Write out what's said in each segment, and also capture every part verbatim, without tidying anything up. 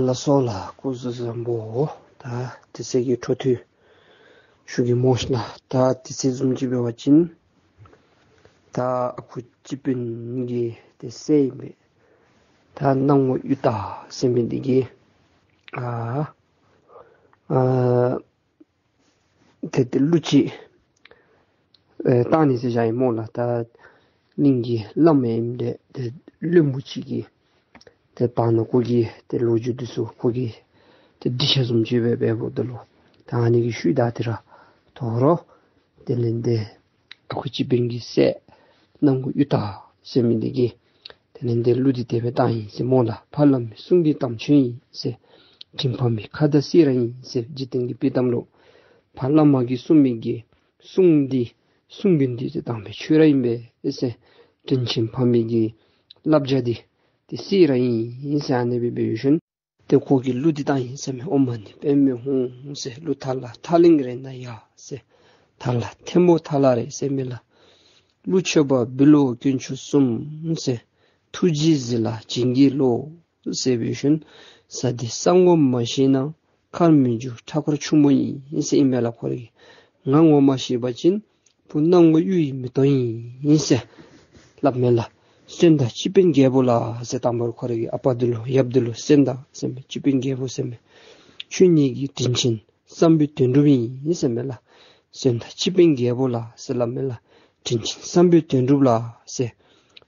ལགས་སོ་ལགས། སྐུ་གཟུགས་བཟང་པོ། ད་དེ་ཚེ་གི་འཕྲོ་མཐུད་ཞུ་གེ་སྨོ་ལགས། ད་དེ་ཚེ་བཟུམ་ཅིག་འབད་བ་ཅིན་ད་ཨ་ཁུ་སྤྱི་དཔོན་གྱི་ཏེ་སྲས་ཨིན་པས། ད་སྣང་ངོ་གཡུ་སྟག་ཟེར་མི་འདི་གིས་ཨ་ཨ་ཏེ་ཏེ་གླུ་ཅིག་ཨེ་བཏང་ནི་ཟེར་བཞག་ཡི་སྨོ་ལགས། ད་གླིང་གི་བླམ་ཨིནམ་ལས་ཏེ་བློན་པོ་ཅིག་གིས་ཏེ་བར་ན་ཁོ་གི་ཏེ་ལོ་རྒྱུས་འདི་ཚུ་ཁོ་གིས་ཏེ་འདི་ཆ་བཟུམ་ཅིག་སྦེ་འབདཝ་ད་ལུ་ད་ཨ་ནི་གི་ཤུལ་ད་དེ་ར་དོ་རུང་དེ་ལས་ཏེ་ཨ་ཁུ་སྤྱི་དཔོན་གྱི་སྲས་སྣང་ངོ་གཡུ་སྟག་ཟེར་མི་འདི་གིས་དེ་ལས་ཏེ་གླུ་འདི་དེ་སྦེ་བཏང་ཡི་ཟེར་སྨོ་ལགས། ཕ་བླ་མའི་གསུང་འདི་དམ་ཆོས་ཡིན་ཟེར། དྲིན་ཕ་མའི་ཁ་དར་བསིལ་ར་ཡིན་ཟེར། འཇིག་རྟེན་གྱི་དཔྱེ་གཏམ་ལུ་ཕ་བླ་མ་གིས་གསུངས་མི་གི་གསུང་འདི་གསུང་རྒྱུན་འདི་ཏེ་དམ་པའི་ཆོས་ར་ཨིན་པས་ཟེར། དྲིན་ཆེན་ཕ་མའི་གི་བསླབ་བྱ་འདི་ཏེ་བསིལ་ར་ཨིན་ཟེར། ཨ་ནི་སྦེ་འབད་ཞིནམ་ཏེ་ཁོ་གིས་གླུ་འདི་བཏང་ཡི་ཟེར་མས། ཨོཾ་མ་ཎི་པདྨེ་ཧཱུྃ་ཟེར། གླུ་ཐ་ལ་ཐག་ལིང་རེ་ན་ཡ་ཟེར། ཐ་ལ་ཐལ་མོ་ཐ་ལ་རེད་ཟེར་མས་ལགས། གླུ་མཆོད་པ་འབུལ་ལོ་དཀོན་མཆོག་གསུམ་ཟེར། ཐུགས་རྗེས་གཟིགས་ལ་བྱིན་གྱིས་རློབས་ཟེར་འབད་ཞིནམ་ས་འདི་ས་ངོ་མ་ཤེས་ན་མཁར་མི་འགྱུར་ཁྲ་འཁོར་ཆུང་མོ་ཡིན་ཟེར་ཨིན་མས་ལགས། ཁོ་ར་གིས་ང་ངོ་མ་ཤེས་པ་ཅིན་བུ་སྣང་ངོ་གཡུ་ཡི་མེ་ཏོག་ཡིན་ཟེར་སླབ་མས་ལགས། གསོན་དང་སྤྱི་དཔོན་རྒྱལ་པོ་ལགས་ཟེར། དང་པ་ར་ཁོ་ར་གི་ཨ་པ་འདི་ལུ་ཡབ་འདི་ལུ་གསོན་དང་ཟེར་མས། སྤྱི་དཔོན་རྒྱལ་པོ་ཟེར་མས། ཁྱོད་ངེ་གི་དྲིན་ཆེན་བསམ་པའི་དོན་གྲུབ་ཡིན་ཟེར་མས་ལགས། གསོན་དང་སྤྱི་དཔོན་རྒྱལ་པོ་ལགས་ཟེར་སླབ་མས་ལགས། དྲིན་ཆེན་བསམ་པའི་དོན་གྲུབ་ལགས་ཟེར།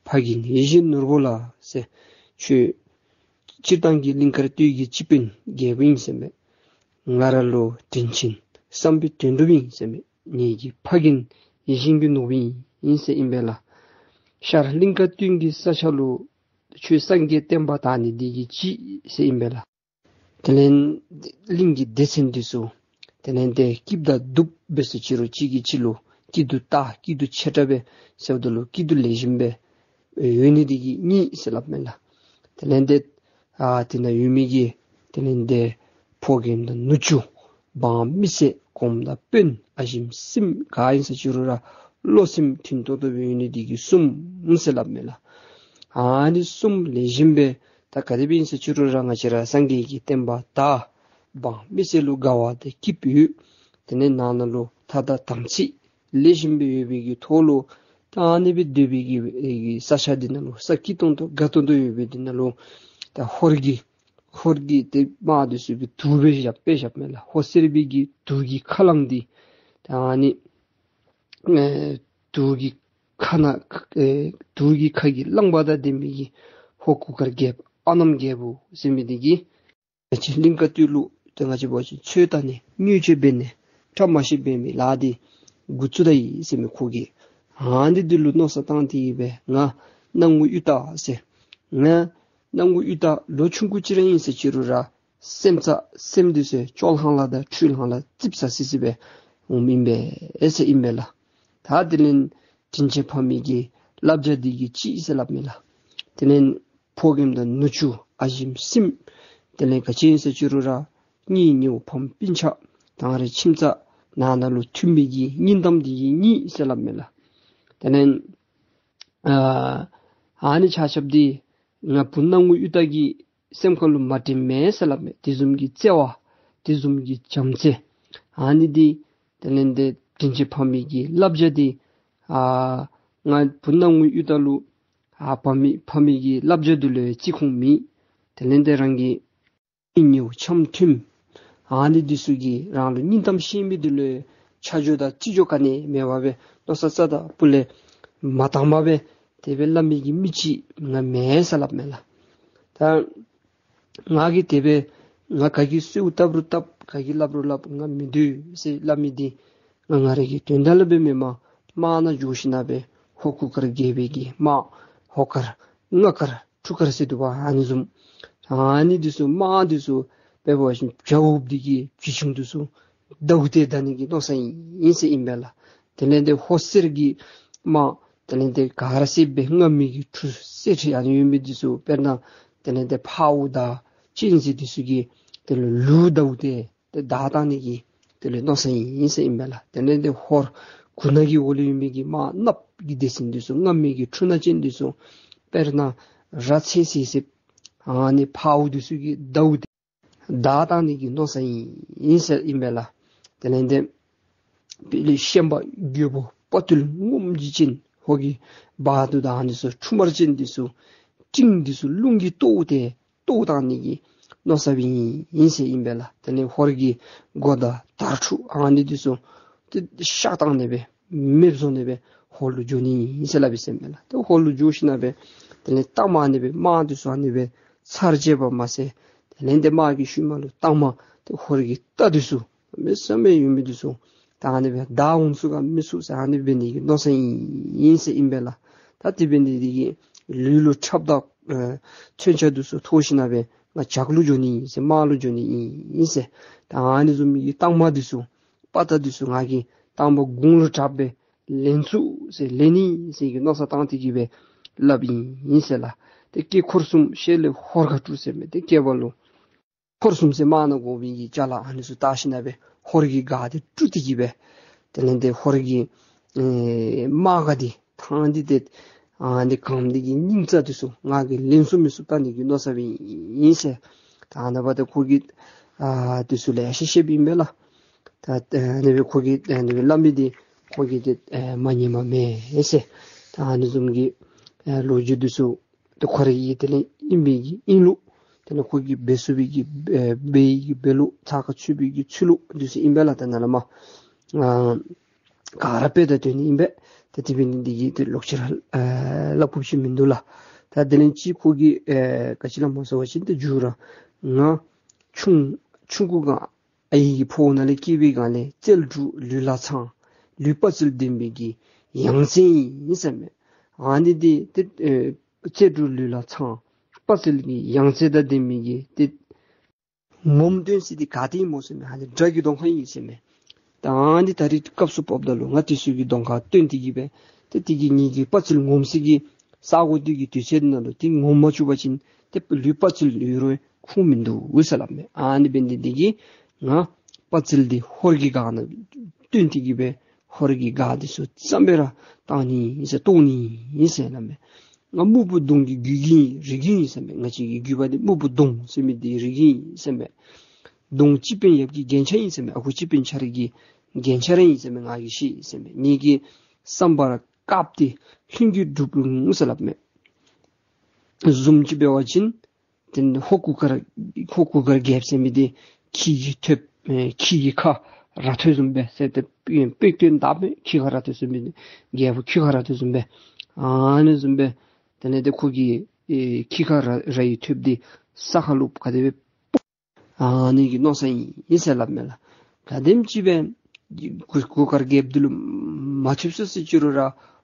ཕ་རྒན་ཡིད་བཞིན་ནོར་བུ་ལགས་ཟེར། ཁྱོད་སྤྱིར་བཏང་གི་གླིང་དཀར་སྟོད་ཀྱི་སྤྱི་དཔོན་རྒྱལ་པོ་ཨིན་ཟེར་མས། ང་ར་ལུ་དྲིན་ཆེན་བསམ་པའི་དོན་གྲུབ་ཨིན་ཟེར་མས། ངེ་གི་ཕ་རྒན་ཡིད་བཞིན་གྱི་ནོར་བུ་ཨིན་ཟེར་ཨིན་པས་ལགས། ཤར་གླིང་དཀར་སྟོད་ཀྱི་ས་ཆ་ལུ་ཁྱོད་སངས་རྒྱས་བསྟན་པ་དར་ནི་འདི་གིས་ཅིག་ཟེར་ཨིན་པས་ལགས། དེ་ལས་གླིང་གི་སྡེ་ཚན་འདི་ཚུ་དེ་ལས་ཏེ་སྐྱིད་དང་སྡུག་སྦེ་ཟེར་ཅི་རུང་གཅིག་གིས་གཅིག་ལུ་སྐྱིད་སྡུག་ད་སྐྱིད་སྡུག་ཆེ་དྲགས་སྦེ་ཟེརཝ་ད་ལུ་སྐྱིད་སྡུག་ལེགས་ཤོམ་སྦེ་ཡོད་ནི་འདི་གིས་གཉིས་ཟེར་སླབ་མས་ལགས། དེ་ལས་ཏེ་ཨ་དེ་ནང་ཡོད་མི་གི་དེ་ལས་ཏེ་ཕོ་རྒནམ་དང་ནུ་གཅུང་འབངས་མི་སེར་གོངམ་དང་དཔོན་ཨ་ཞེམོ་སྲིངམོ་ག་ཨིན་ཟེར་ཅི་རུང་ར་བློ་སེམས་མཐུན་ཏོག་ཏོ་སྦེ་ཡོད་ནི་འདི་གིས་གསུམ་ཟེར་སླབ་མས་ལགས། ཨ་ནི་གསུམ་ལེགས་ཤོམ་སྦེ་ད་ག་དེ་སྦེ་ཨིན་ཟེར་ཅི་རུང་ར་ང་བཅས་ར་སངས་རྒྱས་ཀྱི་བསྟན་པ་དར། འབངས་མི་སེར་ལུ་དགའ་བ་དང་སྐྱིདཔ་ཡོད། དེ་ལས་ནང་ན་ལུ་ཐ་དང་དམ་ཚིག་ལེགས་ཤོམ་སྦེ་ཡོད་པའི་གི་ཐོག་ལུ་ད་ཨ་ནི་སྦེ་སྡོད་པའི་གི་ཨེ་གི་ས་ཆ་འདི་ནང་ལུ་ས་སྐྱིད་ཏོང་ཏོ་དགའ་ཏོང་ཏོ་ཡོད་པའི་འདི་ནང་ལུ་ད་ཧོར་གྱི་ཧོར་གྱི་ཏེ་དམག་འདི་ཚུ་གིས་དུག་སྦེ་བཞག་སྦེ་བཞགཔ་མས་ལགས། ཧོར་སེར་པོའི་གི་དུག་གི་ཁ་རླངས་འདི་ད་ཨ་ནི་ཨེ་དུག་གི་ཁ་ནང་ཨེ་དུག་གི་ཁ་གི་རླངས་པ་དང་ལྡན་པའི་གི་ཧོར་གུར་དཀར་རྒྱལཔོ་ཨ་ནམ་རྒྱལ་པོ་ཟེར་མི་འདི་གིས་ང་བཅས་གླིང་དཀར་སྟོད་ལུ་ཏེ་ང་བཅས་འབད་བ་ཅིན་ཚོད་བལྟ་ནི་བརྙས་བཅོས་འབད་ནི་བཀྲ་མ་ཤིས་འབད་མི་ལཱ་འདི་འགོ་བཙུགས་ད་ཡི་ཟེར་མི་ཁོ་གིས། ཨ་ནི་འདི་ལུ་མནོ་བསམ་བཏང་སྟེ་གི་སྦེ་ང་སྣང་ངོ་གཡུ་སྟག་ཟེར། ང་སྣང་ངོ་གཡུ་སྟག་ལོ་ཆུང་ཀུ་ཅིག་ར་ཨིན་ཟེར་ཅི་རུང་ར་སེམས་རྩ་སེམས་འདི་ཚུ་སྐྱོ་ལྷང་ལྷང་དང་འཁྲུལ་ལྷང་ལྷང་ཙིགཔ་ཟ་སི་སི་སྦེ་འོངམ་ཨིན་པས་ཟེར་ཨིན་པས་ལགས། ད་དེ་ལས་དྲིན་ཅན་ཕ་མའི་གི་བསླབ་བྱ་འདི་གིས་ཅིག་ཟེར་སླབ་མས་ལགས། དེ་ལས་ཕོ་རྒནམ་དང་ནུ་གཅུང་ཨ་ཞེམོ་སྲིངམོ་དེ་ལས་ག་ཅི་ཨིན་ཟེར་ཅི་རུང་ར་གཉེན་ཉེཝ་ཕམ་སྤུན་ཆ་དང་རེ་ཁྱིམ་ཚང་ནང་ན་ལུ་མཐུན་པའི་གི་སྙིང་གཏམ་འདི་གིས་གཉིས་ཟེར་སླབ་མས་ལགས། དེ་ལས་ཨ་ཨ་ནི་ཆ་ཁྱབ་འདི་ང་བུ་སྣང་ངོ་གཡུ་སྟག་གི་སེམས་ཁ་ལུ་མ་དྲན་མས་ཟེར་སླབ་མས། དེ་བཟུམ་གྱི་བརྩེ་བ་དེ་བཟུམ་གྱི་བྱམས་བརྩེ་ཨ་ནི་འདི་དེ་ལས་ཏེ་དྲིན་ཅན་ཕ་མའི་གི་བསླབ་བྱ་འདི་ཨ་ང་བུ་སྣང་ངོ་གཡུ་སྟག་ལུ་ཨ་ཕ་མའི་ཕ་མའི་གི་བསླབ་བྱ་འདི་ལུ་བརྩི་ཁུངས་མེད། དེ་ལས་ཏེ་རང་གི་གཉེན་ཉེཝ་འཆམ་མཐུནམ་ཨ་ནི་འདི་ཚུ་གིས་རང་ལུ་སྙིང་གཏམ་བཤད་མི་འདི་ལུ་ཆ་འཇོག་དང་བརྩི་འཇོག་ག་ནི་མེད་པར་སྦེ་མནོ་བསམ་རྩ་དང་སྤུ་ལས་མ་བཏང་པར་སྦེ་དེ་སྦེ་སླབ་མི་གི་མི་ཅིག་ང་མེན་ཟེར་སླབ་མས་ལགས། ད་ང་གིས་དེ་སྦེ་ང་ག་གིས་གསོལཝ་བཏབ་རུང་བཏབ་ག་གིས་སླབ་རུང་སླབ་ང་མི་འདོད་ཟེར་སླབ་མི་འདི་ང་ང་ར་གི་དོན་དག་ལུ་སྦེ་མེན་པར་དམག་ནང་འགྱོ་ཞིན་ན་སྦེ་ཧོར་གུར་དཀར་རྒྱལ་པོའི་གི་དམག་ཧོར་དཀར་རྔ་དཀར་ཁྲུ་དཀར་ཟེར་འདུག་པ། ཨ་ནི་བཟུམ་ཨ་ནི་འདི་ཚུ་དམག་འདི་ཚུ་དཔེ་འབད་བ་ཅིན་བྱ་འུགཔ་འདི་གིས་བྱི་ཅུང་འདི་ཚུ་ཟླཝ་སྟེ་བདའ་ནི་གི་མནོ་བསམ་ཨིན་ཟེར་ཨིན་པས་ལགས། དེ་ལས་ཏེ་ཧོར་སེར་གྱི་དམག་དེ་ལས་ཏེ་ག་ར་བསད་སྦེ་རྔ་མི་གི་ཁྲུ་གསེར་ཁྲི་ཨ་ནི་ཡོད་མི་འདི་ཚུ་དཔེར་ན་དེ་ལས་ཏེ་འཕརཝ་དང་གཅན་གཟན་འདི་ཚུ་གི་དེ་ལུ་ལུག་ཟླཝ་སྟེ་ཏེ་བདའ་བཏང་ནི་གི་དེ་ལུ་མནོ་བསམ་ཨིན་ཟེར་ཨིན་པས་ལགས། དེ་ལས་ཏེ་ཧོར་གུར་ནག་གི་འོག་ལུ་ཡོད་མི་གི་དམག་གནགཔོ་གི་སྡེ་ཚན་འདི་ཚུ་རྔ་མི་གི་ཁྲུ་ནག་ཅན་འདི་ཚུ་དཔེར་ན་ར་ཚེ་སི་སི་ཨ་ནི་འཕརཝ་འདི་ཚུ་གི་ཟླཝ་སྟེ་ བདའ་བཏང་ནི་གི་མནོ་ས་ཨིན་ཟེར་ཨིན་པས་ལགས། དེ་ལས་ཏེ་དཔེ་ལས་ཤན་པ་རྒོད་པོ་དཔའ་རྟུལ་ངོམ་གཅིག་ཅན་ཧོར་གྱི་བ་དུར་དང་ཨ་ནི་ཚུ་ཁྲུམས་དམར་ཅན་འདི་ཚུ་སྤྲིན་འདི་ཚུ་རླུང་གིས་གཏོར་ཏེ་གཏོར་བཏང་ནི་གི་མནོ་ས་ཨིན་ཟེར་ཨིན་པས་ལགས། དེ་ལས་ཧོར་གྱི་མགོ་དང་དར་ཕྲུག་ཨ་ནི་འདི་ཚུ་ཏེ་གཤག་བཏང་ནི་སྦེ་མེདཔ་བཟོ་ནི་སྦེ་ཧོར་ལུ་འགྱོ་ནི་ཨིན་ཟེར་སླབ་ཨིན་ཟེར་མས་ལགས། ཏེ་ཧོར་ལུ་འགྱོ་ཞིནམ་སྦེ་དེ་ལས་གཏའ་མ་ཨ་ནི་སྦེ་དམག་འདི་ཚུ་ཨ་ནི་སྦེ་ཚར་བཅད་པ་མ་ཚད་དེ་ལས་ཏེ་དམག་གི་ཤུལ་མ་ལུ་གཏའ་མ་ཏེ་ཧོར་གྱི་རྟ་འདི་ཚུ་མི་བསམ་མི་ཡོད་མི་འདི་ཚུ་ད་ཨ་ནི་སྦེ་བདའ་འོང་ཚུགས་ག་མི་ཚུགས་ཟེར་ཨ་ནི་འབད་ནི་གི་མནོ་ས་ཨིན་ཟེར་ཨིན་པས་ལགས། ད་དེ་འབད་ནི་འདི་གིས་ལུས་ལུ་ཁྲབ་དང་ཨེ་མཚོན་ཆ་འདི་ཚུ་ཐོགས་ཞིནམ་སྦེ་ང་ཇག་ལུ་འགྱོ་ནི་ཨིན་ཟེར་དམག་ལུ་འགྱོ་ནི་ཨིན་ཟེར། ད་ཨ་ནི་བཟུམ་མའི་གི་གཏའ་མ་འདི་ཚུ་དཔའ་རྟགས་འདི་ཚུ་ང་གིས་དང་པ་དགུང་ལུ་དྲག་སྦེ་ལེན་ཚུགས་ཟེར་ལེན་ནི་ཟེར་གྱི་མནོ་བསམ་བཏང་སྟེ་གི་སྦེ་སླབ་ཨིན་ཟེར་ལགས། ཏེ་སྐྱེ་འཁོར་གསུམ་ཤེལ་ལས་ཧོར་ཁ་སྤྲུལ་ཟེར་མི་འདི་སྐྱེ་བ་ལུ་འཁོར་གསུམ་ཟེར་དམག་ནང་དགོ་པའི་གི་ཅ་ལ་ཨ་ནི་ཚུ་བཏགས་ཞིནམ་སྦེ་ཧོར་གྱི་སྒར་འདི་སྤྲུལ་ཏེ་གི་སྦེ་དེ་ལས་ཏེ་ཧོར་གྱི་ཨེ་དམག་སྒར་འདི་ཐང་འདི་ཏེ་ཨ་ནི་གངས་འདི་གི་སྙིང་རྩ་འདི་ཚུ་ང་གིས་ལེན་ཚུགས་མི་ཚུགས་བལྟ་ནི་གི་མནོ་བསམ་ཨིན་ཟེར། ད་ཨ་ནི་འབདཝ་ད་ཁོ་གིས་ཨ་འདི་ཚུ་ལེ་ཤ་བཤདཔ་ཨིན་པས་ལགས། ད་ཨ་ནི་སྦེ་ཁོ་གིས་ཨ་ནི་སྦེ་སླབ་མི་འདི་ཁོ་གིས་ཏེ་ཨེ་མ་ཉནམ་མས་ཟེར། ད་ཨ་ནི་བཟུམ་གྱི་ཨེ་ལོ་རྒྱུས་འདི་ཚུ་ཏེ་ཁོ་རའི་གི་དེ་ལས་ཨིན་པའི་གི་ཨིན་ལུགས་དེ་ལས་ཁོ་གིས་འབད་ཚུགས་པའི་གི་ཨེ་འབད་བའི་གི་འབད་ལུགས་ཚགས་ཁར་ཚུད་པའི་གི་ཚུད་ལུགས་འདི་ཚུ་ཨིན་པས་ལགས། ད་ནཱ་ལས་མར་ཨ་ག་ར་དཔེ་ད་སྟོན་ནི་ཨིན་པས། ཏེ་དེ་འབད་ནི་འདི་གིས་ཏེ་ལོག་ཅི་ར་ཨེ་སླབ་དགོཔ་ཅིག་མིན་འདུག་ལགས། ད་དེ་ལས་ཅིག་ཁོ་གིས་ཨེ་ག་ཅི་སླབ་སྨོ་ཟེར་བ་ཅིན་ཏེ་མཇུག་ར་ང་ཆུང་ཆུང་ཀུ་སྒང་ཨའི་གི་ཕོཝ་ནང་ལས་སྐྱེས་པའི་སྒང་ལས་རྩལ་དྲུག་ལུས་ལ་ཚང་། ལུས་དཔའ་རྩལ་ལྡན་པའི་གི་ཡང་རྩེ་ཨིན་ཟེར་མས། ཨ་ནི་འདི་ཏེ་ཨེ་རྩལ་དྲུག་ལུས་ལ་ཚང་། དཔའ་རྩལ་གྱི་ཡང་རྩེ་དང་ལྡན་མི་གི་ཏེ་ངོམ་སྟོན་ས་འདི་ག་ཏེ་ཨིན་སྨོ་ཟེར་མས། ཨ་ནི་དགྲ་གི་གདོང་ཁར་ཨིན་ཟེར་མས། ད་ཨ་ནི་ད་རིས་སྐབས་སུ་བབ་ད་ལུ་ང་དེ་ཚུ་གི་གདོང་ཁར་སྟོན་ཏེ་གི་སྦེ་ཏེ་དེ་གིས་ངེ་གི་དཔའ་རྩལ་ངོམ་ས་གི་ས་གོ་འདི་གི་དུས་ཚོད་ནང་ལུ་ཏེ་ངོམ་མ་བཅུག་པ་ཅིན་ཏེ་ལུས་དཔའ་རྩལ་ཡོད་རུང་ཁུངས་མིན་འདུག་ཟེར་སླབ་མས། ཨ་ནི་འབད་ནི་འདི་གིས་ང་དཔའ་རྩལ་འདི་ཧོར་གྱི་སྒར་ནང་སྟོན་ཏེ་གི་སྦེ་ཧོར་གྱི་སྒར་འདི་ཚུ་ཙམ་སྦེ་ར་བཏང་ནི་ཨིན་ཟེར་བཏོག་ནི་ཨིན་ཟེར་སླབ་མས། ང་སྨུག་པོ་གདོང་གི་རྒྱུད་ཀྱི་རིགས་ཨིན་ཟེར་མས། ང་བཅས་ཀྱི་རྒྱུད་པ་འདི་སྨུག་པོ་གདོང་ཟེར་མི་འདི་རིགས་ཨིན་ཟེར་མས། གདོང་སྤྱི་དཔོན་ཡབ་ཀྱི་རྒྱན་ཆ་ཨིན་ཟེར་མས། ཨ་ཁུ་སྤྱི་དཔོན་ཁྱོད་རའི་གི་རྒྱན་ཆ་ར་ཨིན་ཟེར་མས། ང་གིས་ཤེས་ཟེར་མས། ངེ་གི་བསམ་པར་དཀརཔོ་འདི་ལྷུན་གྱིས་གྲུབ་རུང་ཟེར་སླབ་མས། བཟུམ་ཅིག་འབད་བ་ཅིན་དེ་ནི་ཧོར་གུར་དཀར་ཧོར་གུར་དཀར་རྒྱལཔོ་ཟེར་མི་འདི་ཁྱི་གི་ཐོདཔ་ཨེ་ཁྱི་གི་ཁ་ར་ཐོད་བཟུམ་སྦེ་ཟེར་ཏེ་དཔེ་སྟོན་དཔ་མས། ཁྱི་ཁ་ར་ཐོད་བཟུམ་སྦེ་རྒྱལཔོ་ཁྱི་ཁ་ར་ཐོད་བཟུམ་སྦེ་ཨ་ནི་བཟུམ་སྦེ་དེ་ལས་ཏེ་ཁོ་གི་ཨེ་ཁྱི་ཁ་ར་ར་ཡི་ཐོདཔ་འདི་ས་ཁར་ལུ་ག་དེ་སྦེ་ཨ་ནི་གི་མནོ་ས་ཨིན་ཟེར་སླབ་མས་ལགས། ག་དེམ་ཅིག་སྦེ་གུར་གུར་དཀར་རྒྱལཔོ་འདི་ལུ་མ་ཐུབ་སོ་སོ་ཅི་རུང་ར་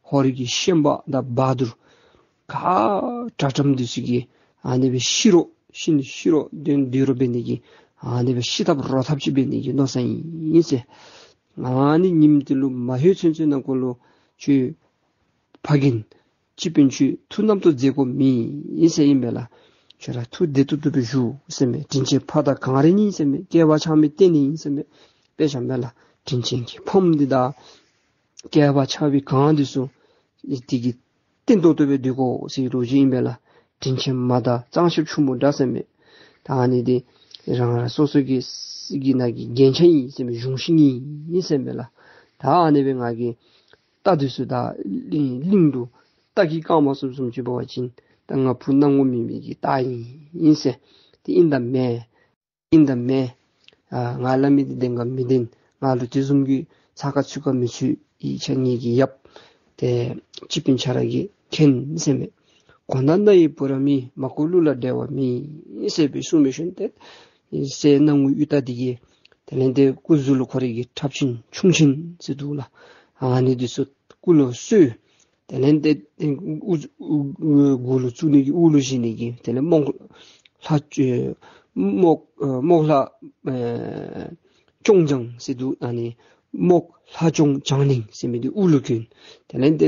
ཧོར་གྱི་ཤན་པ་དང་བ་དུར་ག་དྲག་དྲགམ་འདི་ཚུ་གིས་ཨ་ནི་སྦེ་ཤི་རོགས་ཤི་ནི་ཤི་རོགས་སྡོད་སྡོད་རོགས་འབད་ནི་གི་ཨ་ནི་སྦེ་ཤི་ཐབས་རོ་ཐབས་ཅིག་འབད་ནི་གི་མནོ་ས་ཨིན་ཟེར། ཨ་ནི་ཉིནམ་འདི་ལུ་མ་ལྷོད་ཚུན་ཚོད་ནང་འཁོད་ལུ་ཁྱོད་ཕ་རྒན་སྤྱི་དཔོན་ཁྱོད་ཐུགས་རྣམ་རྟོག་མཛད་དགོཔ་མེད་ཟེར་ཨིན་པས་ལགས། ཁྱོད་ར་ཐུགས་བདེ་ཏོག་ཏོ་སྦེ་བཞུགས་ཟེར་མས། དྲིན་ཆེན་ཕ་དང་གངས་རི་ཨིན་ཟེར་མས། བསྐལ་པ་ཆགས་མི་རྟེན་ཨིན་ཟེར་མས། དཔེ་ཆ་མས་ལགས། དྲིན་ཆེན་གྱི་ཕམ་འདི་དང་བསྐལ་པ་ཆགས་པའི་གངས་འདི་ཚུ་དེ་གི་རྟེན་ཏོག་ཏོ་སྦེ་སྡོད་དགོ་ཟེར་ལོ་རྒྱུས་ཨིན་པས་ལགས། དྲིན་ཆེན་མ་དང་གཙང་ཆབ་ཆུ་མོ་འདྲ་ཟེར་མས། ད་ཨ་ནི་འདི་རང་རང་སོ་སོ་གི་གི་ནང་གི་རྒྱན་ཆ་ཨིན་ཟེར་མས། གཞུང་ཤིང་ཨིན་ཟེར་མས་ལགས། ད་ཨ་ནི་སྦེ་ང་གིས་རྟ་འདི་ཚུ་ད་གླིང་གླིང་དུ་རྟ་གིས་བཀང་མ་ཚུགསཔ་བཟུམ་ཅིག་འབད་བ་ཅིན་ད་ང་བུ་སྣང་ངོ་མེད་མི་གི་རྟ་ཨིན་ཟེར། དེ་ཨིན་དང་མེན་ཨིན་དང་མེན། ཨ་ང་སླབ་མི་འདི་བདེན་ག་མི་བདེན། ང་ལུ་དེ་བཟུམ་གྱི་ཚ་ཁ་ཚུད་ག་མི་ཚུད། ཡིག་ཆ་ངེ་གི་ཡབ་ཏེ་སྤྱི་དཔོན་ཁྱོད་ར་གིས་མཁྱེན་ཟེར་མས། གོ་ན་རྣ་ཡི་བུ་རམ་ཡིན། མ་གོ་གླུ་ལ་འགྲེལ་བ་མེད་ཟེར་སྦེ་གསུངས་མི་ཤུལ་ཏེ་སྲས་སྣང་ངུ་གཡུ་སྟག་འདི་གིས་དེ་ལས་ཏེ་སྐུ་གཟུགས་ལུ་ཁོ་རའི་གི་ཁྲབ་ཆེན་ཁྱུང་ཆེན་ཟེར་འདུག་ལགས། ཨ་ནི་འདི་ཚུ་སྐུ་ལུ་གསོལ། དེ་ལས་ཏེ་དབུ་དབུ་དབུ་མགུ་ལུ་བཙུགས་ནི་གི་དབུ་ལུ་བཞེས་ནི་གི་དེ་ལས་རྨོག་ལྷ་རྨོག་རྨོག་ལྷ་ཨེ་སྐྱོང་བྱང་ཟེར་འདུག། ཨ་ནི་རྨོག་ལྷ་སྐྱོང་བྱང་གླིང་ཟེར་མི་འདི་དབུ་ལུ་གྱོན། དེ་ལས་ཏེ་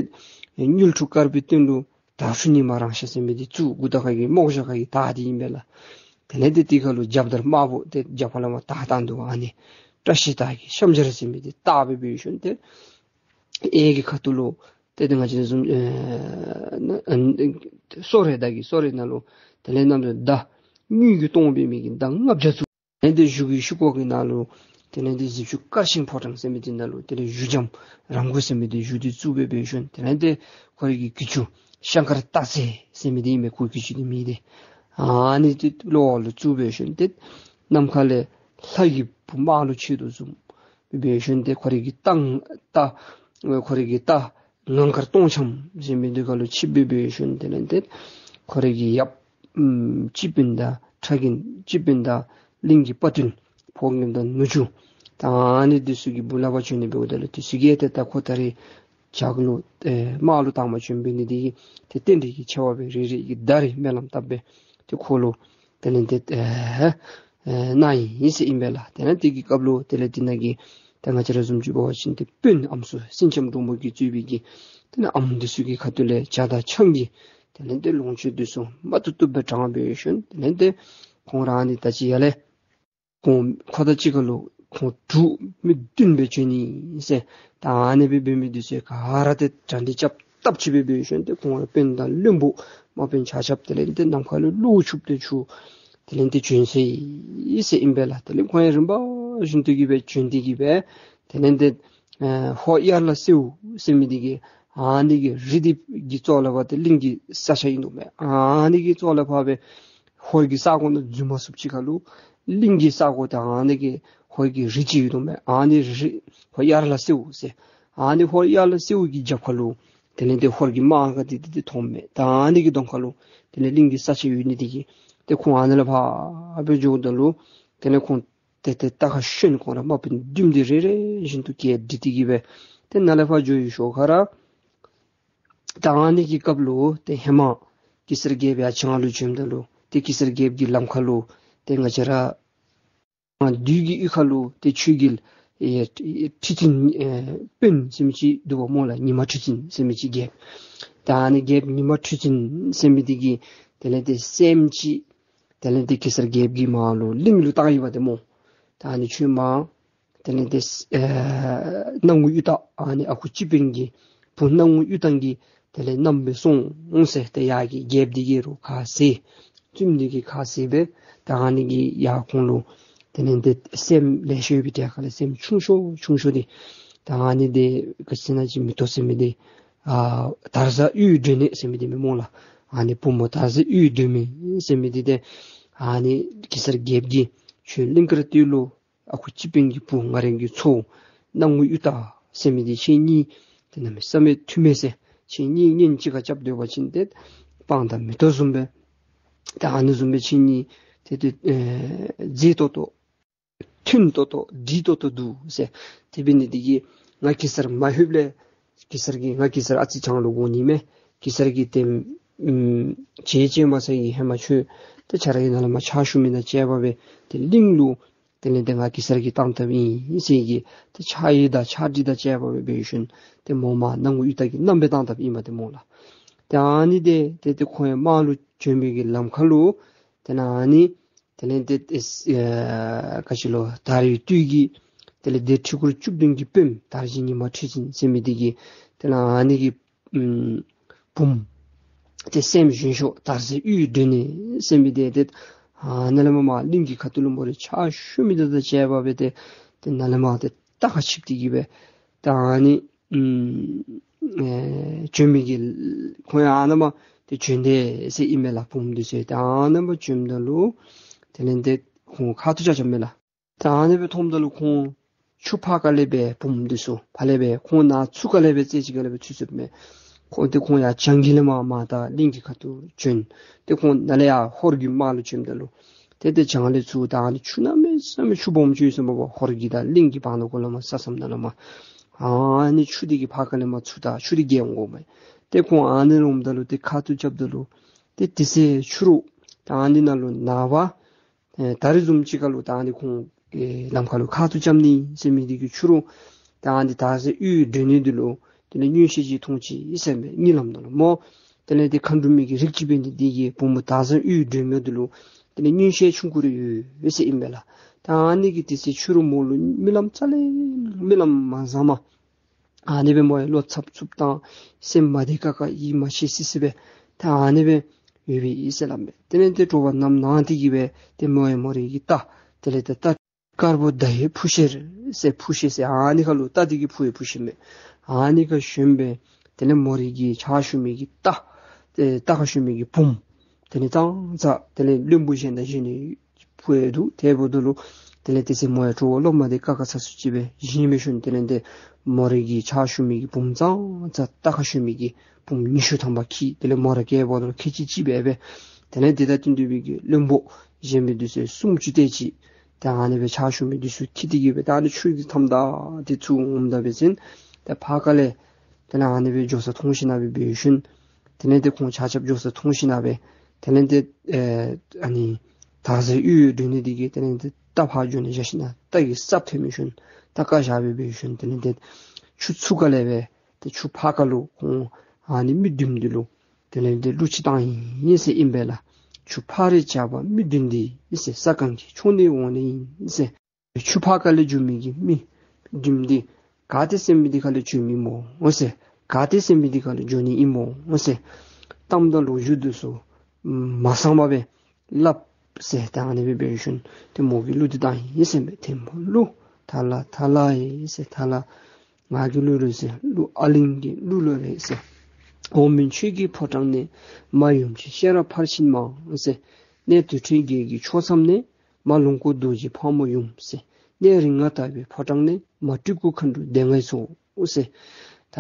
དངུལ་ཁྲུ་དཀར་པོའི་སྟེང་ལུ་དར་ཕྲུ་ཉི་མ་རང་ཤར་ཟེར་མི་འདི་བཙུགས། མགུ་ཏོ་ཁ་གི་རྨོག་ཞྭ་ཁ་གི་དར་འདི་ཨིན་པས་ལགས། དེ་ལས་ཏེ་དེ་ཁ་ལུ་རྒྱབ་དར་དམར་པོ་ཏེ་རྒྱབ་ཁ་ལས་མར་དར་བཏགས་འདུག། ཨ་ནི་བཀྲ་ཤིས་དར་གྱི་ཤམ་སྦྱར་ཟེར་མི་འདི་བཏགས་སྦེ་འབད་ཤུལ་ཏེ་གཡས་ཀྱི་ཁ་ཐུག་ལུ་ཏེ་ཏེ་ང་བཅས་བཟུམ་ཨེ་ན་ཨ་སོ་རེ་དར་གྱི་སོ་རེ་ནང་ལུ་དེ་ལས་རྣམ་པ་མདའ་དངུལ་གྱི་སྟོང་པའི་མི་གི་མདའ་ལྔ་བརྒྱ་བཙུགས། དེ་ལས་ཏེ་གཞུ་གི་གཞུ་གོག་གི་ནང་ལུ་དེ་ལས་ཏེ་གཟིམ་ཆུང་དཀར་ཤིང་ཕོ་བྲང་ཟེར་མི་འདི་ནང་ལུ་དེ་ལས་གཞུ་འཇམ་རམ་གོ་ཟེར་མི་འདི་གཞུ་འདི་བཙུགས་སྦེ་འབད་ཞིནམ་དེ་ལས་ཏེ་ཁོ་རའི་གི་གི་ཅུང་ཤང་ཀར་སྟག་རྩེ་ཟེར་མི་འདི་ཨིན་མས། ཁོ་གི་གི་ཅུང་འདི་མིང་འདི། ཨ་ནི་འདི་ལོགས་ལུ་བཙུགས་འབད་ཞིནམ་དེ་ནམ་མཁའ་ལས་ལྷ་གི་བུ་དམག་ལུ་ཆིབས་དོ་བཟུམ་འབད་ཞིནམ་དེ་ཁོ་རའི་གི་རྟ་རྟ་ཁོ་རའི་གི་རྟ་ངང་དཀར་སྟོང་འཁྱམས་ཟེར་མི་འདི་ཁར་ལུ་ཆིབས་སྦེ་འབད་ཞིནམ་དེ་ལས་ཏེ་ཁོ་རའི་གི་ཡབ་ཨམ་སྤྱི་དཔོན་དང་ཁྲ་རྒན་སྤྱི་དཔོན་དང་གླིང་གི་དཔའ་བརྟུལ་ཕོ་རྒནམ་དང་ནུ་གཅུང་ད་ཨ་ནི་འདི་ཚུ་གི་བུ་སླབ་པར་བྱོན་ནི་འབདཝ་ད་ལུ་དེ་ཚུ་གིས་ཏེ་ད་ཁོ་ད་རེས་ཇག་ལུ་ཨེ་དམག་ལུ་བཏང་པར་བྱོན་འབད་ནི་འདི་གིས་ཏེ་རྟེན་འབྲེལ་གྱི་ཆེ་བ་སྦེ་རེ་རེ་གིས་ད་རེས་སྨོན་ལམ་བཏབ་སྦེ་ཏེ་ཁོ་ལུ་དེ་ལས་ཏེ་ཨེ་ཨེ་གནང་ཡི་ཟེར་ཨིན་པས་ལགས། དེ་ལས་དེ་གི་སྐབས་ལུ་དེ་ལས་དེ་ནང་གི་ད་ང་བཅས་ར་བཟུམ་ཅིག་འབད་བ་ཅིན་ཏེ་དཔོན་ཨམ་སྲུ་སེང་ལྕམ་འབྲུག་མོ་གིས་གཙོས་པའི་གི་དེ་ལས་ཨམ་འདི་ཚུ་གི་ཁ་ཐུག་ལས་ཇ་དང་ཆང་གི་དེ་ལས་ཏེ་ལོངས་སྤྱོད་འདི་ཚུ་མ་བཏུབ་བཏུབ་སྦེ་དྲངས་འབད་ཞིནམ་དེ་ལས་ཏེ་ཁོང་ར་ཨ་ནི་ད་ཅི་ཡར་ལས་ཁོང་ཁོ་དང་གཅིག་ཁར་ལུ་ཁོང་དྲུག་མི་བདུན་སྦེ་བྱོན་ནི་ཟེར། ད་ཨ་ནི་སྦེ་འབད་མི་འདི་ཚུ་ག་ར་ཏེ་གྲ་སྒྲིག་རྐྱབ་སྟབས་ཅིག་སྦེ་འབད་ཞིནམ་ཏེ་ཁོང་ར་དཔོན་དང་བློན་པོ་དམག་དཔོན་ཆ་ཁྱབ་དེ་ལས་ཏེ་ནམ་མཁའ་ལུ་གློག་འཁྱུག་སྟེ་འཁྱུག་དེ་ལས་ཏེ་བྱོན་སོ་ཡི་ཟེར་ཨིན་པས་ལགས། དེ་ལས་ཁོང་ཡང་རིམ་པ་བཞིན་དུ་གི་སྦེ་བྱོན་ཏེ་གི་སྦེ་དེ་ལས་ཏེ་ཨེ་ཧོར་ཡར་ལ་སེའུ་ཟེར་མི་འདི་གི་ཨ་ནི་གི་རི་འདི་གི་ཙོག་ལས་ཕར་ཏེ་གླིང་གི་ས་ཆ་ཨིན་འདུག་མས། ཨ་ནི་གི་ཙོག་ལས་ཕར་སྦེ་ཧོར་གྱི་ས་གོ་ནང་འཛུལ་མ་ཚུགསཔ་ཅིག་ཁར་ལུ་གླིང་གི་ས་གོ་དང་ཨ་ནི་གི་ཧོར་གྱི་རི་ཅིག་ཡོད་དོ་མས། ཨ་ནི་རི་ཧོར་ཡར་ལ་སེའུ་ཟེར། ཨ་ནི་ཧོར་ཡར་ལ་སེའུ་གི་རྒྱབ་ཁར་ལུ་དེ་ལས་ཏེ་ཧོར་གྱི་དམག་འགའ་འདི་འདི་འདི་ཐོནམ་མས། ད་ཨ་ནི་གི་གདོང་ཁར་ལུ་དེ་ལས་གླིང་གི་ས་ཆ་ཡོད་ནི་འདི་གིས་ཏེ་ཁོང་ཨ་ནི་ལས་ཕར་སྦེ་འགྱོཝ་ད་ལུ་དེ་ལས་ཁོང་ཏེ་ཏེ་རྟ་ཁར་ཞོན་ཁོང་ར་དམག་དཔོན་བདུན་འདི་རེ་རེ་བཞིན་དུ་གྱལ་སྒྲིག་སྟེ་གི་སྦེ་ཏེ་ནཱ་ལས་ཕར་འགྱོ་བའི་ཞོར་ཁར་ར་ད་ཨ་ནི་གི་སྐབས་ལུ་ཏེ་ཧེ་མ་གེ་སར་རྒྱལཔོ་ཡར་བྱང་ལུ་བྱོནམ་ད་ལུ་ཏེ་གེ་སར་རྒྱལཔོ་གི་ལམ་ཁར་ལུ་ཏེ་ང་བཅས་ར་བདུད་ཀྱི་ཡུལ་ཁར་ལུ་ཏེ་ཆོས་རྒྱལ་ཨེ་ཁྲི་འཛིན་ཨེ་དཔོན་ཟེར་མི་ཅིག་འདུག་པ་སྨོ་ལགས། ཉི་མ་ཁྲི་འཛིན་ཟེར་མི་ཅིག་རྒྱལཔོ། ད་ཨ་ནི་རྒྱལཔོ་ཉི་མ་ཁྲི་འཛིན་ཟེར་མི་འདི་གིས་དེ་ལས་ཏེ་སྲསམོ་ཅིག་དེ་ལས་ཏེ་གེ་སར་རྒྱལཔོ་གིས་མར་ལུ་གླིང་ལུ་བཏང་ཡི་པ་ཏེ་སྨོ། ད་ཨ་ནི་ཁྱོད་མར་དེ་ལས་ཏེ་ཨེ་སྣང་ངུ་གཡུ་སྟག་ཨ་ནི་ཨ་ཁུ་སྤྱི་དཔོན་གྱི་བུ་སྣང་ངུ་གཡུ་སྟག་གི་དེ་ལས་མནའམ་སྦེ་སོང་ཟེར། ཏེ་ཡར་གྱི་རྒྱལཔོ་འདི་གིས་རོགས་ཁ་བཟེད་བཙུནམོ་འདི་གིས་ཁ་བཟེད་སྦེ་ད་ཨ་ནི་གིས་ཡར་ཁོང་ལུ་དེ་ལས་ཏེ་སྲསམོ་ལེ་ཤ་ཡོད་པའི་གྲས་ཁ་ལས་སྲསམོ་ཆུང་ཤོས་ཆུང་ཤོས་འདི་ད་ཨ་ནི་འདི་ག་ཅི་ཟེར་ན་ཅིག་མེ་ཏོག་ཟེར་མི་འདི་ཨ་དར་ཟ་གཡུ་སྒྲོན་ནེ་ཟེར་མི་འདི་མས་སྨོ་ལགས། ཨ་ནི་བུམོ་དར་ཟ་གཡུ་སྒྲོན་མེ་ཟེར་མི་འདི་ཏེ་ཨ་ནི་གེ་སར་རྒྱལཔོ་གིས་ཁྱོད་གླིང་དཀར་སྟོད་ལུ་ཨ་ཁུ་སྤྱི་དཔོན་གྱི་བུ་ང་རའི་གི་ཚའོ་སྣང་ངུ་གཡུ་སྟག་ཟེར་མི་འདི་ཁྱེད་གཉིས་ཏེ་གནམ་མེད་ས་མེད་མཐུན་མས་ཟེར། ཁྱེད་གཉིས་གཉེན་གཅིག་ཁར་རྐྱབ་སྡོད་པ་ཅིན་ཏེ་སྤང་དང་མེ་ཏོག་བཟུམ་སྦེ་ད་ཨ་ནི་བཟུམ་སྦེ་ཁྱེད་གཉིས་ཏེ་ཏེ་ཨེ་མཛེས་ཏོག་ཏོ་མཐུན་ཏོག་ཏོ་འགྲིག་ཏོག་ཏོ་འདུག་ཟེར། དེ་འབད་ནི་འདི་གིས་ང་གེ་སར་མ་ལྷོདཔ་ལས་གེ་སར་གྱིས་ང་གེ་སར་ཨ་ཙི་བྱང་ལུ་འོང་ནི་མས། གེ་སར་གྱིས་ཏེ་ཨམ་བྱེད་བྱེད་མ་ཚར་གྱི་ཧེ་མ་ཁྱོད་ཏེ་ཁྱོད་ར་གིས་ནཱ་ལས་མར་ཕྱག་ཞུ་མི་དང་བཅས་པ་སྦེ་ཏེ་གླིང་ལུ་དེ་ལས་ཏེ་ང་གེ་སར་གྱིས་བཏང་བཏངམ་ཨིན་ཟེར་གྱི་ཏེ་ཕྱག་ཡིག་དང་ཕྱག་བྲིས་དང་བཅས་པ་སྦེ་འབད་ཞིནམ་ཏེ་མོ་མར་སྣང་ངུ་གཡུ་སྟག་གི་མནའམ་སྦེ་བཏང་བཏངམ་ཨིན་པ་ཏེ་སྨོ་ལགས། ཏེ་ཨ་ནི་འདི་ཏེ་ཏེ་ཁོང་ཡང་དམག་ལུ་བྱོན་པའི་གི་ལམ་ཁར་ལུ་ཏེ་ནཱ་ཨ་ནི་དེ་ལས་ཏེ་ཏེ་ཨེ་ག་ཅི་ལོ་དར་ཡུལ་སྟོད་ཀྱི་དེ་ལས་ཏེ་ཁྲི་སྐོར་བཅུ་བདུན་གྱི་དཔོན་དར་གྱི་ཉི་མ་ཁྲི་འཛིན་ཟེར་མི་འདི་གིས་ཏེ་ནཱ་ཨ་ནི་གི་ཨམ་བུམོ་ཏེ་སྲསམོ་གཞོན་ཤོས་དར་ཟ་གཡུ་སྒྲོན་ནེ་ཟེར་མི་འདི་ཏེ་ཨ་ནཱ་ལས་མར་མར་གླིང་གི་ཁ་ཐུག་ལུ་མོ་རའི་ཕྱག་ཞུ་མི་དང་བཅས་པ་སྦེ་ཏེ་ཏེ་ནཱ་ལས་མར་ཏེ་རྟ་ཁར་ཆིབས་ཏེ་གི་སྦེ་ད་ཨ་ནི་ཨམ་ཨེ་བྱོན་མི་གི་ཁོང་ཡང་ཨ་ནཱ་མར་ཏེ་བྱོན་དེས་ཟེར་ཨིན་མས་ལགས། བུམོ་འདི་ཚུ་ཏེ་ཨ་ནཱ་མར་བྱོནམ་ད་ལུ་དེ་ལས་ཏེ་ཁོང་ཁ་ཐུག་རྐྱབ་རྐྱབ་མས་ལགས། ད་ཨ་ནི་སྦེ་མཐོངམ་ད་ལུ་ཁོང་ཆུ་ཕར་ཁ་ལས་སྦེ་བུམོ་འདི་ཚུ་ཕར་ལས་སྦེ་ཁོང་ནཱ་ཚུར་ཁ་ལས་སྦེ་རྩེ་གཅིག་ཁ་ལས་སྦེ་ཚུད་ཚུདཔ་མས། ཁོང་ཏེ་ཁོང་ཡར་བྱང་གི་ལས་མར་མར་ད་གླིང་གི་ཁ་ཐུག་བྱོན། ཏེ་ཁོང་ནཱ་ལས་ཡར་ཧོར་གྱི་དམག་ལུ་བྱོནམ་ད་ལུ་ཏེ་ཏེ་བྱང་ལས་ཚུར་ད་ཨ་ནི་ཆུ་གནམ་མེད་ས་མེད་ཆུ་སྦོམ་ཅིག་ཡོད་ཟེར་མས་པ། ཧོར་གྱི་དང་གླིང་གི་བར་ན་གུ་ལས་མར་ས་མཚམས་ནང་ལས་མར་ཨ་ནི་ཆུ་འདི་གི་ཕར་ཁ་ལས་མར་ཚུར་ད་ཆུ་འདི་བརྒལ་འོང་དགོ་མས། ཏེ་ཁོང་ཨ་ནི་ལུ་འོངམ་ད་ལུ་ཏེ་ཁ་ཐུག་རྐྱབ་ད་ལུ་ཏེ་དེ་ཚེ་ཕྱི་རུ་ད་ཨ་ནི་ནང་ལུ་ནངས་པ་ཨེ་ད་རིས་བཟུམ་ཅིག་ཁར་ལུ་ད་ཨ་ནི་ཁོང་ཨེ་ལམ་ཁར་ལུ་ཁ་ཐུག་རྐྱབ་ནི་ཟེར་མི་འདི་གི་ཕྱི་རུ་ད་ཨ་ནི་དར་ཟ་གཡུ་སྒྲོན་ནེ་འདི་ལུ་དེ་ལས་མངོན་ཤེས་ཅིག་མཐོང་ཅི་ཟེར་མས། གཉིད་ལམ་ནང་ལུ་སྨོ། དེ་ལས་ཏེ་མཁའ་འགྲོ་མའི་གི་རིགས་ཅིག་འབད་ནི་འདི་གིས་བུམོ་དར་ཟ་གཡུ་སྒྲོན་མེ་འདི་ལུ་དེ་ལས་མངོན་ཤེས་ཆུང་ཀུ་རེ་ཡོད་ཟེར་ཨིན་པས་ལགས། ད་ཨ་ནི་གིས་དེ་ཚེ་ཕྱི་རུ་མོ་ལུ་རྨི་ལམ་རྩ་ལས་རྨི་ལམ་མ་བཟང་མས། ཨ་ནི་སྦེ་མོ་ཡང་བློ་འཚབ་འཚུབ་དང་སེམས་མ་བདེ་ཁག་ཁ་ཡིད་མ་ཆེས་སི་སི་སྦེ་ད་ཨ་ནི་སྦེ་ཡོད་པའི་ཨིན་ཟེར་སླབ་མས། དེ་ལས་ཏེ་དྲོ་པ་ནམ་ནངས་ཏེ་གི་སྦེ་ཏེ་མོ་ཡང་མོ་རའི་གི་རྟ་ དེ་ལས་ཏེ་རྟ་དཀར་པོ་ཟླ་བའི་བུ་ཤེར་ཟེར། བུ་ཤེར་ཟེར་ཨ་ནི་ཁ་ལུ་རྟ་འདི་གི་བུ་ཡི་བུ་ཤེར་མས། ཨ་ནི་ཁར་ཞོན་སྦེ་དེ་ལས་མོ་རའི་གི་ཕྱག་ཞུ་མི་གི་རྟ་ཨེ་རྟ་ཁར་ཞོན་མི་གི་བུམོ་དེ་ལས་ཙང་ཙ་དེ་ལས་བློན་པོ་གཞན་དང་བཞིན་ནི་བུ་ཡི་འདུག། དེ་འབདཝ་ད་ལུ་དེ་ལས་དེ་ཚེ་མོ་ཡང་གྲོགས་པོ་སློབ་མ་འདི་ཀ་ཁ་ཚ་སུ་ཅིག་སྦེ་བཞེངས་སྦེ་ཞིནམ་དེ་ལས་ཏེ་མོ་རའི་གི་ཕྱག་ཞུ་མི་གི་བུམོ་ཙང་ཙ་རྟ་ཁར་ཞོན་མི་གི་བུམོ་ཉི་ཤུ་ཐམ་པ་འཁྱིད། དེ་ལས་མོ་ར་སྐྱེས་པ་དང་ཁལ་གཅིག་གཅིག་སྦེ་སྦེ་དེ་ལས་དེ་དང་བསྟུན་ཏེ་སྦེ་གི་བློན་པོ་གཞན་མི་འདི་ཚུ་སུམ་ཅུ་དེ་ཅིག་ད་ཨ་ནི་སྦེ་ཕྱག་ཞུ་མི་འདི་ཚུ་འཁྱིད་དེ་གི་སྦེ་ད་ཨ་ནི་ཆུ་གི་མཐའམ་ད་དེ་ཚུར་འོངམ་ད་འབད་བ་ཅིན་ད་ཕར་ཁ་ལས་དེ་ལས་ཨ་ནི་སྦེ་འགྱོ་ས་མཐོང་ཞིན་ན་སྦེ་འབད་ཞིནམ་དེ་ལས་ཏེ་ཁོང་ཆ་ཁྱབ་འགྱོ་ས་མཐོང་ཞིན་ན་སྦེ་དེ་ལས་ཏེ་ཨེ་ཨ་ནི་དར་ཟབ་གཡུ་ཡི་སྒྲོན་ནེ་འདི་གིས་དེ་ལས་ཏེ་རྟ་ཕར་འགྱོ་ནི་བཞག་ཞིན་ན་རྟ་གི་སྲབ་ཐོན་མི་ཞིནམ་རྟ་ཀ་བཞག་སྦེ་འབད་ཞིནམ་དེ་ལས་ཏེ་ཆུ་ཚུར་ཁ་ལས་སྦེ་ཏེ་ཆུ་ཕར་ཁ་ལུ་ཁོང་ཨ་ནི་མི་བདུན་འདི་ལུ་དེ་ལས་ཏེ་གླུ་ཅིག་བཏང་ཡི་ཟེར་ཨིན་པས་ལགས། ཆུ་ཕ་རོལ་ཇག་པ་མི་བདུན་འདི་ཟེར། ས་གང་གི་ཕྱོགས་ནས་འོང་ནི་ཨིན་ཟེར། ཆུ་ཕར་ཁ་ལས་འགྱོ་མི་གི་མི་བདུན་འདི་ག་ཏེ་ཟེར་མི་འདི་ཁ་ལས་འགྱོ་མི་སྨོ་ཟེར། ག་ཏེ་ཟེར་མི་འདི་ཁ་ལས་འགྱོ་ནི་ཨིན་སྨོ་ཟེར། གཏམ་དང་ལོ་རྒྱུས་འདི་ཚུ་མ་གསང་པར་སྦེ་སླབ་ཟེར། ད་ཨ་ནི་སྦེ་འབད་ཞིནམ་ཏེ་མོ་གིས་གླུ་འདི་བཏང་ཡི་ཟེར་མས། ཐེམ་ཕུ་གླུ་ཐ་ལ་ཐ་ལ་ཨེ་ཟེར་ཐ་ལ། ང་གི་གླུ་རེད་ཟེར། གླུ་ཨ་གླིང་གི་གླུ་ལོ་རེད་ཟེར། འོག་མིན་ཆོས་ཀྱི་ཕོ་བྲང་ནས། མ་ཡུམ་ཆེན་ཤེས་རབ་ཕར་ཕྱིན་མ་ཟེར། གནས་དུར་ཁྲོད་བརྒྱད་ཀྱི་ཕྱོགས་མཚམས་ནས། མ་ལོངས་སྐུ་རྡོ་རྗེ་ཕག་མོ་ཡུམ་ཟེར། གནས་རིགས་ལྔ་དག་པའི་ཕོ་བྲང་ནས། མ་སྤྲུལ་སྐུ་མཁའ་འགྲོ་སྡེ་ལྔའི་ཚོགས་ཟེར། ད་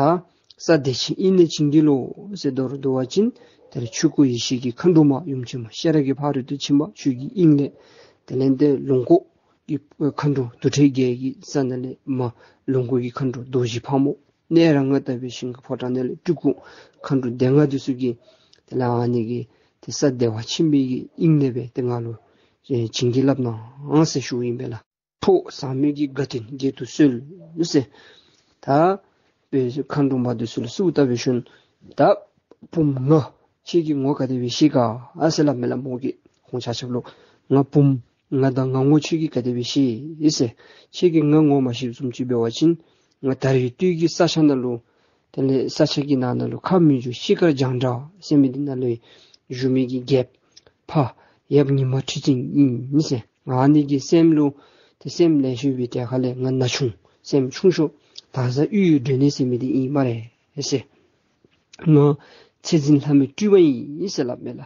ས་བདེ་ཆེན་དབྱིངས་ནས་བྱིན་གྱིས་རློབས་ཟེར། མདོར་བསྡུ་བ་ཅིན་དེ་ལས་ཆོས་སྐུ་ཡེ་ཤེས་ཀྱི་མཁའ་འགྲོ་མ་ཡུམ་ཆེན་མ་ཤེས་རབ་ཀྱི་ཕ་རོལ་ཏུ་ཕྱིན་པ་ཆོས་ཀྱི་དབྱིངས་ལས་དེ་ལས་ཏེ་ལོངས་སྐུ་གི་མཁའ་འགྲོ་དུར་ཁྲོད་བརྒྱད་ཀྱི་ས་ནང་ལས་མ་ལོངས་སྐུ་གི་མཁའ་འགྲོ་རྡོ་རྗེ་ཕག་མོ། གནས་རིགས་ལྔ་དག་པའི་ཞིང་གི་ཕོ་བྲང་ནང་ལས་སྤྲུལ་སྐུ་མཁའ་འགྲོ་སྡེ་ལྔ་འདི་ཚུ་གིས་དེ་ལས་ཨ་ནི་གི་ཏེ་ས་བདེ་བ་ཆེན་པོའི་གི་དབྱིངས་ནས་སྦེ་ཏེ་ང་ལུ་བྱིན་གྱིས་བརླབས་གནང་ཟེར་ཞུཝ་ཨིན་པས་ལགས། ཕོ་ཟག་མེད་ཀྱི་དགའ་སྟོན་རྒྱས་དུ་གསོལ་ཟེར། ད་སྦེ་མཁའ་འགྲོ་མ་འདི་ཚུ་ལུ་གསོལཝ་བཏབ་པའི་ཤུལ་ད་བུམོ་ང་ཁྱེད་ཀྱིས་ངོ་ག་དེ་སྦེ་ཤེས་ག་ཟེར་སླབ་མས་ལགས། མོ་གིས་ཁོང་ཆ་ཁྱབ་ལུ་ང་བུམོ་ང་དང་ང་ངོ་ཁྱེད་ཀྱིས་ག་དེ་སྦེ་ཤེས་ཟེར། ཁྱེད་ཀྱིས་ང་ངོ་མ་ཤེསཔ་བཟུམ་ཅིག་འབད་བ་ཅིན་ང་དར་བའི་སྟོད་ཀྱི་ས་ཆ་ནང་ལུ་དེ་ལས་ས་ཆ་གི་ནང་ན་ལུ་ཁ་མི་འབྱོར་ཤེལ་དཀར་རྒྱང་གྲགས་ཟེར་མི་འདི་ནང་ལུ་བཞུགས་མི་གི་རྒྱལཔོ་ཕ་ཡབ་ཉི་མ་ཁྲི་བཙན་ཨིན་ཟེར། ཨ་ནི་གི་སྲསམོ་ལུ་ཏེ་སྲསམོ་ལེགས་ཤོམ་སྦེ་དེ་ཁ་ལས་ང་ན་ཆུང་སྲསམོ་ཆུང་ཤོས་དར་ཟབ་གཡུ་ཡི་སྒྲོན་ནེ་ཟེར་མི་འདི་ཨིན་སྨ་རེ་ཟེར། ང་ཚེ་འཛིན་ལྷ་མོའི་སྤྲུལ་པ་ཨིན་ཟེར་སླབ་མས་ལགས།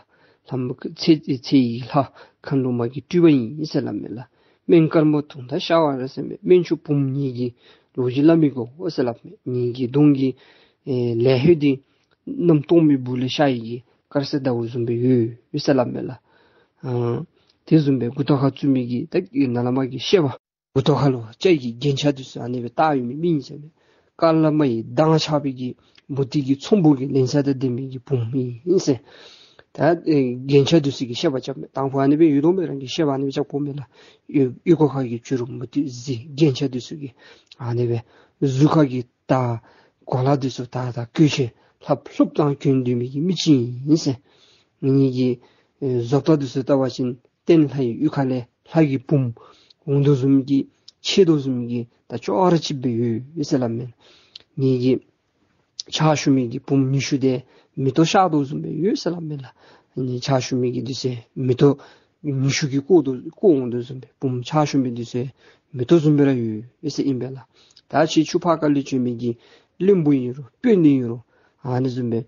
ལྷ་མོ་ཚེ་ཚེ་ཡི་ལྷ་མཁའ་འགྲོ་མ་གི་སྤྲུལ་པ་ཨིན་ཟེར་སླབ་མས་ལགས། སྨན་དཀར་མོ་དུང་ཟླ་ཤར་བ་རེད་ཟེར་མས། སྨན་ཆུང་བུམོ་ངེ་གི་ལོ་རྒྱུས་སླབ་མི་དགོ་ཟེར་སླབ་མས། ངེ་གི་གདོང་གི་ཨེ་ལེ་ཤ་འདི་གནམ་སྟོང་པའི་སྦུག་ལས་ཤར་ཡི་གི་དཀར་གསལ་ཟླཝ་བཟུམ་སྦེ་ཡོད་ཡོད་ཟེར་སླབ་མས་ལགས། ཨ་དེ་བཟུམ་སྦེ་མགུ་ཏོ་ཁར་བཙུགས་མི་གི་ད་ནཱ་ལས་མར་གྱི་ཤེས་པ་མགུ་ཏོ་ཁ་ལུ་སྐྱ་གི་རྒྱན་ཆ་འདི་ཚུ་ཨ་ནི་སྦེ་བཏགས་ཡོད་མི་མི་ཨིན་ཟེར་མས། ཀ་ལ་མ་ཡི་མདངས་ཆགས་པའི་གི་མུ་ཏིག་གི་ཚོམ་བུ་གི་ལེན་ས་དང་ལྡན་མི་གི་བུམོ་ཨིན་ཟེར། ད་ཨེ་རྒྱན་ཆ་འདི་ཚུ་གིས་ཤེས་པ་རྐྱབ་མས། དང་ཕུ་ཨ་ནི་སྦེ་ཡོད་དོ་མས། རང་གིས་ཤེས་པ་ཨ་ནི་སྦེ་རྐྱབ་དགོ་མས་ལགས། ཨོལ་ཨོལ་ལྐོག་ཁ་གི་བྱུ་རུ་མུ་ཏིག་གཟི་རྒྱན་ཆ་འདི་ཚུ་གིས་ཨ་ནི་སྦེ་གཟུགས་ཁ་གི་ད་གོ་ལ་འདི་ཚུ་ད་ད་གོས་ཆེན་ལྷབ་ལྷུབ་བཏང་གྱོན་སྡོད་མི་གི་མི་ཅིག་ཨིན་ཟེར། ངེ་གི་ཨེ་བཟོ་ལྟ་འདི་ཚུ་བལྟ་བ་ཅིན་སྟེང་ལྷ་ཡི་ཡུལ་ཁ་ལས་ལྷ་གི་བུམོ་འོང་དོ་བཟུམ་གྱི་ཆེ་དོ་བཟུམ་གྱི་ད་ཅོག་ར་ཅིག་སྦེ་ཡོད་ཡོད་ཟེར་སླབ་མས། ངེ་གི་ཕྱག་ཞུ་མི་གི་བུམོ་ཉི་ཤུ་དེ་མེ་ཏོག་ཤར་དོ་བཟུམ་སྦེ་ཡོད་ཟེར་སླབ་མས་ལགས། ཨ་ནི་ཕྱག་ཞུ་མི་གི་འདི་ཚུ་མེ་ཏོག་ཉི་ཤུ་གིས་བསྐོར་དོ་བསྐོར་འོང་དོ་བཟུམ་སྦེ་བུམོ་ཕྱག་ཞུ་མི་འདི་ཚུ་མེ་ཏོག་བཟུམ་སྦེ་ར་ཡོད་ཡོད་ཟེར་ཨིན་པས་ལགས། ད་ཕྱི་ཆུ་ཕར་ཁ་ལས་བྱོན་མི་གི་བློན་པོ་ཨིན་རུང་དཔོན་ཨིན་རུང་ཨ་ནི་བཟུམ་སྦེ་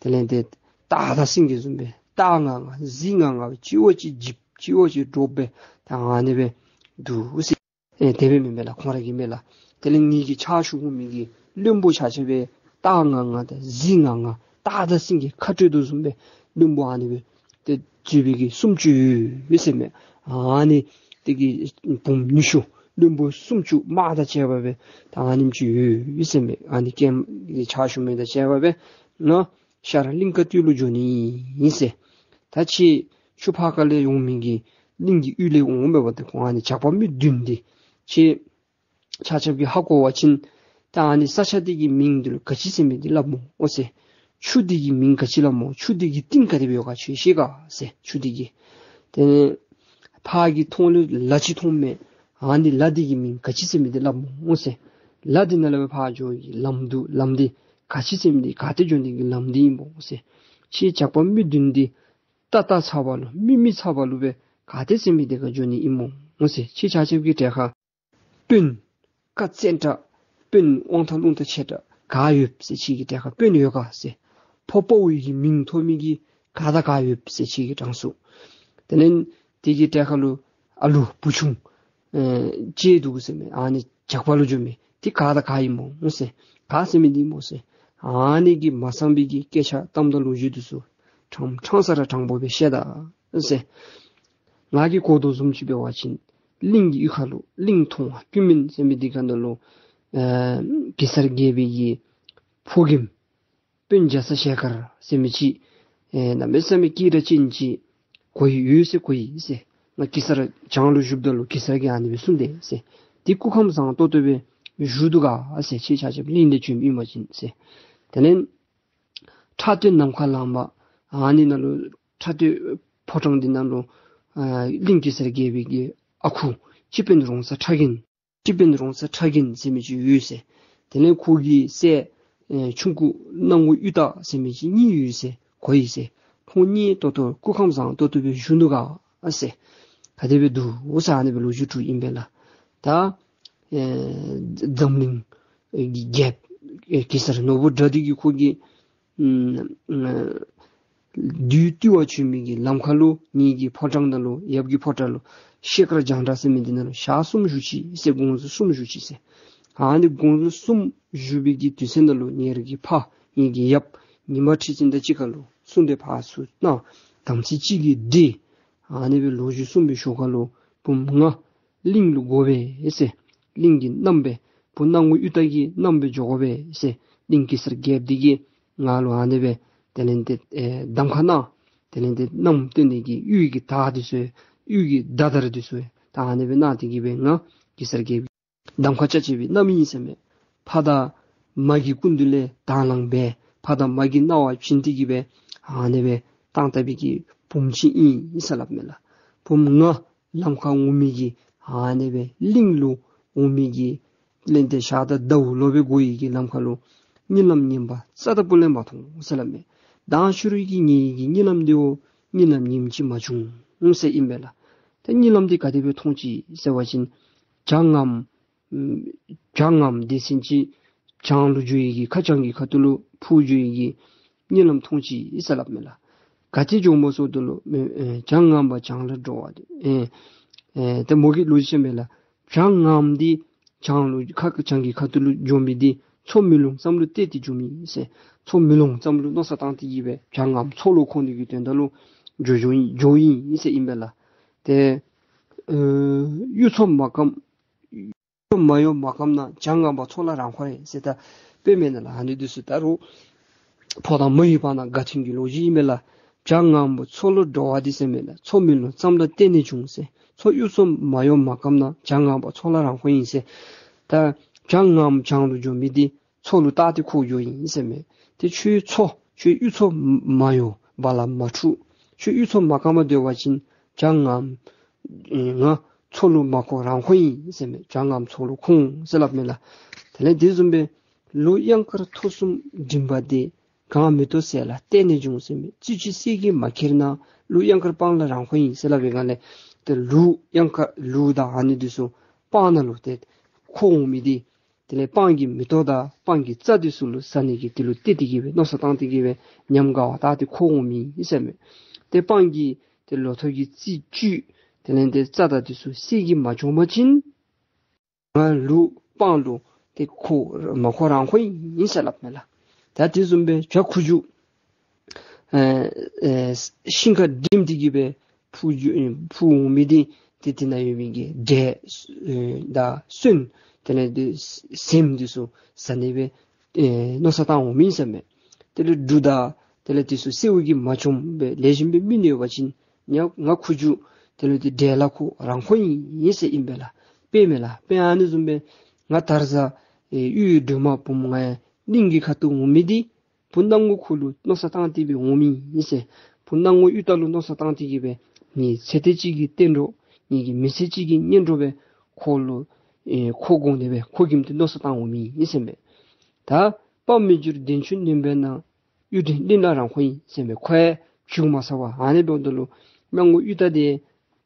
དེ་ལས་ཏེ་སྟག་དང་སེང་གེ་བཟུམ་སྦེ་སྟག་ང་ང་གཟིག་ང་ང་སྦེ་གཅིག་བ་གཅིག་འཇིབ་གཅིག་བ་གཅིག་འདྲོག་སྦེ་ད་ཨ་ནི་སྦེ་འདུག་ཟེར། ཨེ་དེ་སྦེ་མེན་པས་ལགས། ཁོང་ར་གིས་མེན་ལགས། དེ་ལས་ངེ་གི་ཕྱག་ཞུ་མི་གི་བློན་པོ་ཆ་ཁྱབ་སྦེ་སྟག་ང་ང་དང་གཟིག་ང་ང་སྟག་དང་སེང་གེ་ཁ་སྤྲོད་དོ་བཟུམ་སྦེ་བློན་པོ་ཨ་ནི་སྦེ་ཏེ་བརྩིས་པའི་གི་སུམ་ཅུ་ཡོད་ཡོད་ཟེར་མས། ཨ་ནི་དེ་གི་བུམོ་ཉི་ཤུ་བློན་པོ་སུམ་ཅུ་དམག་དང་བཅས་པ་སྦེ་ད་ཨ་ནེམ་ཅིག་ཡོད་ཡོད་ཟེར་མས། ཨ་ནི་ཀེམ་གི་ཕྱག་ཞུ་མི་དང་བཅས་པ་སྦེ་ང་ཤར་གླིང་དཀར་སྟོད་ལུ་འགྱོ་ནི་ཨིན་ཟེར། ད་ཕྱི་ཆུ་ཕར་ཁ་ལས་འོང་མི་གི་གླིང་གི་ཡུལ་ལས་འོང་མི་འབདཝ་ད་ཁོང་ཨ་ནི་ཇག་པ་མི་བདུན་འདི་ཕྱི་ཆ་ཁྱབ་ཀྱིས་ཧ་གོ་བ་ཅིན་ད་ཨ་ནི་ས་ཆ་འདི་གི་མིང་འདི་ལུ་ག་ཅི་ཟེར་མི་འདི་སླབ་སྨོ་ཟེར། ཆུ་འདི་གི་མིང་ག་ཅི་སླབ་སྨོ། ཆུ་འདི་གི་གཏིང་ག་དེ་སྦེ་ཡོད་ག་ཁྱོད་ཤེས་ག་ཟེར། ཆུ་འདི་གི་དེ་ལས་ཕར་གྱི་མཐོངས་ལུ་ལ་ཅིག་མཐོངམ་མས། ཨ་ནི་ལ་འདི་གི་མིང་ག་ཅི་ཟེར་མི་འདི་སླབ་སྨོ་ཟེར། ལ་འདི་ནང་ལས་སྦེ་ཕར་འགྱོ་བའི་ལམ་འདུག། ལམ་འདི་ག་ཅི་ཟེར་མི་འདི་ག་ཏེ་འགྱོ་ནི་གི་ལམ་འདི་ཨིན་སྨོ་ཟེར། ཕྱི་ཇག་པ་མི་བདུན་འདི་རྟ་རྟ་ཚ་བ་ལུ་མི་མི་ཚ་བ་ལུ་སྦེ་ག་ཏེ་ཟེར་མི་འདི་ཁར་འགྱོ་ནི་ཨིན་སྨོ། འོང་ཟེར། ཁྱེད་ཆ་ཁྱབ་ཀྱི་གྲལ་ཁར་དཔོན་ཁ་བཙན་དྲགས་དཔོན་དབང་ཐང་རླུང་རྟ་ཆེ་དྲགས་ག་ཡོད་ཟེར། ཁྱེད་ཀྱི་གྲལ་ཁར་དཔོན་ཡོད་ག་ཟེར། ཕོ་དཔའ་བོ་ཡི་གི་མིང་ཐོབ་མི་གི་ག་དང་ག་ཡོད་ཟེར། ཁྱེད་ཀྱི་གྲངས་སུ། དེ་ལས་དེ་གི་གྲལ་ཁར་ལུ་ཨ་ལུ་བུ་ཆུང་ཨེ་ཅིག་འདུག་ཟེར་མས། ཨ་ནི་ཇག་པ་ལུ་འགྱོ་མི་དེ་ག་དང་ག་ཨིན་མོ་ཟེར། ག་ཟེར་མི་འདི་མོ་ཟེར། ཨ་ནི་གི་མ་གསང་པའི་གི་སྐད་ཆ་གཏམ་དང་ལོ་རྒྱུས་འདི་ཚུ་ཕྲང་ཕྲང་ས་ར་དྲང་པོ་སྦེ་བཤད་ད་ཟེར། ང་གིས་གོ་དོ་བཟུམ་ཅིག་འབད་བ་ཅིན་གླིང་གི་གཡུས་ཁ་ལུ་གླིང་མཐོང་བ་ཀུན་སྨོན་ཟེར་མི་འདི་ཁ་ནང་ལུ་ཨེ་གེ་སར་རྒྱལ་པོའི་གི་ཕོ་རྒནམ་དཔོན་རྒྱ་ཚ་ཞལ་དཀར་ཟེར་མི་ཅིག་ཨེ་གནམ་མེད་ས་མེད་སྐད་གྲགས་ཅན་ཅིག་གོ་ཡི་ཡོད་ཟེར། གོ་ཡི་ཟེར། ང་གེ་སར་བྱང་ལུ་བཞུགསཔ་ད་ལུ་གེ་སར་གྱིས་ཨ་ནི་སྦེ་གསུངས་དེས་ཟེར། དེ་སྐུ་ཁམས་བཟང་ཏོག་ཏོ་སྦེ་བཞུགས་འདུག་ག་ཟེར། ཁྱེད་ཆ་ཁྱབ་གླིང་ལས་བྱོནམ་ཨིན་པ་ཅིན་ཟེར། དེ་ལས་ཁྲ་སྟོད་ནམ་མཁའ་ལང་པ་ཨ་ནི་ནང་ལུ་ཁྲ་སྟོད་ཕོ་བྲང་འདི་ནང་ལུ་ཨ་གླིང་གེ་སར་རྒྱལ་པོའི་གི་ཨ་ཁུ་སྤྱི་དཔོན་རོང་ཚ་ཁྲ་རྒན་སྤྱི་དཔོན་རོང་ཚ་ཁྲ་རྒན་ཟེར་མི་ཅིག་ཡོད་ཟེར། དེ་ལས་ཁོ་གི་སྲས་ཨེ་ཆུང་ཀུ་སྣང་ངུ་གཡུ་སྟག་ཟེར་མི་ཅིག་གཉིས་ཡོད་ཟེར། གོ་ཡི་ཟེར། ཁོང་གཉིས་ཏོག་ཏོ་སྐུ་ཁམས་བཟང་ཏོག་ཏོ་སྦེ་བཞུགས་འདུག་ག་ཟེར། ག་དེ་སྦེ་འདུག་ཟེར་ཨ་ནི་སྦེ་ལོ་རྒྱུས་དྲུག་ཨིན་པས་ལགས། ད་ཨེ་འཛམ་གླིང་ཨེ་རྒྱལཔོ་ཨེ་གེ་སར་ནོར་བུ་དགྲ་འདུལ་གྱིས་ཁོ་གི་ཨམ་ཨ་བདུད་བཏུལ་བར་བྱོན་མི་གི་ལམ་ཁ་ལུ་ངེ་གི་ཕོ་བྲང་ནང་ལུ་ཡབ་ཀྱི་ཕོ་བྲང་ལུ་ཤེལ་དཀར་རྒྱང་གྲགས་ཟེར་མི་འདི་ནང་ལུ་ཞག་གསུམ་བཞུགས་ཅི་ཟེར། དགོངས་གསོལ་གསུམ་ཞུ་ཅི་ཟེར། ཨ་ནི་དགོངས་གསོལ་གསུམ་ཞུ་བའི་གི་དུས་ཚོད་ནང་ལུ་ངེ་ར་གི་ཕ་ངེ་གི་ཡབ་ཉི་མ་ཁྲི་བཙན་དང་གཅིག་ཁར་ལུ་གསུངས་ཏེ་ཕར་ཚུར་གནང་དམ་ཚིག་གཅིག་གིས་སྒྲིལ། ཨ་ནི་སྦེ་ལོ་རྒྱུས་གསུངས་པའི་ཞོར་ཁ་ལུ་བུམོ་ང་གླིང་ལུ་དགོ་པས་ཟེར། གླིང་གི་མནའམ་སྦེ་བུ་སྣང་ངུ་གཡུ་སྟག་གི་མནའམ་སྦེ་འགྱོ་དགོ་པས་ཟེར། གླིང་གེ་སར་རྒྱལཔོ་འདི་གིས་ང་ལུ་ཨ་ནི་སྦེ་དེ་ལས་ཏེ་ཨེ་གདམ་ཁ་གནང་། དེ་ལས་ཏེ་མནའམ་སྟོན་ནི་གི་གཡུ་གི་དར་འདི་ཚུ་གཡུ་གི་མདའ་དར་འདི་ཚུ་ད་ཨ་ནི་སྦེ་གནང་སྟེ་གི་སྦེ་ང་གེ་སར་རྒྱལཔོ་གདམ་ཁ་རྐྱབ་ཅི་སྦེ་གནང་མི་ཨིན་ཟེར་མས། ཕ་དང་མ་གི་སྐུ་མདུན་ལས་དང་བླངས་སྦེ་ཕ་དང་མ་གི་གནང་བ་བྱིན་ཏེ་གི་སྦེ་ཨ་ནི་སྦེ་བཏང་བཏང་བའི་གི་བུམོ་ཅིག་ཨིན་ཟེར་སླབ་མས་ལགས། བུམོ་ང་ལམ་ཁར་འོང་མི་གི་ཨ་ནི་སྦེ་གླིང་ལུ་འོང་མི་གི་ལན་ཏེ་ཞག་དང་ཟླཝ་ལོ་སྦེ་འགོར་བའི་གི་ལམ་ཁ་ལུ་གཉིད་ལམ་ངན་པ་རྩ་དང་སྤུ་ལས་མ་མཐོང་ཟེར་སླབ་མས། མདང་ཕྱི་རུ་གི་ངེ་གི་གཉིད་ལམ་འདི་འོ་གཉིད་ལམ་ངནམ་ཅིག་མ་བྱུང་ཟེར་ཨིན་པས་ལགས། ཏེ་གཉིད་ལམ་འདི་ག་དེ་སྦེ་མཐོང་ཅི་ཟེར་བ་ཅིན་བྱང་ངམ་ཨམ་བྱང་ངམ་སྡེ་ཚན་ཅིག་བྱང་ལུ་འགྱོ་ཡི་གི་ཁ་བྱང་གི་ཁ་ཐུག་ལུ་འཕུར་འགྱོ་ཡི་གི་གཉིད་ལམ་མཐོང་ཅི་ཟེར་སླབ་མས་ལགས། ག་ཅི་འགྱོཝ་སྨོ་ཟེརཝ་ད་ལུ་ཨེ་ཨེ་བྱང་ངམ་པ་བྱང་ལ་འགྲོ་བ་འདི་ཨེ་ཨེ་ཏེ་མོ་གིས་ལོ་རྒྱུས་བཤད་མས་ལགས། བྱང་ངམ་འདི་བྱང་ལུ་ཁ་བྱང་གི་ཁ་ཐུག་ལུ་འགྱོ་མི་འདི་མཚོ་མེ་ལོང་ཙམ་ལུ་བལྟས་ཏེ་འགྱོ་མི་ཨིན་ཟེར། མཚོ་མེ་ལོང་ཙམ་ལུ་མནོ་བསམ་བཏང་སྟེ་གི་སྦེ་བྱང་ངམ་མཚོ་ལུ་འཁོར་ནི་གི་དོན་དག་ལུ་འགྱོ་འགྱོཝ་ཨིན་འགྱོཝ་ཨིན་ཟེར་ཨིན་པས་ལགས། ཏེ་ཨེ་གཡུ་མཚོ་མ་སྐམ་མ་གཡོ་མ་སྐམ་ན་བྱང་ངམ་པ་མཚོ་ལ་རང་འཁོར་ཡི་ཟེར། ད་དཔེ་མེན་ན་ལགས། ཨ་ནི་འདི་ཚུ་ད་རུང་ཕོ་དང་མོ་ཡི་བར་ན་དགའ་མཐུན་གྱི་ལོ་རྒྱུས་ཨིན་མས་ལགས། བྱང་ངམ་པ་མཚོ་ལུ་འགྲོ་བ་འདི་ཟེར་མས་ལགས། མཚོ་མེ་ལོང་ཙམ་ལ་བལྟས་ནས་བྱུང་ཟེར། མཚོ་གཡུ་མཚོ་མ་གཡོ་མ་སྐམ་ན་བྱང་ངམ་པ་མཚོ་ལ་རང་འཁོར་ཡི་ཟེར། ད་བྱང་ངམ་བྱང་ལུ་འགྱོ་མི་འདི་མཚོ་ལུ་བལྟ་སྟེ་འཁོར་འགྱོཝ་ཨིན་ཟེར་མས། ཏེ་ཁྱོད་མཚོ་ཁྱོད་གཡུ་མཚོ་མ་གཡོ་བ་ལ་མ་འཁྲུགས། ཁྱོད་གཡུ་མཚོ་མ་སྐམ་པར་སྡོད་པ་ཅིན་བྱང་ངམ་ཨེ་ང་མཚོ་ལུ་མ་འཁོར་རང་འཁོར་ཡི་ཟེར་མས། བྱང་ངམ་མཚོ་ལུ་འཁོར་འོང་ཟེར་སླབ་མས་ལགས། དེ་ལས་དེ་བཟུམ་སྦེ་ལུག་གཡང་དཀར་ཐོག་གསུམ་འགྲིམ་པ་དེ། གངས་མེ་ཏོག་ཟས་ལ་བརྟེན་ནས་བྱུང་ཟེར་མས། བཙུགས་ཅི་གསེར་གྱིས་མ་ཁྱེར་ན། ལུག་གཡང་དཀར་སྤང་ལ་རང་འཁོར་ཡི་ཟེར་སླབ་པའི་སྒང་ལས་ཏེ་ལུག་གཡང་དཀར་ལུག་དང་ཨ་ནི་འདི་ཚུ་སྤང་ནང་ལུ་ཏེ་འཁོར་འོང་མི་འདི་དེ་ལས་སྤང་གི་མེ་ཏོག་དང་སྤང་གི་རྩྭ་འདི་ཚུ་ལུ་ཟ་ནི་གི་དེ་ལུ་བལྟས་ཏེ་གི་སྦེ་མནོ་བསམ་བཏང་སྟེ་གི་སྦེ་ཉམས་དགའ་བ་བཏང་སྟེ་འཁོར་འོང་མི་ཨིན་ཟེར་མས། ཏེ་སྤང་གི་ཏེ་ལོ་ཐོག་གི་རྩི་བཅུད་དེ་ལས་ཏེ་རྩྭ་དང་འདི་ཚུ་གསེར་གྱིས་མ་བྱུང་པ་ཅིན་ང་ལུག་སྤང་ལུ་ཏེ་འཁོར་མ་འཁོར་རང་འཁོར་ཨིན་ཟེར་སླབ་མས་ལགས། ད་དེ་བཟུམ་སྦེ་བྱ་ཁུ་བྱུག་ཨེ་ཨེ་ཤིང་ཁར་འགྲིམ་སྟེ་གི་སྦེ་འཕུར་འགྱོ་འཕུར་འོང་མི་འདི་ཏེ་དེ་ནང་ཡོད་མི་གི་འབྲས་ཨེ་དང་སོན་དེ་ལས་ཏེ་སེམས་འདི་ཚུ་ཟ་ནི་སྦེ་ཨེ་མནོ་བསམ་བཏང་འོང་མི་ཨིན་ཟེར་མས། དེ་ལས་འབྲུ་དང་དེ་ལས་དེ་ཚུ་གསེར་གྱིས་མ་བྱུང་སྦེ་ལེགས་ཤོམ་སྦེ་སྨིན་ཡོད་པ་ཅིན་ང་ང་ཁུ་བྱུག་དེ་ལས་ཏེ་འབྲས་ལ་འཁོར་རང་འཁོར་ཨིན་ཟེར་ཨིན་པས་ལགས། དཔེ་མེན་ན་ལགས། དཔེ་ཨ་ནི་བཟུམ་སྦེ་ང་དར་ཟ་ཨེ་གཡུ་ཡི་སྒྲོལ་མ་བུམོ་ང་ཡང་གླིང་གི་ཁ་ཐུག་འོང་མི་འདི་བུ་སྣང་ངུ་ཁོ་ལུ་མནོ་བསམ་བཏང་སྟེ་སྦེ་འོང་མི་ཨིན་ཟེར། བུ་སྣང་ངུ་གཡུ་སྟག་ལུ་མནོ་བསམ་བཏང་སྟེ་གི་སྦེ་ངེའི་ཚེ་འདི་གཅིག་གི་གཏན་གྲོགས་ངེའི་གི་མི་ཚེ་གཅིག་གི་གཉེན་གྲོགས་སྦེ་ཁོ་ལུ་ཨེ་ཁོ་དགོ་ནི་སྦེ་ཁོ་གིས་མི་འདི་མནོ་བསམ་བཏང་འོང་མི་ཨིན་ཟེར་མས། ད་དཔའ་མི་འགྱུར་གདན་ཆུང་ནེམ་པའི་ནང་། གཡུ་སྒྲོན་གླིང་ལ་རང་འཁོར་ཡི་ཟེར་མས། ཁོ་ཡང་བྱུག་མ་ཟ་བར་ཨ་ནི་འབདཝ་ད་ལུ་སྣང་ངུ་གཡུ་སྟག་དེ་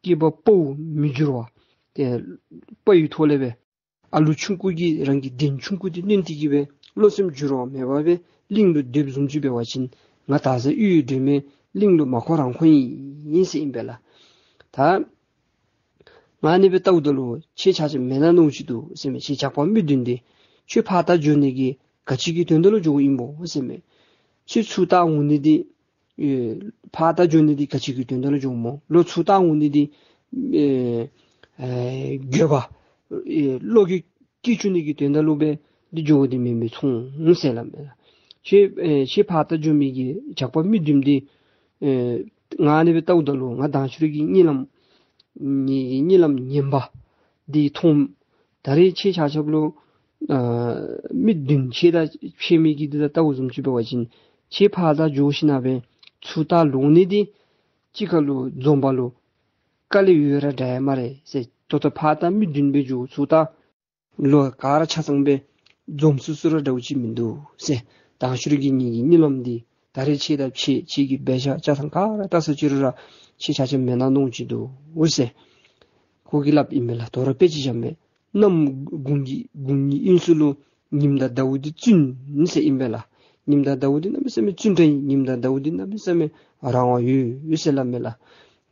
སྐྱེས་པ་དཔའ་བོ་མི་འགྱུར་བར་ ཏེ་དཔའ་བོའི་ཐོག་ལས་སྦེ་ཨ་ལུ་ཆུང་ཀུ་གིས་རང་གི་གདན་ཆུང་ཀུ་འདི་བསྣུན་ཏེ་གི་སྦེ་བློ་སེམས་འགྱུར་བ་མེད་པར་སྦེ་གླིང་ལུ་སྡོདཔ་བཟུམ་ཅིག་འབད་བ་ཅིན་ང་ད་ས་གཡུས་སྒྲོལ་མའི་གླིང་ལུ་མ་འཁོར་རང་འཁོར་ཨིན་ཟེར་ཨིན་པས་ལགས། ད་ང་ཨ་ནི་སྦེ་བལྟཝ་ད་ལུ་ཁྱེད་ཆ་ཁྱབ་མེན་ན་མནོཝ་ཅིག་འདུག་ཟེར་མས། ཁྱེད་ཇག་པ་མི་བདུན་འདི་ཁྱོད་ཕར་ད་འགྱོ་ནི་གི་ག་ཅི་གི་དོན་དག་ལུ་འགྱོཝ་ཨིན་པོ་ཟེར་མས། ཁྱོད་ཚུར་ད་འོང་ནི་འདི་ཨེ་ཕར་ད་འགྱོ་ནི་འདི་ག་ཅི་གི་དོན་དག་ལུ་འགྱོཝ་སྨོ། ལོག་ཚུར་ད་འོང་ནི་འདི་ཨེ་ཨེ་འགྱོད་པ་ཨེ་བློ་གི་སྐྱེ་བཅུག་ནི་གི་དོན་དག་ལུ་སྦེ་འདི་འགྱོཝ་འདི་མེན་པས་མཐོང་ཟེར་སླབ་མས་ལགས། ཁྱེད་ཨེ་ཁྱེད་ཕར་ད་འགྱོ་མི་གི་ཇག་པ་མི་བདུན་འདི་ཨེ་ང་ཨ་ནི་སྦེ་བལྟཝ་ད་ལུ་ང་མདང་ཕྱི་རུ་གི་གཉིད་ལམ་ངེ་གི་གཉིད་ལམ་ངན་པ་འདི་མཐོང་། ད་རེས་ཁྱེད་ཆ་ཁྱབ་ལུ་ཨ་མི་བདུན་ཁྱེད་དང་ཕྱད་མི་གི་འདི་དང་བལྟཝ་བཟུམ་ཅིག་འབད་བ་ཅིན་ཁྱེད་ཕར་ད་འགྱོ་ཞིནམ་སྦེ་ཚུར་ད་ལོག་ནི་འདི་གཅིག་ཁར་ལུ་འཛོམས་པ་ལུ་དཀའ་ལས་ཡོད་ར་འདྲ་ཡ་སྨ་རེ་ཟེར། ད་ལྟོ་ཕར་ད་མི་བདུན་སྦེ་འགྱོ་ཚུར་ད་ལོག་ག་ར་ཆ་ཚང་སྦེ་འཛོམས་སུ་སུ་ར་འདྲཝ་ཅིག་མིན་འདུག་ཟེར། མདང་ཕྱི་རུ་གི་ངེ་གི་གཉིད་ལམ་འདི་ད་རེས་ཁྱེད་དང་ཕྱད་ཁྱེད་ཀྱི་འབད་བཞག་ཆ་ཚང་ག་ར་བལྟ་ས་ཅི་རུང་ར་ཁྱེད་ཆ་ཁྱབ་མེན་ན་མནོཝ་ཅིག་འདུག་ཟེར། ཁོ་གིས་སླབ་ཨིན་མས་ལགས། དོ་རུང་དཔེ་ཅིག་བཞག་མས། གནམ་དགུང་གི་དགུང་གི་དབྱིངས་སུ་ལུ་ཉིམ་དང་ཟླཝ་འདི་བཙུན་ཟེར་ཨིན་པས་ལགས། ཉིམ་དང་ཟླཝ་འདི་གནམ་མེད་ས་མེད་བཙུན་དྲགས་ཨིན། ཉིམ་དང་ཟླཝ་འདི་གནམ་མེད་ས་མེད་རང་དབང་ཡོད་ཡོད་ཟེར་སླབ་མས་ལགས།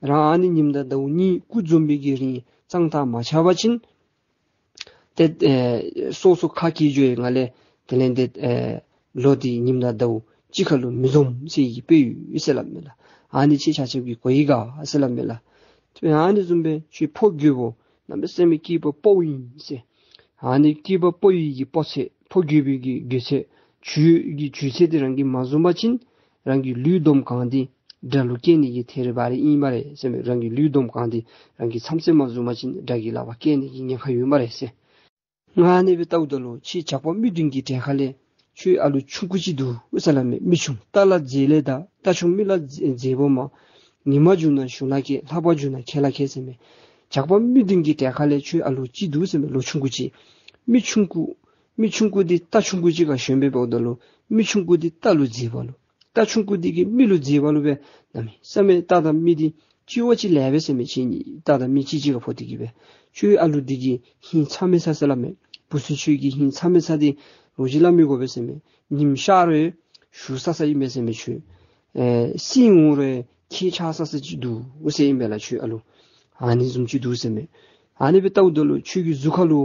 རང་ཨ་ནི་ཉིམ་དང་ཟླཝ་གཉིས་སྐུ་འཛོམས་པའི་གི་རིང་གཙང་ཐག་མ་ཆོད་པ་ཅིན་ཏེ་ཨེ་སོ་སོ་ཁ་སྐད་འགྱོ་ཡི་ངང་ལས་དེ་ལས་ཏེ་ཨེ་ལོག་སྟེ་ཉིམ་དང་ཟླཝ་གཅིག་ཁར་ལུ་མི་འཛོམས་ཟེར་གྱི་དཔེ་ཡོད་ཟེར་སླབ་མས་ལགས། ཨ་ནི་ཁྱེད་ཆ་ཁྱབ་ཀྱིས་གོ་ཡི་ག་ཟེར་སླབ་མས་ལགས། ཨ་ནི་བཟུམ་སྦེ་ཁྱོད་ཕོ་རྒོད་པོ་གནམ་མེད་ས་མེད་སྐྱེས་པ་ཕོ་ཨིན་ཟེར། ཨ་ནི་སྐྱེས་པ་ཕོ་ཡི་གི་ཕོ་ཚོད་ཕོ་རྒོད་པོའི་གི་རྒོད་ཚད་ཇུས་ཀྱི་ཇུས་ཚད་འདི་རང་གིས་མ་བཟུང་པ་ཅིན་རང་གི་ལུས་འདོམ་གང་འདི་དགྲ་ལུ་སྐྱེ་ནི་གི་ཐེ་རེ་བ་རེ་ཨིན་སྨ་རེ་ཟེར་མས། རང་གི་ལུས་འདོམ་གང་འདི་རང་གིས་མཚམས་ཚད་མ་བཟུང་པ་ཅིན་དགྲ་གི་ལག་པར་སྐྱེ་ནི་གི་ཉེན་ཁ་ཡོད་སྨ་རེ་ཟེར། ང་ཨ་ནི་སྦེ་བལྟཝ་ད་ལུ་ཁྱེད་ཇག་པ་མི་བདུན་གྱི་གྲལ་ཁ་ལས་ཁྱོད་ཨ་ལུ་ཆུང་ཀུ་ཅིག་འདུག་ཟེར་སླབ་མས། མི་ཆུང་རྟ་ལ་མཛེས་ལེ་དང་རྟ་ཆུང་མི་ལ་མཛེས་པོ་མ། ཉི་མ་འགྱུར་ན་གཞུང་ལ་སྐྱེ། ལྷག་པ་འགྱུར་ན་ཁྱེད་ལ་སྐྱེ་ཟེར་མས། ཇག་པ་མི་བདུན་གྱི་གྲལ་ཁ་ལས་ཁྱོད་ཨ་ལུ་ཅིག་འདུག་ཟེར་མས། ལོ་ཆུང་ཀུ་ཅིག། མི་ཆུང་ཀུ་མི་ཆུང་ཀུ་འདི་རྟ་ཆུང་ཀུ་ཅིག་ཁར་ཞོན་སྦེ་འབདཝ་ད་ལུ་མི་ཆུང་ཀུ་འདི་རྟ་ལུ་མཛེས་པ་ལུ་རྟ་ཆུང་ཀུ་འདི་གིས་མི་ལུ་མཛེས་པ་ལུ་སྦེ་གནམ་མེད་ས་མེད་རྟ་དང་མི་འདི་ཅིག་བ་ཅིག་ལས་པས་ཟེར་མས། ཁྱེད་གཉིས་རྟ་དང་མི་གཅིག་གཅིག་ཁར་ཕོག་སྟེ་གི་སྦེ་ཁྱོད་ཨ་ལུ་འདི་གི་ཧིང་ཚ་མི་ཚ་ཟེར་སླབ་མས། བུ་ཚུ་ཁྱོད་ཀྱི་ཧིང་ཚ་མི་ཚ་འདི་ལོག་ཅིག་སླབ་མི་དགོ་པས་ཟེར་མས། ཉིམ་ཤར་རུང་ཞུ་ས་ས་ཨིན་མས་ཟེར་མས། ཁྱོད་ཨེ་སྲིང་འོང་རུང་ཁྱེད་ཆགས་ས་ས་ཅིག་འདུག་ཟེར་ཨིན་པས་ལགས། ཁྱོད་ཨ་ལུ་ཨ་ནི་བཟུམ་ཅིག་འདུག་ཟེར་མས། ཨ་ནི་སྦེ་བལྟཝ་ད་ལུ་ཁྱོད་ཀྱི་གཟུགས་ཁར་ལུ་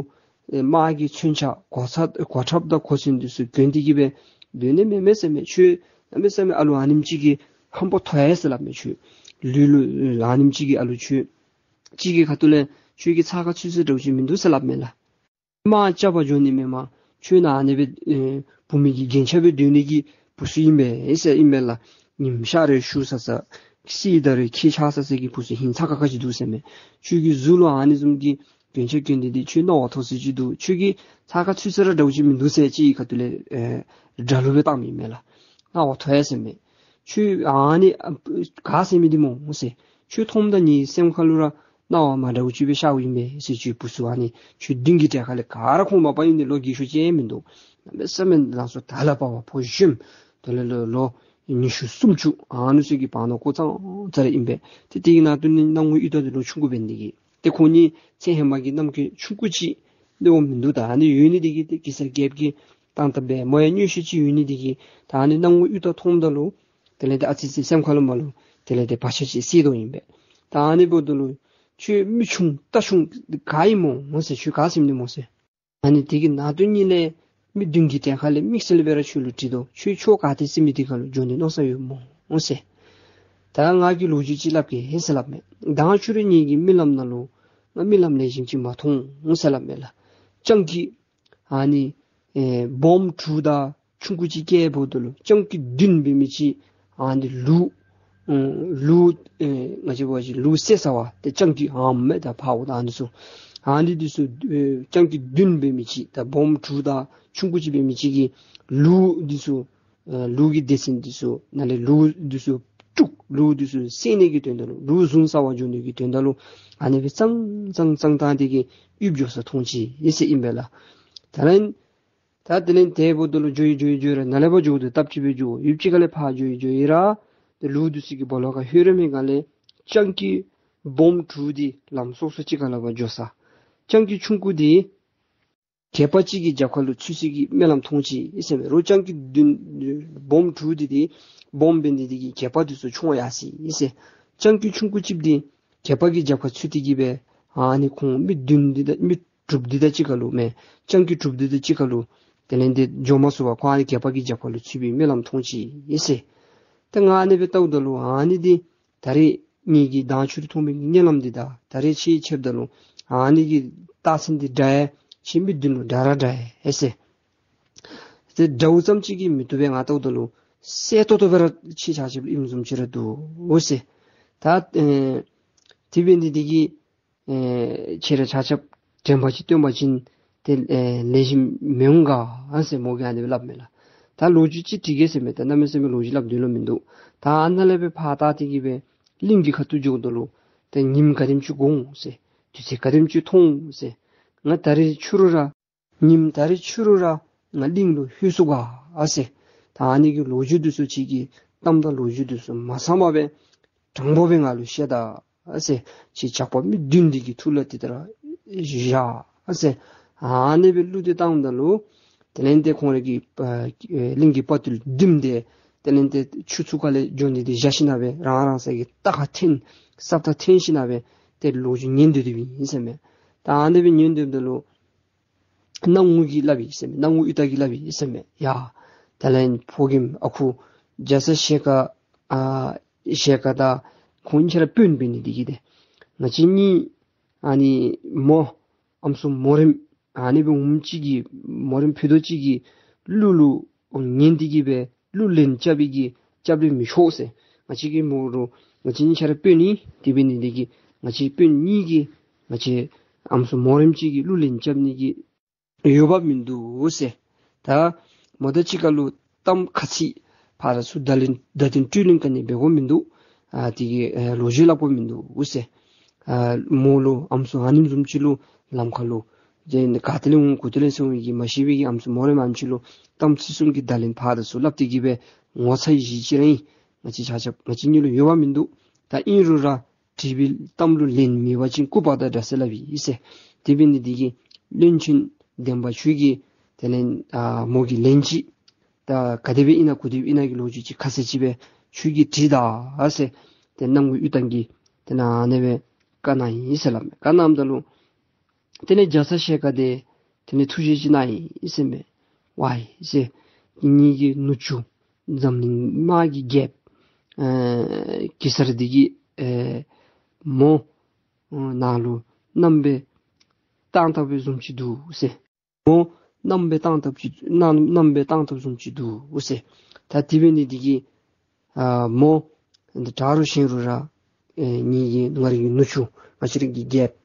ཨེ་དམག་གི་མཚོན་ཆ་གོ་ཚ་གོ་ཁྲབ་དང་གོ་མཚོན་འདི་ཚུ་གྱོན་ཏེ་གི་སྦེ་སྡོད་ནི་མེན་མས་ཟེར་མས། ཁྱོད་གནམ་མེད་ས་མེད་ཨ་ལུ་ཨ་ནེམ་ཅིག་གིས་ཧམ་པ་མཐོ་ཡི་ཟེར་སླབ་མས། ཁྱོད་ལུས་ལུ་ཨ་ནེམ་ཅིག་གིས་ཨ་ལུ་ཁྱོད་གཅིག་གི་ཁ་ཐུག་ལས་ཁྱོད་ཀྱི་ཚགས་ཁར་ཚུད་ས་འདྲཝ་ཅིག་མིན་འདུག་ཟེར་སླབ་མས་ལགས། དམག་རྐྱབ་པར་འགྱོ་ནི་མེན་མས། ཁྱོད་ནཱ་ཨ་ནི་སྦེ་ཨེ་བུད་མེད་ཀྱི་རྒྱན་ཆ་སྦེ་སྡོད་ནི་གི་བུ་ཚུ་ཨིན་པས་ཟེར་ཨིན་པས་ལགས། ཉིམ་ཤར་རུང་ཞུ་ས་ས་སྲིད་ད་རུང་ཁྱེད་ཆགས་ས་ས་གི་བུ་ཚུ་ཧིང་ཚ་ཁ་ཁ་ཅིག་འདུག་ཟེར་མས། ཁྱོད་ཀྱི་གཟུགས་ལུ་ཨ་ནི་བཟུམ་གྱི་རྒྱན་ཆ་གྱོན་ཏེ་འདི་ཁྱོད་སྣང་བ་མཐོ་ས་ཅིག་འདུག། ཁྱོད་ཀྱི་ཚགས་ཁར་ཚུད་ས་ར་འདྲཝ་ཅིག་མིན་འདུག་ཟེར་གཅིག་གི་ཁ་ཐུག་ལས་ཨེ་དགྲ་ལུ་སྦེ་བཏངམ་ཨིན་མས་ལགས། སྣང་བ་མཐོ་ཡི་ཟེར་མས། ཁྱོད་ཨ་ནི་ཨ་ག་ཟེར་མི་འདི་སྨོ་ཟེར། ཁྱོད་མཐོངམ་ད་ངེའི་སེམས་ཁ་ལུ་ར་སྣང་བ་མ་འདྲཝ་ཅིག་སྦེ་ཤརཝ་ཨིན་པས་ཟེར། ཁྱོད་བུ་ཚུ་ཨ་ནི་ཁྱོད་བདུན་གྱི་གྲལ་ཁ་ལས་ག་ར་ཁོང་མ་པ་ཨིན་ནི་ལོ་རྒས་ཤོས་ཅིག་མིན་འདུག། གནམ་མེད་ས་མེད་ལང་ཚོ་དར་ལ་བབས་པ་ཕོ་གཞོནམ་དེ་ལས་ལོ་ལོ་ཉི་ཤུ་སུམ་ཅུ་ཨ་ནི་ཚུ་གི་བར་ན་ཀོ་ཙང་ཙ་ར་ཨིན་པས། ཏེ་དེ་གི་ནང་དུ་ནི་གནམ་ངོ་གཡུ་སྟག་འདི་ལོ་ཆུང་ཀུ་འབད་ནི་དེ་གིས་ཏེ་ཁོང་གཉིས་ཚེ་ཧེ་མ་གི་རྣམ་ཀུན་ཆུང་ཀུ་ཅིག་འདི་འོང་མིན་འདུག། ད་ཨ་ནི་ཡོད་ནི་དེ་གིས་ཏེ་གེ་སར་རྒྱལཔོ་གིས་བཏང་བཏངམ་སྦེ་མོ་ཡང་མྱོས་ཤེས་ཅིག་ཡོད་ནི་དེ་གིས་ད་ཨ་ནི་གནམ་ངོ་གཡུ་སྟག་མཐོངམ་ད་ལུ་དེ་ལས་ཏེ་ཨ་ཙི་ཙི་སེམས་ཁ་ལུ་མ་ལུ་དེ་ལས་ཏེ་བག་ཆགས་ཅིག་སད་དོ་ཨིན་པས། ད་ཨ་ནི་འབདཝ་ད་ལུ་ཁྱོད་མི་ཆུང་རྟ་ཆུང་ག་ཨིན་སྨོ་ཟེར། ཁྱོད་ག་ཟེར་མི་འདི་སྨོ་ཟེར། ཨ་ནི་དེ་གི་ནང་དོན་ཉིད་ལས་མི་བདུན་གྱི་གྲལ་ཁ་ལས་དམིགས་བསལ་སྦེ་ར་ཁྱོད་ལུ་དྲི་དོ། ཁྱོད་ཕྱོགས་ག་ཏེ་ཟེར་མི་དེ་ཁ་ལུ་འགྱོ་ནི་མནོ་ས་ཡོད་སྨོ་ཟེར། ད་ང་གིས་ལོ་རྒྱུས་ཅིག་སླབ་གེ་ཟེར་སླབ་མས། མདང་ཕྱི་རུ་ངེ་གི་རྨི་ལམ་ནང་ལུ་ང་རྨི་ལམ་ལེགས་ཤོམ་ཅིག་མ་མཐོང་ཟེར་སླབ་མས་ལགས། སྤྱང་ཀི་ཨ་ནི་ཨེ་སྦོམ་དྲུག་དང་ཆུང་ཀུ་ཅིག་སྐྱེལ་འབདཝ་ད་ལུ་སྤྱང་ཀི་བདུན་འབད་མི་ཅིག་ཨ་ནི་ལུག་ཨེ་ལུག་ཨེ་ང་བཅས་འབད་བ་ཅིན་ལུག་བསད་ཚར་བ་ཏེ་སྤྱང་ཀི་ཨམ་མེ་དང་ཕརཝ་དང་ཨ་ནི་ཚུ་ཨ་ནི་འདི་ཚུ་ཨེ་སྤྱང་ཀི་བདུན་འབད་མི་ཅིག་དང་སྦོམ་དྲུག་དང་ཆུང་ཀུ་ཅིག་འབད་མི་ཅིག་གིས་ལུག་འདི་ཚུ་ཨེ་ལུག་གི་སྡེ་ཚན་འདི་ཚུ་ནང་ལས་ལུག་འདི་ཚུ་དཀྲུགས་ལུག་འདི་ཚུ་བསད་ནི་གི་དོན་དག་ལུ་ལུག་བཟུང་ས་བར་འགྱོ་ནི་གི་དོན་དག་ལུ་ཨ་ནི་སྦེ་ཙང་ཙང་ཙང་ཏང་འདི་གིས་ཡུདཔ་འགྱོ་ས་མཐོང་ཅི་ཟེར་ཨིན་པས་ལགས། ད་ལན་ད་དེ་ལས་དེ་འབདཝ་ད་ལུ་འགྱོ་ཡི་འགྱོ་ཡི་འགྱོ་ཡི་ར་ནཱ་ལས་ཕར་འགྱོཝ་ད་སྟབས་གཅིག་སྦེ་འགྱོ། ཡུདཔ་ཅིག་ཁ་ལས་ཕར་འགྱོ་ཡི་འགྱོ་ཡི་ར་ཏེ་ལུག་འདི་ཚུ་གི་སྦོ་ལོགས་ཁར་ལྷོད་རན་མི་སྒང་ལས་སྤྱང་ཀི་སྦོམ་དྲུག་འདི་ལམ་སོ་སོ་ཅིག་ཁ་ལས་ཕར་འགྱོ་ས། སྤྱང་ཀི་ཆུང་ཀུ་འདི་གད་པ་གཅིག་གི་རྒྱབ་ཁ་ལུ་ཚུད་ས་གི་སྨོན་ལམ་མཐོང་ཅི་ཨིན་ཟེར་མས། རོགས་སྤྱང་ཀི་བདུན་སྦོམ་དྲུག་འདི་འདི་སྦོམ་འབད་ནི་འདི་གིས་གད་པ་འདི་ཚུ་ཆུང་བ་ཡར་སོ་ཡི་ཟེར། སྤྱང་ཀི་ཆུང་ཀུ་ཅིག་འདི་གད་པ་གི་རྒྱབ་ཁར་ཚུད་དེ་གིས་སྦེ་ཨ་ནི་ཁོང་མི་བདུན་འདི་དང་མི་དྲུག་འདི་དང་གཅིག་ཁར་ལུ་མས། སྤྱང་ཀི་དྲུག་འདི་དང་གཅིག་ཁར་ལུ་དེ་ལས་འདི་འགྱོ་མ་ཚུགས་པར་ཁོང་ཨ་ནི་གད་པ་གི་རྒྱབ་ཁ་ལུ་ཚུད་པའི་སྨོན་ལམ་མཐོང་ཅི་ཨིན་ཟེར། ཏེ་ང་ཨ་ནི་སྦེ་བལྟཝ་ད་ལུ་ཨ་ནི་འདི་ད་རེས་ངེ་གི་མདང་ཕྱི་རུ་མཐོང་མི་གི་མནལ་ལམ་འདི་དང་ད་རེས་ཁྱེད་ཕྱདཔ་ད་ལུ་ཨ་ནི་གི་རྟགས་མཚན་འདི་འདྲ་ཡི། ཁྱེད་མི་བདུན་ལུ་འདྲ་ར་འདྲ་ཡི་ཟེར། ཏེ་འདྲཝ་ཙམ་ཅིག་གིས་མི་བཏུབ་པས། ང་བལྟཝ་ད་ལུ་གསལ་ཏོག་ཏོ་སྦེ་ར་ཁྱེད་ཆ་ཁྱབ་ལུ་ཨིནམ་བཟུམ་ཅིག་ར་འདུག་ཟེར། ད་ཨེ་དེ་འབད་ནི་འདི་གིས་ཨེ་ཁྱེད་ར་ཆ་ཁྱབ་དྲན་པ་ཅིག་བཏོན་པ་ཅིན་ཏེ་ཨེ་ལེགས་ཤོམ་མི་འོང་ག་ཨ་ཟེར་མོ་གིས་ཨ་ནི་སྦེ་སླབ་མས་ལགས། ད་ལོ་རྒྱུས་ཅིག་དྲི་གེ་ཟེར་མས། ད་གནམ་མེད་ས་མེད་ལོ་རྒྱུས་སླབ་དོན་ལུ་མིན་འདུག། ད་ཨ་ནཱ་ལས་སྦེ་ཕར་བལྟ་སྟེ་གིས་སྦེ་གླིང་གི་ཁ་ཐུག་འགྱོཝ་ད་ལུ་ཏེ་ཉིམ་ག་དེམ་ཅིག་གོ་འོང་ཟེར། དུས་ཚོད་ག་དེམ་ཅིག་ཐོན་འོང་ཟེར། ང་ད་རེས་ཕྱི་རུ་ར་ཉིམ་ད་རེས་ཕྱི་རུ་ར་ང་གླིང་ལུ་ལྷོད་ཚུགས་ག་ཨ་ཟེར། ད་ཨ་ནི་གི་ལོ་རྒྱུས་འདི་ཚུ་ཁྱེད་ཀྱི་གཏམ་དང་ལོ་རྒྱུས་འདི་ཚུ་མ་ཚངམ་སྦེ་དྲང་པོ་སྦེ་ང་ལུ་བཤད་ད་ཨ་ཟེར། ཁྱེད་ཇག་པ་མི་བདུན་འདི་གི་ཐུགས་ལུ་དེ་ལྟར་བཞག་ཨ་ཟེར། ཨ་ནི་སྦེ་གླུ་འདི་བཏངམ་ད་ལུ་དེ་ལས་ཏེ་ཁོང་ར་གི་ཨེ་གླིང་གི་དཔའ་བརྟུལ་བདུན་འདི་དེ་ལས་ཏེ་ཆུ་ཚུར་ཁ་ལས་འགྱོ་ནི་འདི་བཞག་ཞིནམ་སྦེ་རང་རང་སོ་གི་རྟ་ཁར་འཐེན་སྲབ་ཐག་འཐེན་ཞིནམ་སྦེ་ཏེ་ལོ་རྒྱུས་ཉན་སྡོད་དེ་སྦེ་ཨིན་ཟེར་མས། ད་ཨ་ནི་སྦེ་ཉན་སྡོདཔ་ད་ལུ་སྣང་ངུ་གིས་སླབ་ཡི་ཟེར་མས། སྣང་ངུ་གཡུ་སྟག་གིས་སླབ་ཡི་ཟེར་མས། ཡ་དེ་ལས་ཕོ་རྒནམ་ཨ་ཁུ་རྒྱ་ཚ་ཞལ་དཀར་ཨ་ཞལ་དཀར་དང་ཁོང་གཉིས་ཆ་ར་དཔོན་འབད་ནི་འདི་གིས་ཏེ་ང་བཅས་གཉིས་ཨ་ནི་མོ་ཨམ་སྲུ་མོ་རེངམ་ཨ་ནི་སྦེ་འོངམ་ཅིག་གི་མོ་རེངམ་ཕུད་རྡོག་ཅིག་གི་གླུ་ལུ་ཉན་ཏེ་གིས་སྦེ་གླུ་ལེན་རྐྱབ་པའི་གི་རྐྱབ་ལེན་མི་ཆོག་ཟེར། ང་བཅས་ཀྱི་མོ་ར་ང་བཅས་གཉིས་ཆ་ར་དཔོན་ཨིན། དེ་འབད་ནི་འདི་གིས་ང་བཅས་དཔོན་གཉིས་ཀྱིས་ང་བཅས་ཨམ་སྲུ་མོ་རེངམ་ཅིག་གི་གླུ་ལེན་རྐྱབ་ནི་གི་འོས་འབབ་མིན་འདུག་ཟེར། ད་མོ་དང་གཅིག་ཁར་ལུ་གཏམ་ཁ་ཚིག་ཕར་ཚུར་བརྡ་ལན་བརྡ་དོན་སྤྲོད་ལེན་ག་ནི་འབད་དགོཔ་མིན་འདུག། ཨ་དེ་གི་ཨེ་ལོ་རྒྱུས་སླབ་དགོཔ་མིན་འདུག་ཟེར། ཨ་མོ་ལུ་ཨམ་སྲུ་ཨ་ནེམ་བཟུམ་ཅིག་ལུ་ལམ་ཁ་ལུ་ཏེ་ག་ཏེ་ལས་འོང་གུ་ཏེ་ལས་སོང་བའི་གི་མ་ཤེས་པའི་གི་ཨམ་སྲུ་མོ་རེངམ་ཨ་ནེམ་ཅིག་ལུ་གཏམ་ཚིག་གསུམ་གྱི་བརྡ་ལན་ཕར་དང་ཚུར་སླབ་སྟེ་གིས་སྦེ་ངོ་ཚ་ཡི་གཞི་ཅིག་ར་ཨིན། ང་བཅས་ཆ་ཁྱབ་ང་བཅས་གཉིས་ལུ་འོས་འབབ་མིན་འདུག། ད་ཨིན་རུང་ར་དྲིས་པའི་གཏམ་ལུ་ལན་མེད་པ་ཅིན་སྐུད་པ་དང་འདྲ་ཟེར་སླབ་ཨིན་ཟེར། དེ་འབད་ནི་འདི་གིས་བློན་ཆེན་འདན་མ་ཁྱོད་ཀྱིས་དེ་ལས་ཨ་མོ་གི་ལན་ཅིག་ད་ག་དེ་སྦེ་ཨིན་ན་ག་དེ་སྦེ་ཨིན་ན་གི་ལོ་རྒྱུས་ཅིག་ཁ་གསལ་ཅིག་སྦེ་ཁྱོད་ཀྱིས་དྲིས་ད་ཨ་ཟེར། ཏེ་སྣང་ངུ་གཡུ་སྟག་གིས་ཏེ་ཨ་ནི་སྦེ་བཀའ་གནང་ཡི་ཟེར་སླབ་མས། བཀའ་གནངམ་ད་ལུ་དེ་ལས་རྒྱ་ཚ་ཞལ་དཀར་འདི་དེ་ལས་ཐུགས་རྗེ་ཅིག་གནང་ཡི་ཟེར་མས། ཝའི་ཟེར། ངེ་གི་ནུ་གཅུང་འཛམ་གླིང་དམག་གི་རྒྱལཔོ་ཨེ་གེ་སར་འདི་གི་ཨེ་མོ་ཨེ་ནཱ་ལུ་མནའམ་སྦེ་བཏང་བཏངམ་བཟུམ་ཅིག་འདུག་ཟེར། མོ་མནའམ་སྦེ་བཏང་བཏངམ་ཅིག་མནའ་མནའམ་སྦེ་བཏང་བཏངམ་བཟུམ་ཅིག་འདུག་ཟེར། ད་དེ་འབད་ནི་འདི་གིས་ཨ་མོ་འདི་དྲག་རུང་ཞན་རུང་ར་ཨེ་ངེ་གི་ང་རའི་གི་ནུ་གཅུང་ང་བཅས་རའི་གི་རྒྱལཔོ་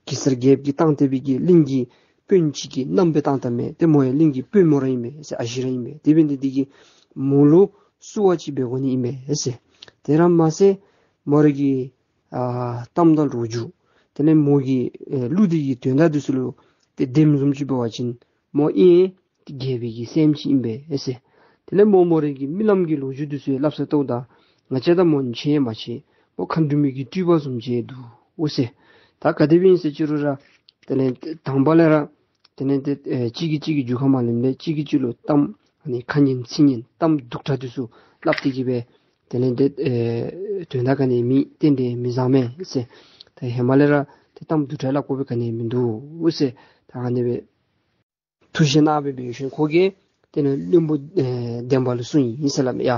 གེ་སར་རྒྱལཔོ་གིས་བཏང་སྟེ་སྦེ་གི་གླིང་གི་དཔོན་ཅིག་གི་མནའམ་སྦེ་བཏང་བཏངམ་མས། ཏེ་མོ་ཡང་གླིང་གི་དཔོན་མོ་ར་ཨིན་མས་ཟེར། ཨ་ཞེ་ར་ཨིན་མས། དེ་འབད་ནི་འདི་གིས་མོ་ལུ་བསུ་བ་ཅིག་འབད་དགོ་ནི་ཨིན་མས་ཟེར། དེ་ར་མ་ཚད་མོ་རའི་གི་ཨ་གཏམ་དང་ལོ་རྒྱུས་དེ་ལས་མོ་གི་ཨེ་གླུ་འདི་གི་དོན་དག་འདི་ཚུ་ལུ་ཏེ་བདེནམ་བཟུམ་ཅིག་འབད་བ་ཅིན་མོ་ཨིན་ཏེ་རྒྱལ་པོའི་གི་སྲསམོ་ཅིག་ཨིན་པས་ཟེར། དེ་ལས་མོ་མོ་རའི་གི་རྨི་ལམ་གྱི་ལོ་རྒྱུས་འདི་ཚུ་ཡང་སླབ་ས་ལྟཝ་ད་ང་བཅས་དང་མོ་གཉིས་ཆ་ཡང་མ་ཕྱད། མོ་མཁའ་འགྲོ་མའི་གི་སྤྲུལ་པ་བཟུམ་ཅིག་འདུག་ཟེར། ད་ག་དེ་སྦེ་ཨིན་ཟེར་ཅི་རུང་ར་དེ་ལས་དང་པ་ལས་ར་དེ་ལས་ཏེ་ཨེ་གཅིག་གིས་གཅིག་གི་རྒྱུད་ཁར་མ་ལེནམ་ལས་གཅིག་གིས་གཅིག་ལུ་གཏམ་ཨ་ནི་ཁ་ངན་ཚིག་ངན་གཏམ་སྡུག་དྲགས་འདི་ཚུ་སླབ་སྟེ་གིས་སྦེ་དེ་ལས་ཏེ་ཨེ་དོན་དག་ག་ནི་མེད། རྟེན་འབྲེལ་མི་བཟང་མས་ཟེར། ད་ཧེ་མ་ལས་ར་ཏེ་གཏམ་སྡུག་དྲགས་སླབ་དགོ་པའི་ག་ནི་མིན་འདུག་ཟེར། ད་ཨ་ནི་སྦེ་ཐུགས་བཞེད་གནང་སྦེ་འབད་ཞིནམ་ཁོ་གིས་དེ་ལས་བློན་པོ་ཨེ་འདན་མ་ལུ་གསུངས་ཡི་ཟེར་སླབ་མས། ཡ་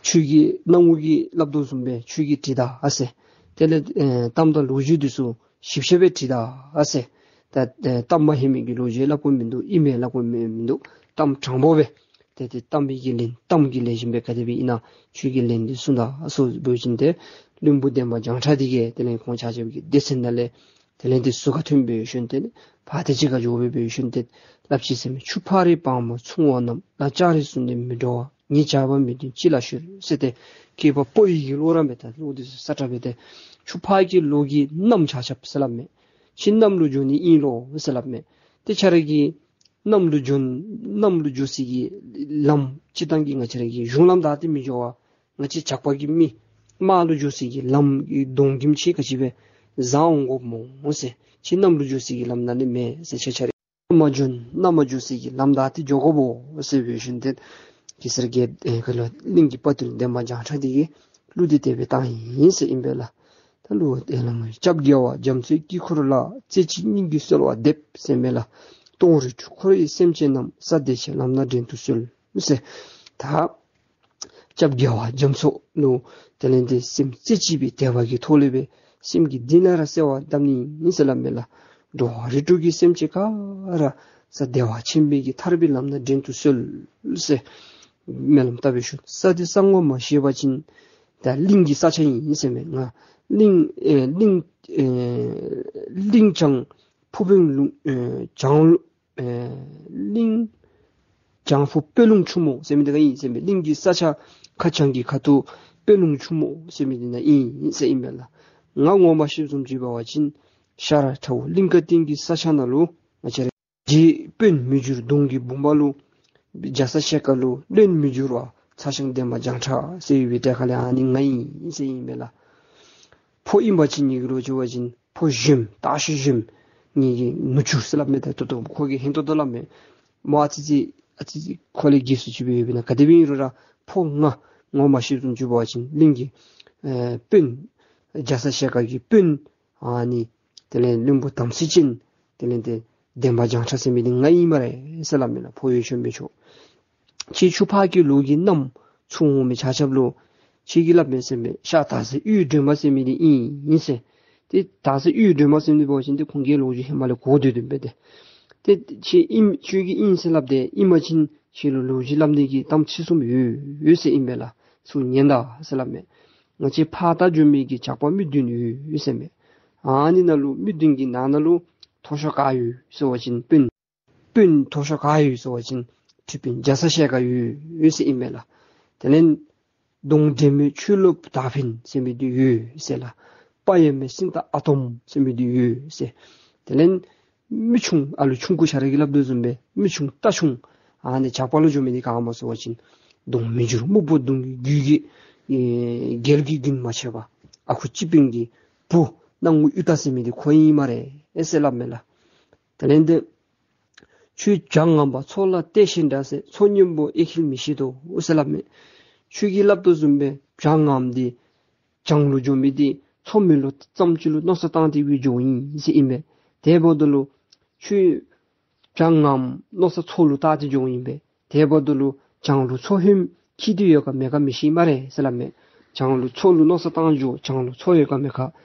ཁྱོད་ཀྱིས་སྣང་ངུ་གིས་སླབ་དོ་བཟུམ་སྦེ་ཁྱོད་ཀྱིས་དྲིས་ད་ཨ་ཟེར། དེ་ལས་ཨེ་གཏམ་དང་ལོ་རྒྱུས་འདི་ཚུ་ཞིབ་ཞིབ་སྦེ་དྲིས་ད་ཨ་ཟེར། ད་ཨེ་གཏམ་མ་ཧེ་མའི་གི་ལོ་རྒྱུས་སླབ་དགོཔ་མིན་འདུག། ཨིན་མས་སླབ་དགོཔ་མིན་འདུག། གཏམ་དྲང་པོ་སྦེ་ཏེ་ཏེ་གཏམ་གྱི་ལན་གཏམ་གྱི་ལན་བཞིན་སྦེ་ག་དེ་སྦེ་ཨིན་ན་ཁྱོད་ཀྱིས་ལན་འདི་གསུངས་ད་ཨ་ཟེར་འབད་ཞིནམ་ཏེ་བློན་པོ་འདན་མ་བྱང་ཁྲ་འདི་གིས་དེ་ལས་ཁོང་ཆ་ཁྱབ་ཀྱི་སྡེ་ཚན་ནང་ལས་དེ་ལས་ཏེ་ཟུར་ཁར་ཐོན་སྦེ་ཞིནམ་ཏེ་ཕར་ཏེ་གཅིག་ཁར་འགྱོ་སྦེ་འབད་ཞིནམ་ཏེ་སླབ་ཅི་ཟེར་མས། ཆུ་ཕག་རི་བང་མོ་ཚུང་བ་རྣམས། ལ་ལྕགས་རི་བཟུང་སྟེ་མི་འགྲོ་བ། ངེད་ཇག་པ་མི་བདུན་ཅི་ལ་ཤོར་ཟེར། ཏེ་སྐྱེས་པ་ཕོ་ཡི་གི་ལོ་ར་མས། ད་ལོ་འདི་ཚུ་ས་ཁྲ་སྦེ་ཏེ་ཆུ་ཕག་གི་ལོ་གི་གནམ་ཆ་ཁྱབ་ཟེར་སླབ་མས། ཁྱེད་གནམ་ལུ་འགྱོ་ནི་ཨིན་ལོ་ཟེར་སླབ་མས། ཏེ་ཁྱེད་ར་གི་གནམ་ལུ་འགྱོ་གནམ་ལུ་འགྱོ་སའི་གི་ལམ་སྤྱིར་བཏང་གི་ང་བཅས་ར་གི་གཞུང་ལམ་བདའ་སྟེ་མི་འགྱོ་བར་ང་བཅས་ཇག་པ་གི་མི་དམག་ལུ་འགྱོ་སའི་གི་ལམ་གྱི་གདོང་ཁྱིམ་ཆེ་ག་ཅི་སྦེ་ བཟའ་འོང་དགོཔ་སྨོ་ཟེར། ཁྱེད་གནམ་ལུ་འགྱོ་སའི་གི་ལམ་ནང་ལས་མེན་ཟེར། ཁྱེད་ཆ་ར་གནམ་མ་འགྱོ་ན་གནམ་མ་འགྱོ་སའི་གི་ལམ་བདའ་སྟེ་འགྱོ་དགོཔ་སྨོ་ཟེར་སྦེ་ཞུ་ནི་དེ། གེ་སར་གྱིས་ཨེ་ག་ལོ་གླིང་གི་དཔའ་བརྟུལ་འདན་མ་བྱང་ཁྲ་དེ་གིས་གླུ་དེ་དེ་སྦེ་བཏང་ཡི་ཟེར་ཨིན་པས་ལགས། ད་གླུ་དེ་ལས་སྐྱབས་རྒྱལ་བ་རྒྱ་མཚོའི་དཀྱིལ་འཁོར་ལ། རྩེ་གཅིག་སྙིང་གིས་གསོལ་བ་འདེབས་ཟེར་མས་ལགས། སྟོང་རི་འཁྲུགས་འཁོར་བའི་སེམས་ཅན་རྣམས། ས་དེ་ཆེ་ལམ་སྣ་འདྲེན་དུ་གསོལ་ཟེར། ད་སྐྱབས་རྒྱལ་བ་རྒྱ་མཚོ་ལུ་དེ་ལས་ཏེ་སེམས་རྩེ་གཅིག་སྦེ་དད་པ་གི་ཐོག་ལས་སྦེ་སེམས་ཀྱི་གཏིང་ལས་ར་གསོལ་བ་བཏབ་ནི་ཨིན་ཟེར་སླབ་མས་ལགས། འགྲོ་བ་རིགས་དྲུག་གི་སེམས་ཅན་ག་ར་ས་བདེ་བ་ཆེན་པོའི་གི་ཐར་པའི་ལམ་སྣ་འདྲེན་དུ་གསོལ་ཟེར་སྨོན་ལམ་བཏབ་སྦེ་ཞུ། ས་དེ་ས་ངོ་མ་ཤེས་པ་ཅིན་ད་གླིང་གི་ས་ཆ་ཨིན་ཟེར་མས། ང་གླིང་ཨེ་གླིང་ཨེ་གླིང་བྱང་ཕུ་དཔོན་ལུང་ཨེ་བྱང་ཨེ་གླིང་བྱང་ཕུ་དཔོན་ལུང་ཆུ་མོ་ཟེར་མི་འདི་ཁར་ཨིན་ཟེར་མས། གླིང་གི་ས་ཆ་ཁ་བྱང་གི་ཁ་ཐུག་དཔོན་ལུང་ཆུ་མོ་ཟེར་མི་འདི་ནང་ཨིན་ཟེར་ཨིན་པས་ལགས། ང་ངོ་མ་ཤེསཔ་བཟུམ་ཅིག་འབད་བ་ཅིན་ཤར་ཁྲ་བོ་གླིང་དཀར་སྟེང་གི་ས་ཆ་ནང་ལུ་ང་བཅས་ར་རྗེ་དཔོན་མི་འགྱུར་གདོང་གི་འབུམ་པ་ལུ་རྒྱ་ཚ་ཞལ་དཀར་ལུ་བློན་མི་འགྱུར་བ་ཚ་ཞང་འདན་མ་བྱང་ཁྲ་ཟེར་བའི་གྲས་ཁ་ལས་ཨ་ནི་ང་ཨིན་ཟེར་ཨིན་པས་ལགས། ཕོ་ཨིན་པ་ཅིན་ངེ་གི་ལོ་རྒྱུས་འབད་བ་ཅིན་ཕོ་གཞོནམ་སྟག་ཤི་གཞོནམ་ངེ་གི་ནུ་གཅུང་ཟེར་སླབ་མས། ད་ལྟོ་ལྟོ་ཁོ་གིས་ཧན་ཏོང་ཏོ་སླབ་མས། མོ་ཨ་ཙི་ཙི་ཨ་ཙི་ཙི་ཁོ་ལས་རྒས་སུ་ཅིག་སྦེ་ཡོདཔ་ཨིན་ན། ག་དེ་སྦེ་ཨིན་རུང་ར་ཕོ་ང་ངོ་མ་ཤེསཔ་བཟུམ་ཅིག་འབད་བ་ཅིན་གླིང་གི་ཨེ་དཔོན་རྒྱ་ཚ་ཞལ་དཀར་གྱི་དཔོན་ཨ་ནི་དེ་ལས་བློན་པོ་དམ་ཚིག་ཅན་དེ་ལས་ཏེ་འདན་མ་བྱང་ཁྲ་ཟེར་མི་འདི་ང་ཨིན་སྨ་རེ་ཟེར་སླབ་མས་ལགས། ཕོ་ཡོད་ཤོས་མི་ཆོག། ཁྱེད་ཆུ་ཕག་གི་ལོགས་ཀྱི་གནམ་ཚུ་འོང་མི་ཆ་ཁྱབ་ལུ་ཁྱེད་ཀྱིས་སླབ་མས་ཟེར་མས། ཤར་དར་ཟེ་གཡུ་སྒྲོན་མ་ཟེར་མི་འདི་ཨིན་ཟེར། ཏེ་དར་ཟེ་གཡུ་སྒྲོན་མ་ཟེར་མི་འདི་འབད་བ་ཅིན་ཏེ་ཁོང་གི་ལོ་རྒྱུས་ཧེ་མ་ལས་གོ་སྡོད་དོ་ཨིན་པས། ཏེ་ཏེ་ཁྱེད་ཨིན་ཁྱོད་ཀྱིས་ཨིན་ཟེར་སླབ་སྟེ་ཨིན་པ་ཅིན་ཁྱེད་ལུ་ལོ་རྒྱུས་སླབ་ནི་གི་གཏམ་ཚིག་གསུམ་ཡོད་ཡོད་ཟེར་ཨིན་པས་ལགས། ཚུར་ཉན་ད་ཟེར་སླབ་མས། ང་བཅས་ཕར་ད་འགྱོ་མི་གི་ཇག་པ་མི་བདུན་ཡོད་ཟེར་མས། ཨ་ནི་ནང་ལུ་མི་བདུན་གྱི་ནང་ན་ལུ་མཐོ་ཤོས་ག་ཡོད་ཟེར་བ་ཅིན་དཔོན་དཔོན་མཐོ་ཤོས་ག་ཡོད་ཟེར་བ་ཅིན་ཁྲི་དཔོན་རྒྱ་ཚ་ཞལ་དཀར་ཡོད་ཡོད་ཟེར་ཨིན་མས་ལགས། དེ་ལས་གདོང་འདྲེན་མི་ཆོས་སློབ་དར་འཕེན་ཟེར་མི་འདི་ཡོད་ཟེར་ལགས། དཔའ་ཡེ་མི་སྲིན་སྟག་ཨ་དོམ་ཟེར་མི་འདི་ཡོད་ཟེར། དེ་ལས་མི་ཆུང་ཨ་ལུ་ཆུང་ཀུ་ཆ་ར་གིས་སླབ་དོ་བཟུམ་སྦེ་མི་ཆུང་རྟ་ཆུང་ཨ་ནི་ཇག་པ་ལུ་འགྱོ་མི་འདི་ག་སྨོ་ཟེར་བ་ཅིན་གདོང་མི་འགྱུར་སྨུག་པོ་གདོང་གི་རྒྱུད་ཀྱི་ཨེ་རྒྱལ་གྱི་རྒྱུན་མ་ཆད་པ་ཨ་ཁུ་སྤྱི་དཔོན་གྱི་བུ་སྣང་ངུ་གཡུ་སྟག་ཟེར་མི་འདི་ཁོ་ཨིན་སྨ་རེ་ཨེ་ཟེར་སླབ་མས་ལགས། དེ་ལས་ཏེ་ཁྱོད་བྱང་ངམ་པ་མཚོ་ལ་བལྟས་ཤིང་འདྲ་ཟེར། མཚོ་སྙིང་པོ་ཨེ་འཁྱིལ་མི་ཤེས་དོ་ཟེར་སླབ་མས། ཁྱོད་ཀྱིས་སླབ་དོ་བཟུམ་སྦེ་བྱང་ངམ་འདི་བྱང་ལུ་འགྱོ་མི་འདི་མཚོ་མེ་ལོང་ཙམ་ཅིག་ལུ་མནོ་བསམ་བཏང་སྟེ་སྦེ་འགྱོཝ་ཨིན་ཟེར་ཨིན་པས། དེ་འབདཝ་ད་ལུ་ཁྱོད་བྱང་ངམ་མནོ་བསམ་མཚོ་ལུ་བཏང་སྟེ་འགྱོཝ་ཨིན་པས། དེ་འབདཝ་ད་ལུ་བྱང་ལུ་མཚོ་ཧོནམ་འཁྱིལ་ཏེ་ཡོད་ག་མེད་ག་མི་ཤེས་སྨ་རེ་ཟེར་སླབ་མས། བྱང་ལུ་མཚོ་ལུ་མནོ་བསམ་བཏང་འགྱོ་བྱང་ལུ་མཚོ་ཡོད་ག་མེད་ག་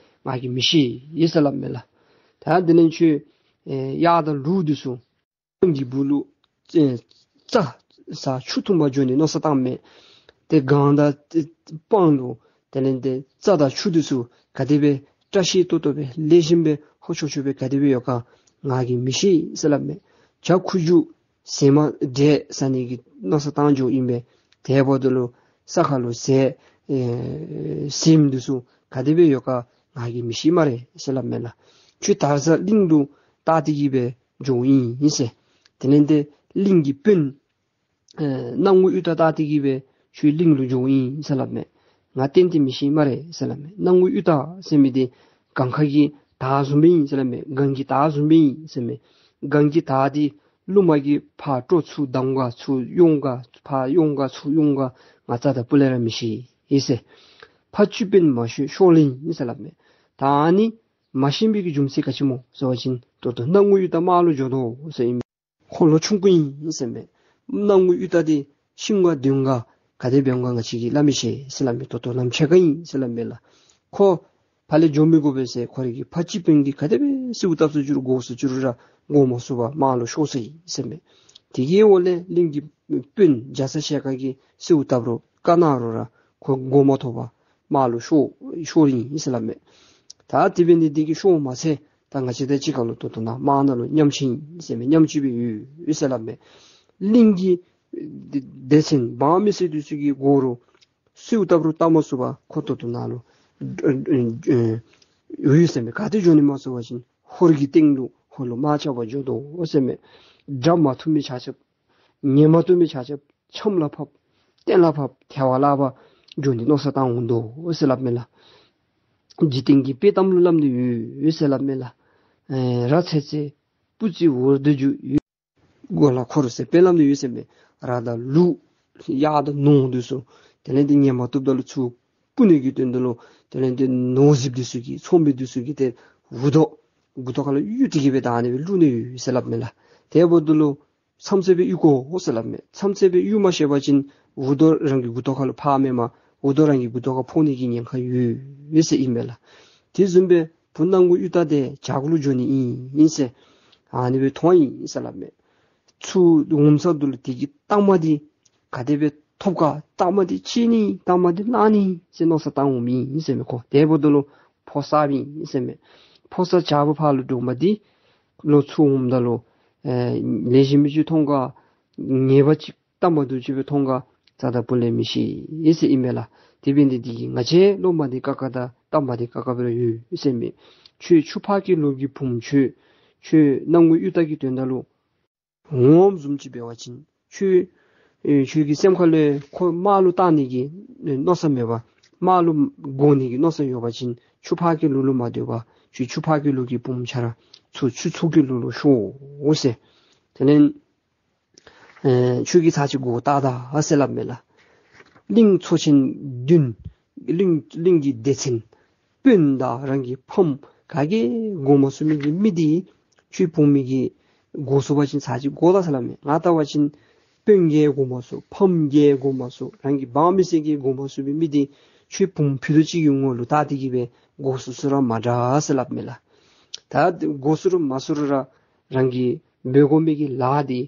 ང་གིས་མི་ཤེས་ཟེར་སླབ་མས་ལགས། ད་དེ་ལས་ཁྱོད་ཨེ་གཡག་དང་ལུག་འདི་ཚུ་གི་སྦུག་ལུ་ཨེ་རྩྭ་ཟ་ཆུ་འཐུང་པར་འགྱོ་ནི་མནོ་བསམ་བཏངམ་མས། ཏེ་སྒང་དང་ཏེ་སྤང་ལུ་དེ་ལས་ཏེ་རྩྭ་དང་ཆུ་འདི་ཚུ་ག་དེ་སྦེ་བཀྲ་ཤིས་ཏོག་ཏོ་སྦེ་ལེགས་ཤོམ་སྦེ་ཧོ་ཆོག་ཆོག་སྦེ་ག་དེ་སྦེ་ཡོད་ག་ང་གིས་མི་ཤེས་ཟེར་སླབ་མས། བྱ་ཁུ་བྱུག་ཟེ་མ་འདྲེ་ཟ་ནི་གི་མནོ་བསམ་བཏང་འགྱོཝ་ཨིན་པས། དེ་འབདཝ་ད་ལུ་ས་ཁ་ལུ་ཟེ་ཨེ་ཟེ་མ་འདི་ཚུ་ག་དེ་སྦེ་ཡོད་ག་ང་གིས་མི་ཤེས་སྨ་རེ་ཟེར་སླབ་མས་ལགས། ཁྱོད་དར་ཟེ་གླིང་ལུ་བཏགས་ཏེ་གི་སྦེ་འགྱོཝ་ཨིན་ཟེར། དེ་ལས་ཏེ་གླིང་གི་དཔོན་ཨེ་སྣང་ངུ་གཡུ་སྟག་བཏགས་ཏེ་གི་སྦེ་ཁྱོད་གླིང་ལུ་འགྱོཝ་ཨིན་ཟེར་སླབ་མས། ང་གཏན་གཏན་མི་ཤེས་སྨ་རེ་ཟེར་སླབ་མས། སྣང་ངུ་གཡུ་སྟག་ཟེར་མི་འདི་གངས་ཁ་གི་དར་བཟུམ་སྦེ་ཨིན་ཟེར་སླབ་མས། གངས་ཀྱི་དར་བཟུམ་སྦེ་ཨིན་ཟེར་མས། གངས་ཀྱི་དར་འདི་རླུང་མ་གིས་ཕར་དཀྲོག་ཚུར་བསྡམ་ག་ཚུར་གཡོ་འོང་ག་ཕར་གཡོ་འོང་ག་ཚུར་གཡོ་འོང་ག་ང་རྩ་དང་སྤུ་ལས་ར་མི་ཤེས་ཟེར། ཕ་སྤྱི་དཔོན་མ་ཤོད་ཤོར་ལེན་ཨིན་ཟེར་སླབ་མས། ད་ཨ་ནི་མ་ཤེས་པའི་གི་རྒྱུ་མཚན་ག་ཅི་སྨོ་ཟེར་བ་ཅིན་ད་ལྟོ་སྣང་ངུ་གཡུ་སྟག་དམག་ལུ་འགྱོ་དོ་ཟེར་ཨིན། ཁོ་ལོ་ཆུང་ཀུ་ཨིན་ཟེར་མས། སྣང་ངུ་གཡུ་སྟག་འདི་ཤི་འོང་ག་སྡོད་འོང་ག་ག་དེ་འབད་འོང་ག་ང་བཅས་ཀྱིས་སླབ་མི་ཤེས་ཟེར་སླབ་མས། ད་ལྟོ་ལམ་ཕྱེད་ཀ་ཨིན་ཟེར་སླབ་མས་ལགས། ཁོ་ཕར་ལས་འགྱོ་མི་དགོ་པས་ཟེར། ཁོ་རའི་གི་ཕ་སྤྱི་དཔོན་གྱིས་ག་དེ་སྦེ་གསོལཝ་བཏབ་སུ་འགྱུར་དགོ་སུ་འགྱུར་ར་དགོ་མ་ཚུགས་པར་དམག་ལུ་ཤོར་སོ་ཡི་ཟེར་མས། དེ་གི་འོག་ལས་གླིང་གི་དཔོན་རྒྱ་ཚ་ཞལ་དཀར་གྱིས་གསོལཝ་བཏབ་རུང་བཀའ་གནང་རུང་ར་ཁོ་དགོ་མ་ཐོབ་པར་དམག་ལུ་ཤོར་ཤོར་ཡི་ཟེར་སླབ་མས། ད་དེ་འབད་ནི་འདི་གིས་ཤོརཝ་མ་ཚད་ད་ང་བཅས་དང་གཅིག་ཁར་ལུ་ད་ལྟོ་ནཱ་དམག་ནང་ལུ་མཉམ་ཆེན་ཟེར་མི་མཉམ་གཅིག་སྦེ་ཡོད་ཟེར་སླབ་མས། གླིང་གི་སྡེ་ཚན་འབངས་མི་སེར་འདི་ཚུ་གི་མགུ་ལུ་གསོལཝ་བཏབ་རུང་བཏབ་མ་ཚུགས་པར་ཁོ་ད་ལྟོ་ནཱ་ལུ་ཡོད་ཟེར་མས། ག་ཏེ་འགྱོ་ནི་སྨོ་ཟེར་བ་ཅིན་ཧོར་གྱི་སྟེང་ལུ་ཧོར་ལུ་དམག་རྐྱབ་པར་འགྱོ་དོ་ཟེར་མས། དགྲ་མ་ཐུབ་མི་ཆ་ཁྱབ་ཉེས་མ་ཐུབ་མི་ཆ་ཁྱབ་ཆམ་ལ་ཕབ་སྟན་ལ་ཕབ་ཐལ་བ་ལ་ཕབ་འགྱོ་ནི་མནོ་བསམ་བཏང་འོང་དོ་ཟེར་སླབ་མས་ལགས། འཇིག་རྟེན་གྱི་དཔེ་གཏམ་ལུ་སླབ་ནི་ཡོད་ཟེར་སླབ་མས་ལགས། ཨེ་ར་ཚེ་ཚེ་སྤུ་རྩེ་འུར་རྡོ་རྒྱུག་ཡོད། གོ་ལ་འཁོར་ཟེར་དཔེ་སླབ་ནི་ཡོད་ཟེར་མས། ར་དང་ལུག་གཡག་དང་ནོར་འདི་ཚུ་དེ་ལས་འདི་ཉན་མ་བཏུབ་ད་ལུ་ཚུར་སྤུ་ནི་གི་དོན་དུ་ལུ་དེ་ལས་འདི་ནོར་རྫིཔ་འདི་ཚུ་གིས་ཚོང་མི་འདི་ཚུ་གིས་ཏེ་འུར་རྡོ་མགུ་ཏོ་ཁ་ལུ་གཡུག་སྟེ་གི་སྦེ་བདའ་ནི་སྦེ་བླུག་ནི་ཡོད་ཟེར་སླབ་མས་ལགས། དེ་འབདཝ་ད་ལུ་མཚམས་ཚད་སྦེ་གཡུག་དགོ་ཟེར་སླབ་མས། མཚམས་ཚད་སྦེ་གཡུག་མ་ཤེས་པ་ཅིན་འུར་རྡོ་རང་གི་མགུ་ཏོ་ཁ་ལུ་ཕོག་མེན་པར་འུར་རྡོ་རང་གི་མགུ་ཏོ་ཁར་ཕོག་ནི་གི་ཉེན་ཁ་ཡོད་ཟེར་ཨིན་མས་ལགས། དེ་བཟུམ་སྦེ་བུ་སྣང་ངུ་གཡུ་སྟག་དེ་བྱག་ལུ་འགྱོ་ནི་ཨིན་ཟེར་ཨ་ནི་སྦེ་མཐོང་ཡི་ཟེར་སླབ་མས། ཚུར་འོངམ་ས་འདི་ལུ་དེ་གི་གཏའ་མ་འདི་ག་དེ་སྦེ་ཐོབ་ག། གཏའ་མ་འདི་བཅད་ནི་གཏའ་མ་འདི་བླང་ནི་ཟེར་མནོ་བསམ་བཏང་འོངམ་ཨིན་ཟེར་མས། ཁོ་དེ་འབདཝ་ད་ལུ་ཕོ་གསརཔ་ཨིན་ཟེར་མས། ཕོ་གསར་བྱག་ཕུག་ཕར་ལུ་འགྱོཝ་མ་འདི་ལོག་ཚུར་འོངམ་ད་ལུ་ཨེ་ལེགས་ཤོམ་ཅིག་མཐོང་ག། ཉེས་པ་ཅིག་གཏམ་འདི་ཅིག་སྦེ་མཐོང་ག་རྩ་དང་སྤུ་ལས་མི་ཤེས་ཟེར་ཨིན་མས་ལགས། དེ་འབད་ནི་འདི་གིས་ང་བཅས་སློབ་མ་འདི་ཀ་ཁ་དང་གཏམ་འདི་ཀ་ཁ་སྦེ་ར་ཡོད་ཟེར་མས། ཁྱོད་ཆུ་ཕག་གི་ལུག་གི་བུམོ་ཁྱོད་ཁྱོད་སྣང་ངུ་གཡུ་སྟག་གི་དོན་དག་ལུ་འོངམ་བཟུམ་ཅིག་འབད་བ་ཅིན་ཁྱོད་ཨེ་ཁྱོད་ཀྱི་སེམས་ཁ་ལུ་ཁོ་དམག་ལུ་བཏང་ནི་གི་མནོ་བསམ་མེད་པར་དམག་ལུ་འགོ་ནི་གི་མནོ་བསམ་ཡོད་པ་ཅིན་ཆུ་ཕག་གི་ལུག་ལུ་མ་སྡོད་པར་ཁྱོད་ཆུ་ཕག་གི་ལུག་གི་བུམོ་ཁྱོད་ར་ཚུར་ཆུ་ཚོད་ཀྱི་ལུག་ལུ་ཤོར་ཟེར། དེ་ལས་ཨེ་ཁྱོད་ཀྱིས་ཚར་གཅིག་མགུ་བཏགས་ད་ཟེར་སླབ་མས་ལགས། གླིང་ཚོ་ཆེན་བདུན་གླིང་གླིང་གི་སྡེ་ཚན་དཔོན་དང་རང་གི་ཕམ་ག་གིས་མགུ་མ་བཙུགས་མི་གི་མི་འདི་ཁྱོད་བུམོ་གིས་མགུ་བཙུགས་པ་ཅིན་ཚར་གཅིག་མགུ་བཏགས་ཟེར་སླབ་མས། ང་བལྟ་བ་ཅིན་དཔོན་གྱིས་མགུ་མ་བཙུགས་ཕམ་གྱིས་མགུ་མ་བཙུགས་རང་གི་འབངས་མི་སེར་གྱིས་མགུ་མ་བཙུགས་པའི་མི་འདི་ཁྱོད་བུམོ་ཕུད་རྡོག་གཅིག་གི་ངོ་ལུ་བལྟ་སྟེ་གི་སྦེ་མགུ་བཙུགས་བཙུགས་ར་མ་འདྲ་ཟེར་སླབ་མས་ལགས། ད་མགུ་བཙུགས་རུང་མ་བཙུགས་རུང་ར་རང་གིས་འབད་དགོ་མི་གི་ལཱ་འདི་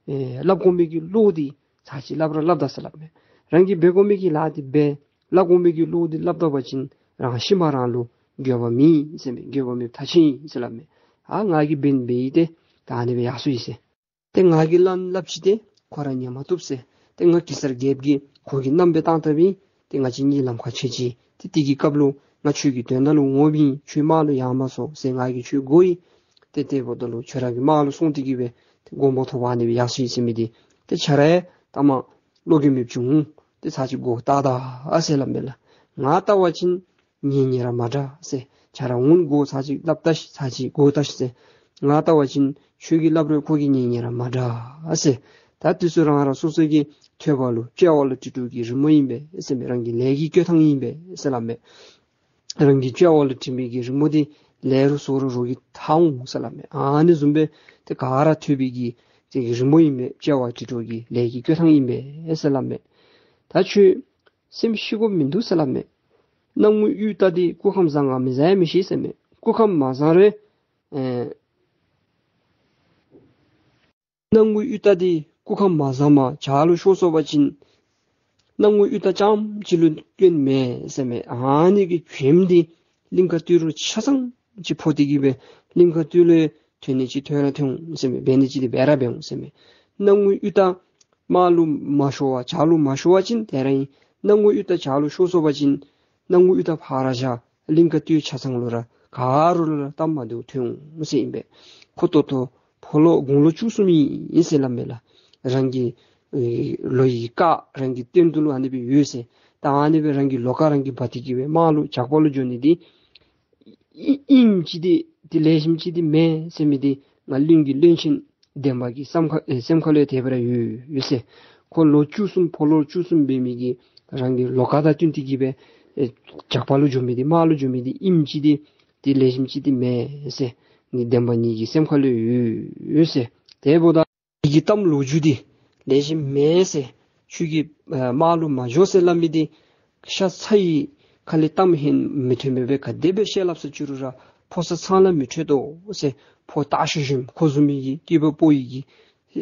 ཨེ་སླབ་དགོ་མི་གི་བློ་འདི་ཚར་གཅིག་སླབ་ར་སླབ་ད་ཟེར་སླབ་མས། རང་གིས་འབད་དགོ་མི་གི་ལཱ་འདི་འབད་སླབ་དགོ་མི་གི་བློ་འདི་སླབ་ད་པ་ཅིན་རང་ཤི་མ་རང་ལུ་འགྱོད་པ་མེད་ཟེར་མས། འགྱོད་པ་མེདཔ་ཐག་ཆོད་ཨིན་ཟེར་སླབ་མས། ཨ་ང་གིས་འབད་འབད་ཡི་ཏེ་ད་ཨ་ནི་སྦེ་ཡར་སོ་ཡི་ཟེར། ཏེ་ང་གིས་སླབ་སླབ་ཅི་ཏེ་ཁོ་ར་ཉན་མ་བཏུབ་ཟེར། ཏེ་ང་གེ་སར་རྒྱལཔོ་གིས་ཁོ་གི་མནའམ་སྦེ་བཏང་བཏངམ་ཨིན། ཏེ་ང་བཅས་གཉིས་ལམ་ཁར་ཕྱད་ཅི། ཏེ་དེ་གི་སྐབས་ལུ་ང་ཁྱོད་ཀྱི་དོན་དག་ལུ་འོངམ་ཨིན། ཁྱོད་དམག་ལུ་ཡར་མ་སོང་ཟེར་ང་གིས་ཁྱོད་བསྒོ་ཡི། ཏེ་དེ་འབདཝ་ད་ལུ་ཁྱོད་ར་གིས་དམག་ལུ་སོང་སྟེ་གི་སྦེ་ཏེ་མགོན་པོ་ཐོབ་པ་ཨ་ནི་སྦེ་ཡར་སོ་ཡི་ཟེར་མི་འདི་ཏེ་ཁྱོད་ར་ཡང་ལྟ་མ་བློ་འགྱོད་མེདཔ་ཅིག་འོང་། ཏེ་ཚར་གཅིག་མགུ་བཏགས་ད་ཟེར་སླབ་མས་ལགས། ང་བལྟ་བ་ཅིན་ཉེ་ཉེ་ར་མ་འདྲ་ཟེར། ཁྱོད་ར་འོང་མགུ་ཚར་གཅིག་སླབ་ད་ཤིག་ཚར་གཅིག་མགུ་བཏགས་ཤིག་ཟེར། ང་བལྟ་བ་ཅིན་ཁྱོད་ཀྱིས་སླབ་རུང་ཁོ་གིས་ཉེ་ཉེ་ར་མ་འདྲ་ཟེར། ད་དེ་ཚུ་རང་རང་སོ་སོ་གི་ཐོད་པ་ལུ་དཔྱལ་བ་ལུ་དྲིལ་དྲིལཝ་གི་རི་མོ་ཨིན་པས་ཟེར་མས། རང་གི་ལས་ཀྱི་བསྐོས་ཐང་ཨིན་པས་ཟེར་སླབ་མས། རང་གི་དཔྱལ་བ་ལུ་དྲིལ་མི་གི་རི་མོ་འདི་ལེགས་རུང་བཙོག་རུང་རོགས་ཀྱིས་མཐོང་འོང་ཟེར་སླབ་མས། ཨ་ནི་བཟུམ་སྦེ་ཏེ་ག་ར་ཐོད་པའི་གི་དེ་གི་རི་མོ་ཨིན་པས། དཔྱལ་བ་དྲིལ་དྲིལཝ་གི་ལས་ཀྱི་བསྐོས་ཐང་ཨིན་པས་ཟེར་སླབ་མས། ད་ཁྱོད་སེམས་ཤི་དགོཔ་མིན་འདུག་ཟེར་སླབ་མས། སྣང་ངུ་གཡུ་སྟག་འདི་སྐུ་ཁམས་བཟང་ང་མི་བཟང་ཡང་མི་ཤེས་ཟེར་མས། སྐུ་ཁམས་མ་བཟང་རུང་ཨེ་སྣང་ངུ་གཡུ་སྟག་འདི་སྐུ་ཁམས་མ་བཟངམ་བྱག་ལུ་ཤོར་སོང་པ་ཅིན་སྣང་ངུ་གཡུ་སྟག་རྐྱངམ་གཅིག་ལུ་སྐྱོན་མེད་ཟེར་མས། ཨ་ནི་གི་སྐྱོནམ་འདི་གླིང་དཀར་སྟོད་ལུ་ཆ་ཚང་ཅིག་ཕོག་སྟེ་གི་སྦེ་གླིང་དཀར་སྟོད་ལུ་ཐོན་ནི་ཅིག་ཐོན་ར་ཐོན་འོང་ཟེར་མས། འབད་ནི་ཅིག་འདི་འབད་ར་འབད་འོང་ཟེར་མས། སྣང་ངུ་གཡུ་སྟག་དམག་ལུ་མ་ཤོར་བར་བྱག་ལུ་མ་ཤོར་བ་ཅིན་དེ་ར་ཨིན། སྣང་ངུ་གཡུ་སྟག་བྱག་ལུ་ཤོར་སོང་པ་ཅིན་སྣང་ངུ་གཡུ་སྟག་ཕར་བཞག། གླིང་དཀར་སྟོད་ཆ་ཚང་ལུ་ར་ག་ར་ལུ་ར་སྟབས་མ་བདེཝ་ཐོན་འོང་ཟེར་ཨིན་པས། ཁོ་ད་ལྟོ་ཕོ་ལོ་དགུང་ལོ་བཅུ་གསུམ་ཨིན་ཟེར་སླབ་མས་ལགས། རང་གི་ཨེ་ལོ་ཡི་རྐ་རང་གི་སྟེང་དུ་ལུ་ཨ་ནི་སྦེ་ཡོད་ཟེར། ད་ཨ་ནི་སྦེ་རང་གི་ལོ་རྐ་རང་གིས་འབག་སྟེ་གི་སྦེ་དམག་ལུ་ཇག་པ་ལུ་འགྱོ་ནི་འདི་ཨིན་ཨིནམ་ཅིག་འདི་ཏེ་ལེགས་ཤོམ་ཅིག་འདི་མེན་ཟེར་མི་འདི་ང་བློན་གྱི་བློན་ཆེན་འདན་མ་གི་སེམས་ཁ་ཨེ་སེམས་ཁ་ལུ་དེ་སྦེ་ར་ཡོད་ཡོད་ཟེར། ཁོ་ལོ་བཅུ་གསུམ་ཕོ་ལོ་བཅུ་གསུམ་འབད་མི་གིས་རང་གི་ལོ་རྐ་དང་བསྟུན་ཏེ་གི་སྦེ་ཨེ་ཇག་པ་ལུ་འགྱོ་མི་འདི་དམག་ལུ་འགྱོ་མི་འདི་ཨིནམ་ཅིག་འདི་ཏེ་ལེགས་ཤོམ་ཅིག་འདི་མེན་ཟེར། ངེའི་འདན་མ་ངེ་གི་སེམས་ཁ་ལུ་ཡོད་ཡོད་ཟེར། དེ་འབདཝ་ད་ངེ་གི་གཏམ་ལོ་རྒྱུས་འདི་ལེགས་ཤོམ་མེན་ཟེར། ཁྱོད་ཀྱིས་ཨ་དམག་ལུ་མ་འགྱོ་ཟེར་སླབ་མི་འདི་ཤ་ཚ་ཡི་ཁ་ལས་གཏམ་ཧན་མི་ཐོན་མི་སྦེ་ག་དེ་སྦེ་བཤད་སླབ་ས་ཅི་རུང་ར་ཕོ་གསར་ཚང་ལ་མི་འཕྲོད་དོ་ཟེར། ཕོ་སྟག་ཤོར་ཤོརཝ་ཁོ་བཟུམ་མའི་གི་སྐྱེས་པ་ཕོ་ཡི་གི་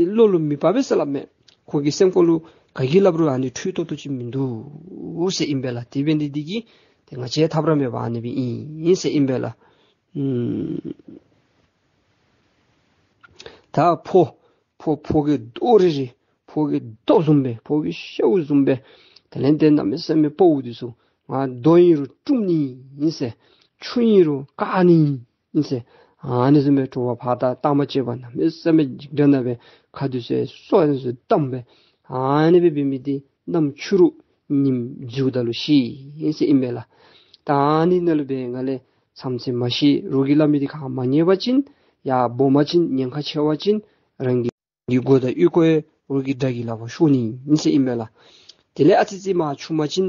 བློ་ལུ་མི་འབབ་པས་ཟེར་སླབ་མས། ཁོ་གི་སེམས་ཁ་ལུ་ག་གིས་སླབ་རུང་ཨ་ནི་འཕྲོད་ཏོག་ཏོ་ཅིག་མིན་འདུག་ཟེར་ཨིན་པས་ལགས། དེ་འབད་ནི་འདི་གིས་ཏེ་ང་བཅས་ཐབས་ར་མེད་པར་ཨ་ནི་སྦེ་ཨིན་ཟེར་ཨིན་པས་ལགས། ཨུམ། ད་ཕོ་ཕོ་ཕོ་གི་རྡོག་རིལ་རི་ཕོ་གི་རྡོག་བཟུམ་སྦེ་ཕོ་གི་ཤཝ་བཟུམ་སྦེ་དེ་ལས་ཏེ་གནམ་མེད་ས་མེད་དཔའ་བོ་འདི་ཚུ་ང་རྡོ་ཨིན་རུང་དཀྲུམ་ནི་ཨིན་ཟེར། ཆུ་ཨིན་རུང་བཀག་ནི་ཨིན་ཟེར། ཨ་ནི་བཟུམ་སྦེ་དྲོ་པ་ཕར་ད་གཏང་མ་བཅད་པར་གནམ་མེད་ས་མེད་འཇིགས་སྐྲག་ནང་སྦེ་ཁ་འདི་ཚུ་སོ་ཡང་ཚུ་བསྡམས་སྦེ་ཨ་ནི་སྦེ་འབད་མི་འདི་གནམ་ཕྱི་རུ་ཉིམ་འཛུལཝ་ད་ལུ་ཤི་ཟེར་ཨིན་པས་ལགས། ད་ཨ་ནི་ནང་ལུ་སྦེ་ང་ལས་མཚམས་ཚད་མ་ཤེས། རོགས་ཀྱིས་སླབ་མི་འདི་ཁ་མ་ཉན་པ་ཅིན་ཡར་སྦོམ་པ་ཅིན་ཉེན་ཁ་ཆེ་བ་ཅིན་རང་གི་གི་མགུ་དང་ཨོལ་ལྐོག་ཡང་རོགས་ཀྱི་དགྲ་གི་ལག་པར་ཤོར་ནི་ཨིན་ཟེར་ཨིན་པས་ལགས། དེ་ལས་ཨ་ཙི་ཙི་མར་ཆུང་བ་ཅིན་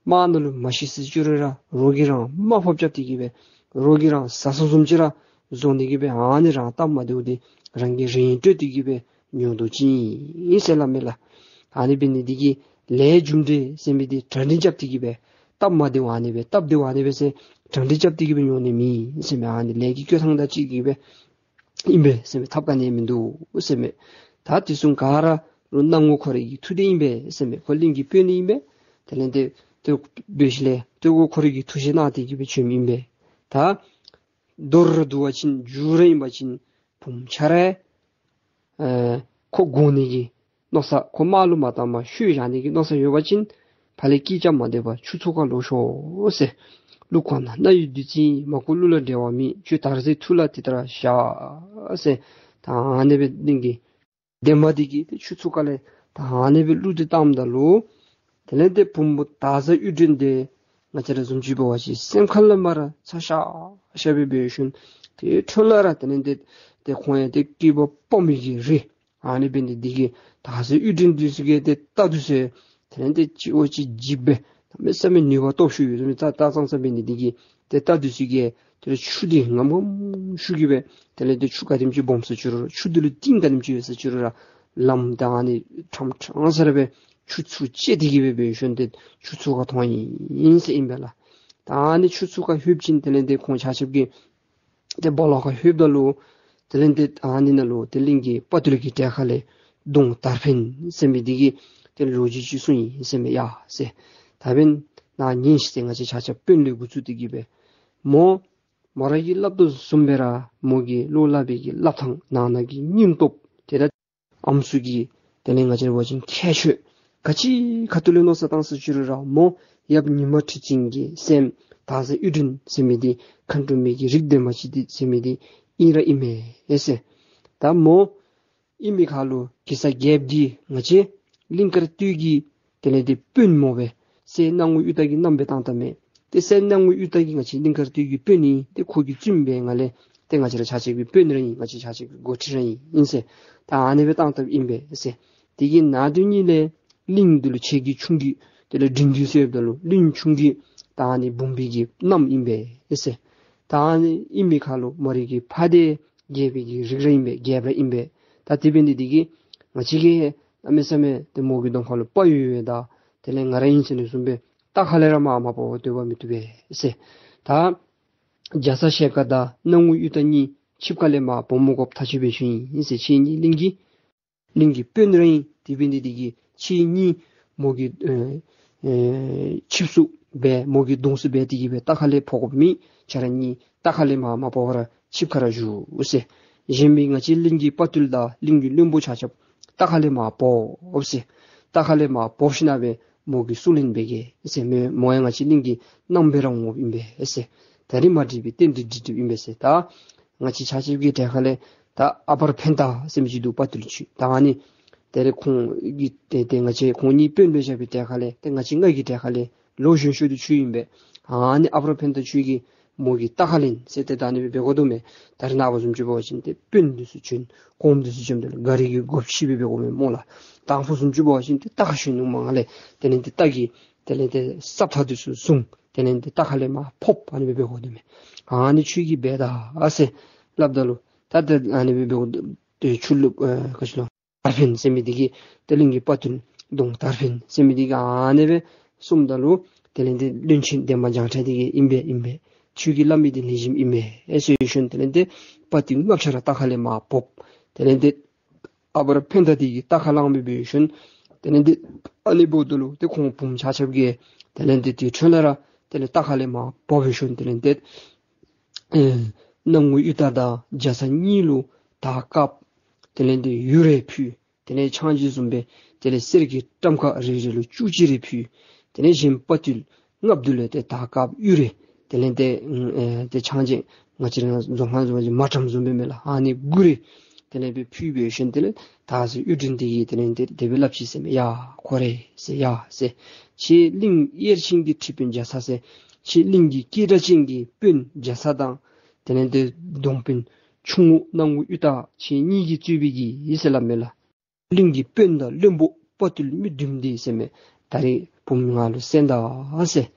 དམག་ནང་ལུ་མ་ཤི་ཟེར་ཅི་རུང་ར་རོགས་ཀྱིས་རང་དམག་ཕབ་རྐྱབ་སྟེ་གི་སྦེ་རོགས་ཀྱིས་རང་ཟ་ས་བཟུམ་ཅིག་ར་བཟོ་ནི་གི་སྦེ་ཨ་ནི་རང་སྟབས་མ་བདེཝ་འདི་རང་གིས་རེ་སྤྲོད་དེ་གི་སྦེ་ཉོ་དོ་ཅིག་ཨིན་ཟེར་སླབ་མས་ལགས། ཨ་ནི་འབད་ནི་འདི་གིས་ལས་རྒྱུ་འབྲས་ཟེར་མི་འདི་གྲ་སྒྲིག་རྐྱབ་སྟེ་གི་སྦེ་སྟབས་མ་བདེཝ་ཨ་ནི་སྦེ་སྟབས་བདེཝ་ཨ་ནི་སྦེ་ཟེར་གྲ་སྒྲིག་རྐྱབ་སྟེ་གི་སྦེ་ཉོ་ནི་མེད་ཟེར་མས། ཨ་ནི་ལས་ཀྱི་བཀོད་ཐངས་དང་གཅིག་གི་སྦེ་ཨིན་པས་ཟེར་མས། ཐབས་ག་ནི་མིན་འདུག་ཟེར་མས། ད་དེ་བཟུམ་ག་ར་ལུ་སྣང་ངོ་ཁོ་རའི་གི་ཐུགས་དེ་ཨིན་པས་ཟེར་མས། ཁོ་གླིང་གི་དཔོན་ཨིན་པས། དེ་ལས་ཏེ་ཏེ་འབད་ཞིནམ་ལས་ཏེ་ཁོ་ཁོ་རའི་གི་ཐུགས་བཞེད་གནང་སྟེ་གི་སྦེ་བྱོནམ་ཨིན་པས། ད་མདོར་བསྡུ་བ་ཅིན་མཇུག་ར་ཨིན་པ་ཅིན་བུམོ་ཁྱོད་ར་ཨེ་ཁོ་དགོ་ནི་གི་མནོ་བསམ་ཁོ་དམག་ལུ་མ་བཏང་པར་ཤུལ་བཞག་ནི་གི་མནོ་བསམ་ཡོད་པ་ཅིན་ཕར་ལས་སྐད་རྐྱབ་མ་སྡོད་པར་ཆུ་ཚོད་ཁར་ལོག་ཤོག་ཟེར། ཀླུ་གོང་ན་རྣ་ཡི་བདུད་རྩི་མ་གོ་གླུ་ལ་འགྲེལ་བ་མེད། ཁྱོད་དར་ཟས་ཐུགས་ལ་དེ་ལྟར་བཞག་ཟེར། ད་ཨ་ནི་སྦེ་གླིང་གི་འདན་མ་འདི་གིས་ཏེ་ཆུ་ཚོད་ཁ་ལས་ད་ཨ་ནི་སྦེ་གླུ་འདི་བཏངམ་ད་ལུ་དེ་ལས་ཏེ་བུམོ་དར་ཟས་གཡུ་སྒྲོན་འདི་ང་བཅས་ར་བཟུམ་ཅིག་འབད་བ་ཅིན་སེམས་ཁ་ལས་མར་ཚ་ཤ་ཤ་སྦེ་འབད་ཞིནམ་ཏེ་འཕྲོ་ལས་ར་དེ་ལས་ཏེ་ཏེ་ཁོང་ཡང་ཏེ་སྐྱེས་པ་སྤོམ་མི་གི་རིགས། ཨ་ནི་འབད་ནི་འདི་གིས་དར་ཟས་གཡུ་སྒྲོན་འདི་ཚུ་གིས་ཏེ་རྟ་འདི་ཚུ་དེ་ལས་ཏེ་གཅིག་འོ་གཅིག་འཇིགས་སྦེ་གནམ་མེད་ས་མེད་ནུས་པ་སྟོབས་ཤུགས་ཡོད་མི་རྟ་རྟ་ཙང་ཙང་འབད་ནི་འདི་གིས་ཏེ་རྟ་འདི་ཚུ་གིས་དེ་ལས་ཆུ་འདི་ངམ་ངམ་ཤུགས་ཀྱིས་སྦེ་དེ་ལས་ཏེ་ཆུ་ག་དེམ་ཅིག་སྦོམ་ཟེར་ཅི་རུང་ར་ཆུ་འདི་ལུ་གཏིང་ག་དེམ་ཅིག་ཡོད་ཟེར་ཅི་རུང་ར་ལམ་ད་ཨ་ནི་ཕྲང་ཕྲང་ས་ར་སྦེ་ཆུ་ཚུར་བཅད་དེ་གི་སྦེ་འབད་ཞིནམ་ཏེ་ཆུ་ཚུར་ཁར་ཐོན་ཡི་ཨིན་ཟེར་ཨིན་པས་ལགས། ད་ཨ་ནི་ཆུ་ཚུར་ཁར་ལྷོདཔ་ཅིག་དེ་ལས་ཏེ་ཁོང་ཆ་ཁྱབ་ཀྱིས་ཏེ་སྦོ་ལོགས་ཁར་ལྷོདཔ་ད་ལུ་དེ་ལས་ཏེ་ཨ་ནི་ནང་ལུ་ཏེ་གླིང་གི་དཔའ་བརྟུལ་གྱི་གྲལ་ཁ་ལས་གདོང་དར་འཕེན་ཟེར་མི་འདི་གིས་ཏེ་ལོ་རྒྱུས་ཅིག་གསུངས་ཡི་ཟེར་མས། ཡ་ཟེར། ད་འབདན་ནཱ་ཉན་ཤིག་ཟེར། ང་བཅས་ཆ་ཁྱབ་དཔོན་ལས་འགོ་བཙུགས་ཏེ་གི་སྦེ་མོ་མོ་ར་གིས་སླབ་དོ་བཟུམ་སྦེ་ར་མོ་གིས་བློ་སླབ་པའི་གི་སླབ་ཐངས་ནང་ན་གི་སྙིང་སྟོབས་དེ་དང་ཨམ་སྲུ་གི་དེ་ལས་ང་བཅས་ར་འབད་བ་ཅིན་ཁྱད་ཆོས་ག་ཅི་ཁ་ཐུག་ལས་མནོ་བསམ་བཏང་ཟེར་ཅི་རུང་ར་མོ་ཡབ་ཉི་མ་ཁྲི་ཆེན་གྱི་སྲསམོ་དར་ཟས་གཡུ་སྒྲོན་ཟེར་མི་འདི་མཁའ་འགྲོ་མའི་གི་རིགས་ལྡན་པ་ཅིག་འདི་ཟེར་མི་འདི་ཨིན་ར་ཨིན་མས་ཟེར། ད་མོ་ཨིན་མི་ཁར་ལུ་གེ་སར་རྒྱལཔོ་འདི་ང་བཅས་གླིང་དཀར་སྟོད་ཀྱི་དེ་ལས་ཏེ་དཔོན་མོ་སྦེ་སྲས་སྣང་ངུ་གཡུ་སྟག་གི་མནའམ་སྦེ་བཏང་བཏངམ་མས། ཏེ་སྲས་སྣང་ངུ་གཡུ་སྟག་གི་ང་བཅས་གླིང་དཀར་སྟོད་ཀྱི་དཔོན་ཨིན། ཏེ་ཁོ་གི་བཙུནམོ་སྦེ་ང་ལས་ཏེ་ང་བཅས་ར་ཆ་ཁྱབ་ཀྱི་དཔོན་ར་ཨིན། ང་བཅས་ཆ་ཁྱབ་ཀྱི་འགོ་ཁྲིད་ར་ཨིན་ཨིན་ཟེར། ད་ཨ་ནི་སྦེ་བཏང་བཏངམ་ཨིན་པས་ཟེར། དེ་གི་ནང་དོན་ཉིད་ལས་གླིང་འདི་ལུ་ཆེ་གི་ཆུང་གི་དེ་ལས་འབྲིང་གི་ཟེརཝ་ད་ལུ་གླིང་ཆུང་གི་ད་ཨ་ནི་བུམོ་གི་མནའམ་ཨིན་པས་ཟེར། ད་ཨ་ནི་ཨིན་མི་ཁར་ལུ་མོ་རའི་གི་ཕ་འདི་རྒྱལ་པོའི་གི་རིགས་ར་ཨིན་པས། རྒྱལཔོ་ར་ཨིན་པས། ད་དེ་འབད་ནི་འདི་གིས་ང་བཅས་ཀྱིས་གནམ་མེད་ས་མེད་ཏེ་མོ་གི་གདོང་ཁ་ལུ་དཔའ་ཡོད་ཡོདཔ་ད་དེ་ལས་ང་ར་ཨིན་ཟེར་ནི་བཟུམ་སྦེ་རྟ་ཁ་ལས་ར་མར་མ་བབ་པར་སྡོད་པ་མི་བཏུབ་པས་ཟེར། ད་རྒྱ་ཚ་ཞལ་དཀར་དང་སྣང་ངུ་གཡུ་སྟག་གཉིས་ཆིབས་ཁ་ལས་མར་བབ་མ་དགོཔ་ཐག་ཆོད་སྦེ་ཞུ་ཡི་ཟེར། ཁྱེད་གཉིས་གླིང་གི་གླིང་གི་དཔོན་ར་ཨིན། དེ་འབད་ནི་འདི་གིས་ཁྱེད་གཉིས་མོ་གི་ཨེ་ཨེ་ཆིབས་སུ་སྦེ་མོ་གི་གདོང་སུ་སྦེ་དེ་གིས་སྦེ་རྟ་ཁ་ལས་འབབ་དགོཔ་མེད། ཁྱེད་ར་གཉིས་རྟ་ཁ་ལས་མར་མ་བབ་པར་ཆིབས་ཁར་ར་བཞུགས་ཟེར། གཞན་མི་ང་བཅས་གླིང་གི་དཔའ་བརྟུལ་དང་གླིང་གི་བློན་པོ་ཆ་ཁྱབ་རྟ་ཁ་ལས་མར་འབབ་ཟེར། རྟ་ཁ་ལས་མར་འབབ་ཞིནམ་སྦེ་མོ་གི་སྲོག་ལན་འབད་གེ་ཟེར། མོ་མོ་ཡང་ང་བཅས་གླིང་གི་མནའམ་སྦེ་ར་འོང་དགོཔ་ཨིན་པས་ཟེར། ད་རིས་མ་འགྲིགས་པའི་རྟེན་འབྲེལ་འགྲིགས་འགྲིགསཔ་ཨིན་པས་ཟེར། ད་ང་བཅས་ཆ་ཁྱབ་ཀྱི་གྲལ་ཁ་ལས་ད་ཨ་པར་འཕན་ཏ་ཟེར་མི་ཅིག་འདུག། དཔའ་བརྟུལ་ཅིག། ད་ཨ་ནི་དེ་ལས་ཁོང་གི་ཏེ་ཏེ་ང་བཅས་ཁོང་གཉིས་དཔོན་སྦེ་བཞག་པའི་གྲལ་ཁ་ལས་ཏེ་ང་བཅས་ང་གི་གྲལ་ཁ་ལས་ལོ་གཞོན་ཤོས་འདི་ཁྱོད་ཨིན་པས། ཨ་ནི་ཨ་པར་འཕན་ཏ་ཁྱོད་ཀྱིས་མོ་གི་རྟ་ཁ་ལེན་ཟེར་ཏེ་ད་ཨ་ནི་སྦེ་འབད་དགོ་དོ་མས། ད་རིས་ནངས་པ་བཟུམ་ཅིག་འབད་བ་ཅིན་ཏེ་དཔོན་འདི་ཚུ་བྱོན་གོངམ་འདི་ཚུ་བྱོནམ་ད་ལུ་ག་ར་གིས་སྒོ་ཕྱེ་སྦེ་འབད་དགོ་མས་སྨོ་ལགས། དང་ཕུ་བཟུམ་ཅིག་འབད་བ་ཅིན་ཏེ་རྟ་ཁར་ཞོན་ནུག་མ་ང་ལས་དེ་ལས་ཏེ་རྟ་གི་དེ་ལས་ཏེ་སྲབ་ཐག་འདི་ཚུ་བཟུང་། དེ་ལས་ཏེ་རྟ་ཁ་ལས་མར་ཕབ་ཨ་ནི་སྦེ་འབད་དགོ་དོ་མས། ཨ་ནི་ཁྱོད་ཀྱིས་འབད་ད་ཟེར་སླབ་ད་ལུ་ད་ཏེ་ཨ་ནི་སྦེ་འབད་དགོ་དོ་ཏེ་ཆུ་ལུ་ཨེ་ག་ཅི་ལོ་དར་འཕེན་ཟེར་མི་འདི་གིས་ཏེ་གླིང་གི་དཔའ་བརྟུལ་གདོང་དར་འཕེན་ཟེར་མི་འདི་གིས་ཨ་ནི་སྦེ་གསུངམ་ད་ལུ་དེ་ལས་ཏེ་བློན་ཆེན་འདན་མ་བྱང་ཁྲ་འདི་གིས་ཨིན་པས་ཨིན་པས། ཁྱོད་ཀྱིས་སླབ་མི་འདི་ལེགས་ཤོམ་ཨིན་མས་ཨེ་ཟེར་ཞིནམ་དེ་ལས་ཏེ་དཔའ་བརྟུལ་ལྔ་ཆ་ར་རྟ་ཁ་ལས་མར་འབབ། དེ་ལས་ཏེ་ཨ་པར་འཕན་ཏ་འདི་གིས་རྟ་ཁར་ལངམ་སྦེ་འབད་ཞིནམ་དེ་ལས་ཏེ་ཨ་ནི་འབདཝ་ད་ལུ་ཏེ་ཁོང་བུམོ་ཆ་ཁྱབ་ཀྱིས་དེ་ལས་ཏེ་དེ་འཕྲོ་ལས་ར་དེ་ལས་རྟ་ཁ་ལས་མར་འབབ་ཞིནམ་དེ་ལས་ཏེ་ཨེ་སྣང་ངུ་གཡུ་སྟག་དང་རྒྱ་ཚ་གཉིས་ལུ་དར་དཀརཔོ་དེ་ལས་ཏེ་གཡུ་རལ་ཕུལ། དེ་ལས་ཕྱག་མཇལ་བཟུམ་སྦེ་དེ་ལས་གསེར་གྱི་ཊམ་ཁ་རེ་རེ་ལུ་བཅུ་གཅིག་རེ་ཕུལ། དེ་ལས་གཞན་དཔའ་བརྟུལ་ལྔ་བདོ་ལུ་ཏེ་དར་དཀརཔོ་གཡུ་རལ་དེ་ལས་ཏེ་ཨེ་ཏེ་ཕྱག་མཇལ་ང་བཅས་ར་རྫོང་ཁ་བཟུམ་སྦེ་མ་ཊམ་བཟུམ་སྦེ་མས་ལགས། ཨ་ནི་དགུ་རེ་དེ་ལས་སྦེ་ཕུལ་འབད་ཞིནམ་དེ་ལས་དར་ཟས་གཡུ་སྒྲོན་འདི་གིས་དེ་ལས་ཏེ་དེ་སྦེ་སླབ་ཅི་ཟེར་མས། ཡ་ཁོ་རེ་ཟེར་ཡ་ཟེར། ཁྱེད་གླིང་གཡས་ཆེན་གྱི་ཁྲི་དཔོན་རྒྱ་ཚ་ཟེར། ཁྱེད་གླིང་གི་སྐད་གྲགས་ཅན་གྱི་དཔོན་རྒྱ་ཚ་དང་དེ་ལས་ཏེ་གདོང་དཔོན་ཆུང་ངུ་སྣང་ངུ་གཡུ་སྟག་ཁྱེད་གཉིས་ཀྱིས་གཙོས་པའི་གི་ཟེར་སླབ་མས་ལགས། གླིང་གི་དཔོན་དང་བློན་པོ་དཔའ་བརྟུལ་མི་བདུན་འདི་ཟེར་མས། ད་རིས་བུམོ་ང་ལུ་གསན་ད་ཟེར།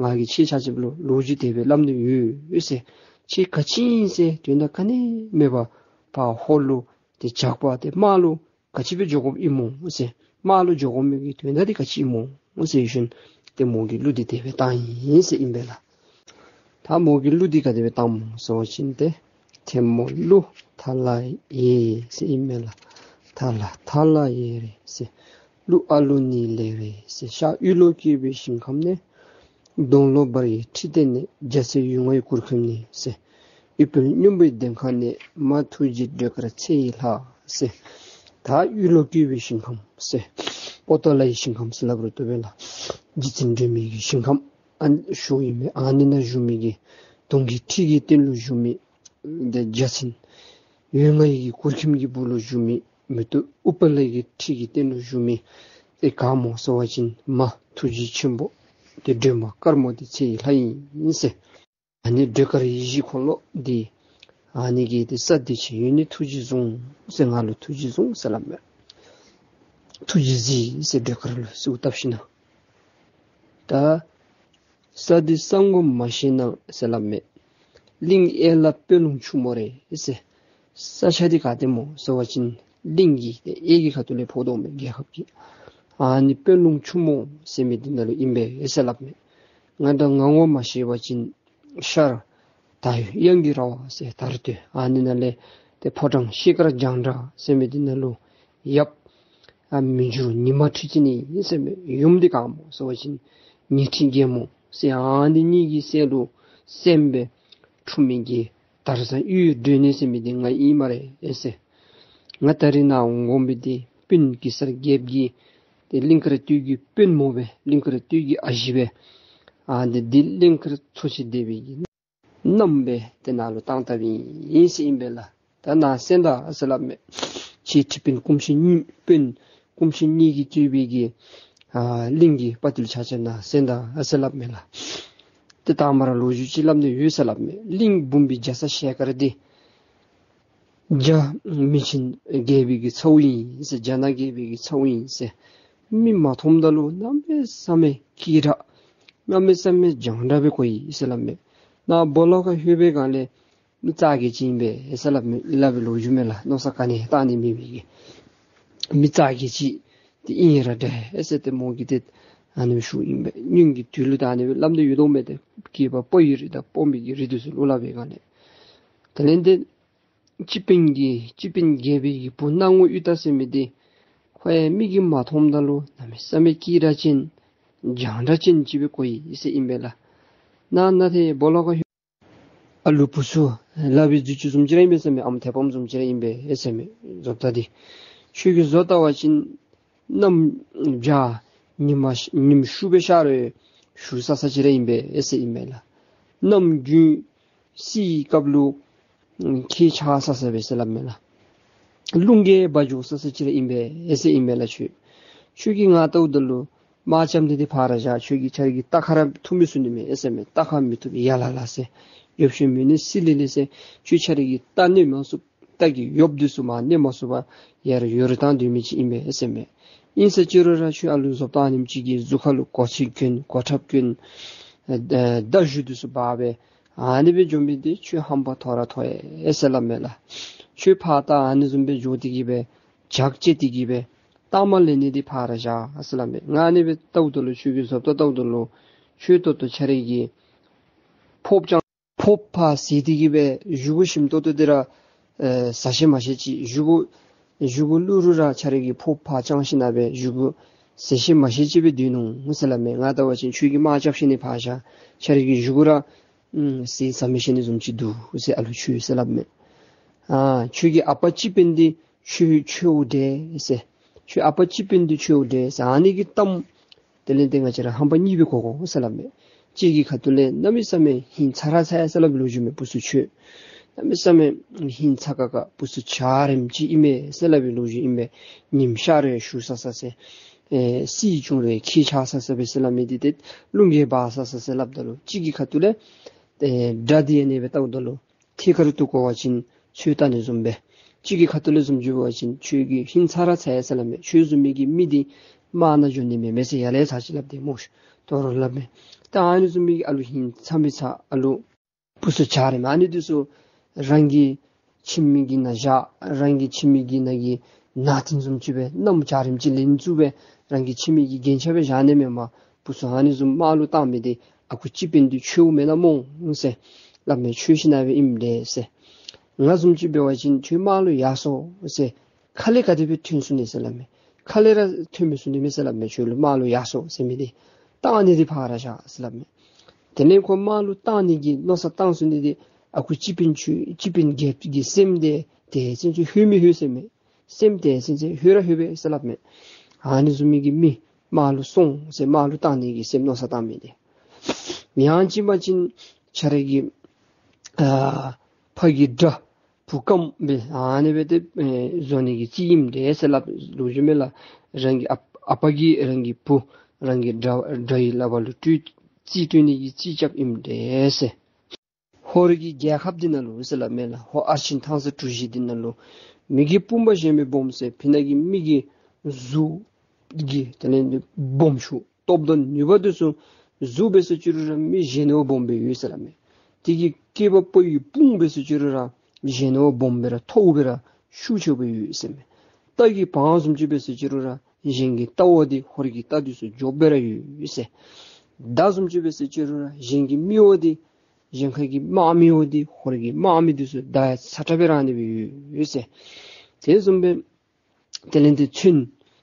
ང་གིས་ཁྱེད་ཆ་ཁྱབ་ལུ་ལོ་རྒྱུས་དེ་སྦེ་སླབ་ནི་ཡོད་ཟེར། ཁྱེད་ག་ཅི་ཨིན་ཟེར་དོན་དག་ག་ནི་མེད་པར་ཕར་ཧོར་ལུ་ཏེ་ཇག་པ་ཏེ་དམག་ལུ་ག་ཅི་སྦེ་འགྱོ་དགོཔ་ཨིན་མོ་ཟེར། དམག་ལུ་འགྱོ་དགོ་མི་གི་དོན་དག་འདི་ག་ཅི་ཨིན་མོ་ཟེར་ཞུ་ནི། ཏེ་མོ་གིས་གླུ་འདི་དེ་སྦེ་བཏང་ཡི་ཟེར་ཨིན་པས་ལགས། ད་མོ་གིས་གླུ་འདི་ག་དེ་སྦེ་བཏངམ་སྨོ་ཟེར་བ་ཅིན་ཏེ་ཐལ་མོ་གླུ་ཐ་ལ་ཡེ་ཟེར་ཨིན་མས་ལགས། ཐ་ལ་ཐ་ལ་ཡེ་རེ་ཟེར། གླུ་ཨ་གླུ་ནི་ལེ་རེ་ཟེར། ཤར་གཡུ་ལོ་བཀོད་པའི་ཞིང་ཁམས་ནས། སྡོང་ལོ་འབར་བའི་ཁྲི་སྟེང་ནས། རྒྱ་ཚའི་ཡུལ་ལྔའི་གུར་ཁྱིམ་ནས་ཟེར། གཡུ་དཔལ་སྙོམས་པའི་ལྡེམ་ཁ་ནས། མ་ཐུགས་རྗེའི་སྒྲོལ་དཀར་ཚེ་ཡི་ལྷ་ཟེར། ད་གཡུ་ལོ་བཀོད་པའི་ཞིང་ཁམས་ཟེར། པོ་ཏ་ལའི་ཞིང་ཁམས་ཟེར་སླབ་རུང་བཏུབ་པས་ལགས། རྗེ་བཙུན་སྒྲོལ་མའི་གི་ཞིང་ཁམས་ཨ་ནི་ཞུཝ་ཨིན་པས། ཨ་ནི་ནང་བཞུགས་མི་གི་དུང་གི་ཁྲི་གི་སྟེང་ལུ་བཞུགས་མི་ཏེ་རྒྱ་ཚའི་ཡུལ་ལྔའི་གི་གུར་ཁྱིམ་གྱི་སྦུག་ལུ་བཞུགས་མི་མེ་ཏོག་ཨུཏྤ་ལའི་གི་ཁྲི་གི་སྟེང་ལུ་བཞུགས་མི་ཏེ་ག་སྨོ་ཟེར་བ་ཅིན་མ་ཐུགས་རྗེ་ཆེན་པོ་ཏེ་སྒྲོལ་མ་དཀར་མོ་འདི་ཚེ་ཡི་ལྷ་ཨིན་ཟེར། ཨ་ནི་སྒྲོལ་དཀར་ཡེ་ཤེས་འཁོར་ལོ་འདི་ཨ་ནི་གི་ཏེ་ས་འདི་ཆེ་ཡོད་ནི་ཐུགས་རྗེས་བཟུང་ཟེར། ང་ལུ་ཐུགས་རྗེས་བཟུང་ཟེར་སླབ་མས། ཐུགས་རྗེས་གཟིགས་ཟེར་སྒྲོལ་དཀར་ལུ་གསོལཝ་བཏབ་ཞིནམ་ད་ས་འདི་ས་ངོ་མ་ཤེས་ན་ཟེར་སླབ་མས། གླིང་གཡས་ལ་དཔོན་སློང་ཆུ་མོ་རེད་ཟེར། ས་ཆ་འདི་ག་ཏེ་སྨོ་ཟེར་བ་ཅིན་གླིང་གི་ཏེ་གཡས་ཀྱི་ཁ་ཐུག་ལས་ཕོག་དོ་མས་རྒྱལ་ཁབ་ཀྱི། ཨ་ནི་དཔོན་སློང་ཆུ་མོ་ཟེར་མི་འདི་ནང་ལུ་ཨིན་པས་ཟེར་སླབ་མས། ང་དང་ང་ངོ་མ་ཤེས་པ་ཅིན་ཤར་དར་དབྱངས་ཀྱི་ར་བ་ཟེར་དར་སྟོད་ཨ་ནི་ནང་ལས་ཏེ་ཕོ་བྲང་ཤེལ་དཀར་རྒྱང་གྲགས་ཟེར་མི་འདི་ནང་ལུ་ཡབ་ཨ་མི་འགྱུར་ཉི་མ་ཁྲི་ཆེན་ཨིན་ཟེར་མས། ཡུམ་འདི་ག་སྨོ་ཟེར་བ་ཅིན་ཉི་ཁྲི་རྒྱལ་མོ་ཟེར། ཨ་ནི་གཉིས་ཀྱི་སྲས་ལུ་སྲསམོ་སྦེ་འཁྲུངས་མི་གི་དར་ཟབ་གཡུའི་སྒྲོན་ནེ་ཟེར་མི་འདི་ང་ཨིན་སྨ་རེ་ཟེར། ང་ད་རིས་ནཱ་འོང་དགོ་མི་འདི་སྤུན་གེ་སར་རྒྱལཔོ་གི་ཏེ་གླིང་དཀར་སྟོད་ཀྱི་དཔོན་མོ་སྦེ་གླིང་དཀར་སྟོད་ཀྱི་ཨ་ཞེ་སྦེ་ཨ་ནི་འདི་གླིང་དཀར་འཚོ་བྱེད་སྡེ་པའི་གི་མནའམ་སྦེ་ཏེ་ནཱ་ལུ་བཏང་བཏངམ་ཨིན་ཟེར་ཨིན་པས་ལགས། ད་ནཱ་གསན་ད་ཟེར་སླབ་མས། ཁྱེད་ཁྲི་དཔོན་སྐུ་མཆེད་གཉིས་དཔོན་སྐུ་མཆེད་གཉིས་ཀྱིས་གཙོས་པའི་གི་ཨ་གླིང་གི་དཔའ་བརྟུལ་ཆ་ཁྱབ་ནཱ་གསན་ད་ཟེར་སླབ་མས་ལགས། ཏེ་ད་མར་ལོ་རྒྱུས་ཅིག་སླབ་ནི་ཡོད་ཟེར་སླབ་མས། གླིང་འབུམ་པའི་རྒྱ་ཚ་ཞལ་དཀར་འདི་རྒྱ་མི་ཆེན་རྒྱལ་པོའི་གི་ཚ་བོ་ཨིན་ཟེར། རྒྱ་ནག་རྒྱལ་པོའི་གི་ཚ་བོ་ཨིན་ཟེར། མི་མ་མཐོངམ་ད་ལུ་གནམ་མེད་ས་མེད་སྐད་གྲགས་གནམ་མེད་ས་མེད་རྒྱང་གྲགས་སྦེ་གོ་ཡི་ཟེར་སླབ་མས། ནཱ་སྦོ་ལོགས་ཁར་ལྷོད་པའི་སྒང་ལས་མི་རྩ་དགེ་ཅིག་ཨིན་པས་ཟེར་སླབ་མས། སླབ་པའི་ལོ་རྒྱུས་མས་ལགས། མནོ་བསམ་ག་ནི་བཏང་ནི་མེད་པའི་གི་མི་རྩ་དགེ་ཅིག་ཏེ་ཨིན་ར་འདྲ་ཨེ་ཟེར་ཏེ་མོ་གིས་ཏེ་ཨ་ནི་ཞུཝ་ཨིན་པས། སྔོན་གྱི་དུས་ལུ་ད་ཨ་ནི་སྦེ་སླབ་སྟེ་ཡོད་དོ་མས། ཏེ་སྐྱེས་པ་ཕོ་ཡི་རིགས་དང་ཕོ་མོ་གི་རིགས་འདི་ཚུ་ལུ་སླབ་པའི་སྒང་ལས། དེ་ལས་ཏེ་སྤྱི་དཔོན་གྱི་སྤྱི་དཔོན་རྒྱལ་པོའི་གི་བུ་སྣང་ངུ་གཡུ་སྟག་ཟེར་མི་འདི་ཁོ་ཡང་མིག་གིས་མ་མཐོངམ་ད་ལུ་གནམ་མེད་ས་མེད་སྐད་གྲགས་ཅན་རྒྱང་གྲགས་ཅན་ཅིག་སྦེ་གོ་ཡི་ཟེར་ཨིན་པས་ལགས། ནཱ་ནཱ་ཏེ་སྦོ་ལོགས་ཁར་ཨ་ལུ་བུ་ཚུ་ལག་པའི་མཛུབ་ཅུང་བཟུམ་ཅིག་ར་ཨིན་པས་ཟེར་མས། ཨམ་མཐེ་བོང་བཟུམ་ཅིག་ར་ཨིན་པས་ཟེར་མས། བཟོ་ལྟ་འདི་ཁྱོད་ཀྱིས་བཟོ་ལྟ་བ་ཅིན་གནམ་བྱཱར་ཉིམ་ཉིམ་ཤུགས་སྦེ་ཤར་རུང་ཞུ་ས་ས་ཅིག་ར་ཨིན་པས་ཟེར་ཨིན་མས་ལགས། གནམ་དགུན་བསིལ་སྐབས་ལུ་ཁྱེགས་ཆགས་ས་ས་སྦེ་ཟེར་སླབ་མས་ལགས། རླུང་གིས་འབག་འགྱོ་ས་ས་ཅིག་ར་ཨིན་པས་ཟེར་ཨིན་མས་ལགས། ཁྱོད་ཁྱོད་ཀྱིས་ང་ལྟཝ་ད་ལུ་དམག་རྐྱབ་ནི་འདི་ཕར་བཞག། ཁྱོད་ཀྱིས་ཁྱོད་རའི་གི་རྟ་ཁར་འཐུ་མི་ཚུགས་ནི་མས་ཟེར་མས། རྟ་ཁར་མི་འཐུ་བར་ཡར་ལ་ལ་ཟེར། ཡོབ་ཤོད་མི་ནི་སི་ལི་ལི་ཟེར། ཁྱོད་ཁྱོད་རའི་གི་རྟ་གནོན་མ་ཚུགས། རྟ་གི་ཡོབ་འདི་ཚུ་མར་གནོན་མ་ཚུགས་པར་ཡར་ཡོལ་བཏང་སྡོད་མི་ཅིག་ཨིན་པས་ཟེར་མས། ཨིན་ས་ཅི་རུང་ར་ཁྱོད་ཨ་ལུ་བཟོ་ལྟ་ཨ་ནེམ་ཅིག་གིས་གཟུགས་ཁར་ལུ་གོ་ཚད་གྱོན་གོ་ཁྲབ་གྱོན་ཨ་མདའ་གཞུ་འདི་ཚུ་འབག་སྦེ་ཨ་ནི་སྦེ་འགྱོ་མི་འདི་ཁྱོད་ཧམ་པ་མཐོ་ར་མཐོ་ཡི་ཟེར་སླབ་མས་ལགས། ཁྱོད་ཕར་ད་ཨ་ནི་བཟུམ་སྦེ་འགྱོ་སྟེ་གི་སྦེ་ཇག་བྱེད་དེ་གི་སྦེ་གཏའ་མ་ལེན་ནི་འདི་ཕར་བཞག་ཟེར་སླབ་མས། ང་ཨ་ནི་སྦེ་ལྟཝ་ད་ལུ་ཁྱོད་ཀྱི་བཟོ་ལྟ་ལྟཝ་ད་ལུ་ཁྱོད་ཏོག་ཏོ་ཁྱོད་རའི་གི་ཕོརཔ་ཅང་ཕོརཔ་ཕར་བཟེད་དེ་གི་སྦེ་བཞེས་སྒོ་ཞིམ་ཏོང་ཏོ་འདི་ར་ཨེ་ཟ་ཤེས་མ་ཤེས་ཅིག་བཞེས་སྒོ་བཞེས་སྒོ་བླུག་རུང་ར་ཁྱོད་རའི་གི་ཕོརཔ་ཕར་བཅང་ཞིནམ་སྦེ་བཞེས་སྒོ་ཟ་ཤེས་མ་ཤེས་ཅིག་སྦེ་སྡོད་ནུག་ཟེར་སླབ་མས། ང་ལྟ་བ་ཅིན་ཁྱོད་ཀྱིས་དམག་རྐྱབ་ཤེས་ནི་ཕར་བཞག། ཁྱོད་རའི་གི་བཞེས་སྒོ་ར་ཨམ་ཟས་ཟ་མི་ཤེས་ནི་བཟུམ་ཅིག་འདུག་ཟེར་ཨ་ལུ་ཁྱོད་ཟེར་སླབ་མས། ཨ་ཁྱོད་ཀྱི་ཨ་པ་སྤྱི་དཔོན་འདི་ཁྱོད་ཁྱོད་འདྲས་ཟེར། ཁྱོད་ཨ་པ་སྤྱི་དཔོན་འདི་ཁྱོད་འདྲས་ཟེར། ཨ་ནི་གི་གཏམ་དེ་ལས་ཏེ་ང་བཅས་ར་ཧམ་པ་གཉིས་སྦེ་གོ་དགོ་ཟེར་སླབ་མས། གཅིག་གི་ཁ་ཐུག་ལས་གནམ་མེད་ས་མེད་ཧིང་ཚ་ར་ཚ་ཡི་ཟེར་སླབ་པའི་ལོ་རྒྱུས་མས། བུ་ཚུ་ཁྱོད་གནམ་མེད་ས་མེད་ཧིང་ཚ་ཁ་ཁ་བུ་ཚུ་འཇའ་རིསམོ་ཅིག་ཨིན་མས་ཟེར་སླབ་པའི་ལོ་རྒྱུས་ཨིན་མས། ཉིམ་ཤར་རུང་ཞུ་ས་ས་ཟེར། ཨེ་སྲིད་བྱུང་རུང་ཁྱེད་ཆགས་ས་ས་སྦེ་ཟེར་སླབ་མི་འདི་ཏེ་རླུང་གིས་འབག་ས་ས་ཟེར་སླབ་ད་ལུ་གཅིག་གི་ཁ་ཐུག་ལས་ཨེ་དགྲ་འདི་ཨ་ནི་སྦེ་བལྟཝ་ད་ལུ་ཐད་ཀར་དུ་གོ་བ་ཅིན་ཁྱོད་བལྟ་ནི་བཟུམ་སྦེ། གཅིག་གི་ཁ་ཐུག་ལས་བཟུམ་ཅིག་འབད་བ་ཅིན་ཁྱོད་ཀྱི་ཧིང་ཚ་ར་ཚ་ཡི་ཟེར་སླབ་མས། ཁྱོད་བཟུམ་མའི་གི་མི་འདི་དམག་ནང་འགྱོ་ནི་མེན་མས་ཟེར་ཡར་ལས་ཚར་ཅིག་སླབ་སྟེ་སྨོ་ཤ། དོ་རུང་སླབ་མས། ད་ཨ་ནི་བཟུམ་མའི་གི་ཨ་ལུ་ཧིང་ཚ་མི་ཚ་ཨ་ལུ་བུ་ཚུ་འཇའ་རིསམོ་ཨ་ནི་འདི་ཚུ་རང་གི་ཁྱིམ་གྱི་ནང་བཞག། རང་གི་ཁྱིམ་གྱི་ནང་གི་ནང་རྟེན་བཟུམ་ཅིག་སྦེ་གནམ་འཇའ་རིསམོ་ཅིག་ལེན་ཚུགས་སྦེ་རང་གི་ཁྱིམ་གྱི་རྒྱན་ཆ་སྦེ་བཞག་ནི་མེན་པར་བུ་ཚུ་ཨ་ནི་བཟུམ་དམག་ལུ་བཏང་མི་འདི་ཨ་ཁུ་སྤྱི་དཔོན་འདི་ཁྱོད་མེན་ན་སྨོ་ཟེར་སླབ་མས། ཁྱོད་ཤི་ན་སྦེ་ཨིནམ་འདྲས་ཟེར། ང་བཟུམ་ཅིག་འབད་བ་ཅིན་ཁྱོད་དམག་ལུ་ཡར་སོང་ཟེར། ཁ་ལས་ག་དེ་སྦེ་ཐོན་ཚུགས་ནི་ཟེར་སླབ་མས། ཁ་ལས་ར་ཐོན་མི་ཚུགས་ནི་མས་ཟེར་སླབ་མས། ཁྱོད་ལུ་དམག་ལུ་ཡར་སོང་ཟེར་མི་འདི་བཏང་ནི་འདི་ཕར་བཞག་ཟེར་སླབ་མས། དེ་ལས་ཁོ་དམག་ལུ་བཏང་ནི་གི་མནོ་བསམ་བཏང་ཚུགས་ནི་འདི་ཨ་ཁུ་སྤྱི་དཔོན་ཁྱོད་སྤྱི་དཔོན་རྒྱལཔོ་གི་སེམས་འདི་དེ་ཚུན་ཚོད་ལྷོད་མི་ལྷོད་ཟེར་མས། སེམས་དེ་ཚུན་ཚོད་ལྷོད་ར་ལྷོད་པས་ཟེར་སླབ་མས། ཨ་ནི་བཟུམ་མའི་གི་མི་དམག་ལུ་སོང་ཟེར་དམག་ལུ་བཏང་ནི་གི་སེམས་མནོ་བསམ་བཏང་མི་འདི་ཡང་ཅིན་མ་ཅིན་ཁྱོད་ར་གི་ཨ་ཕ་གི་དགྲ་བུ་རྐངམ་སྦེ་ཨ་ནི་སྦེ་ཏེ་ཨེ་བཟོ་ནི་གི་རྩིས་ཨིནམ་འདྲས་ཟེར་སླབ་ལོ་རྒྱུས་མས་ལགས། རང་གི་ཨ་ཨ་པ་གིས་རང་གི་བུ་རང་གི་དགྲ་དགྲ་ཡི་ལག་པར་ལུ་སྤྲོད་རྩིས་སྤྲོད་ནི་གི་རྩིས་རྐྱབ་ཨིནམ་འདྲས་ཟེར། ཧོར་གྱི་རྒྱལ་ཁབ་འདི་ནང་ལུ་ཟེར་སླབ་མས་ལགས། ཧོར་ཨར་ཆེན་ཐང་སྟོང་གྲུ་བཞི་འདི་ནང་ལུ་མི་གི་དཔུང་པ་གཞན་མི་སྦོམ་ཟེར་ཕི་ནང་གི་མི་གི་གཟུགས་ཀྱི་དེ་ལས་སྦོམ་ཤུགས་སྟོབས་དང་ནུས་པ་འདི་ཚུ་གཟུགས་འབད་སོ་ཅི་རུང་ར་མི་གཞན་ནི་བ་སྦོམ་སྦེ་ཡོད་ཟེར་སླབ་མས། དེ་གི་སྐེད་པ་པོ་ཡི་དཔུང་འབད་སོ་ཅི་རུང་ར་གཞན་ནི་བ་སྦོམ་སྦེ་ར་མཐོ་སྦེ་ར་ཤུགས་ཆེ་སྦེ་ཡོད་ཟེར་མས། རྟ་གི་བང་བཟུམ་ཅིག་འབད་སོ་ཅི་རུང་ར་གཞན་གྱི་རྟ་བ་འདི་ཧོར་གྱི་རྟ་འདི་ཚུ་མགྱོགས་སྦེ་ར་ཡོད་ཟེར། མདའ་བཟུམ་ཅིག་འབད་སོ་ཅི་རུང་ར་གཞན་གྱི་མི་བ་འདི་གཞན་ཁ་གི་དམག་མི་བ་འདི་ཧོར་གྱི་དམག་མི་འདི་ཚུ་མདའ་ཡང་ཚ་དྲགས་སྦེ་ར་ཨ་ནི་སྦེ་ཡོད་ཟེར། དེ་བཟུམ་སྦེ་དེ་ལས་འདི་མཚོན་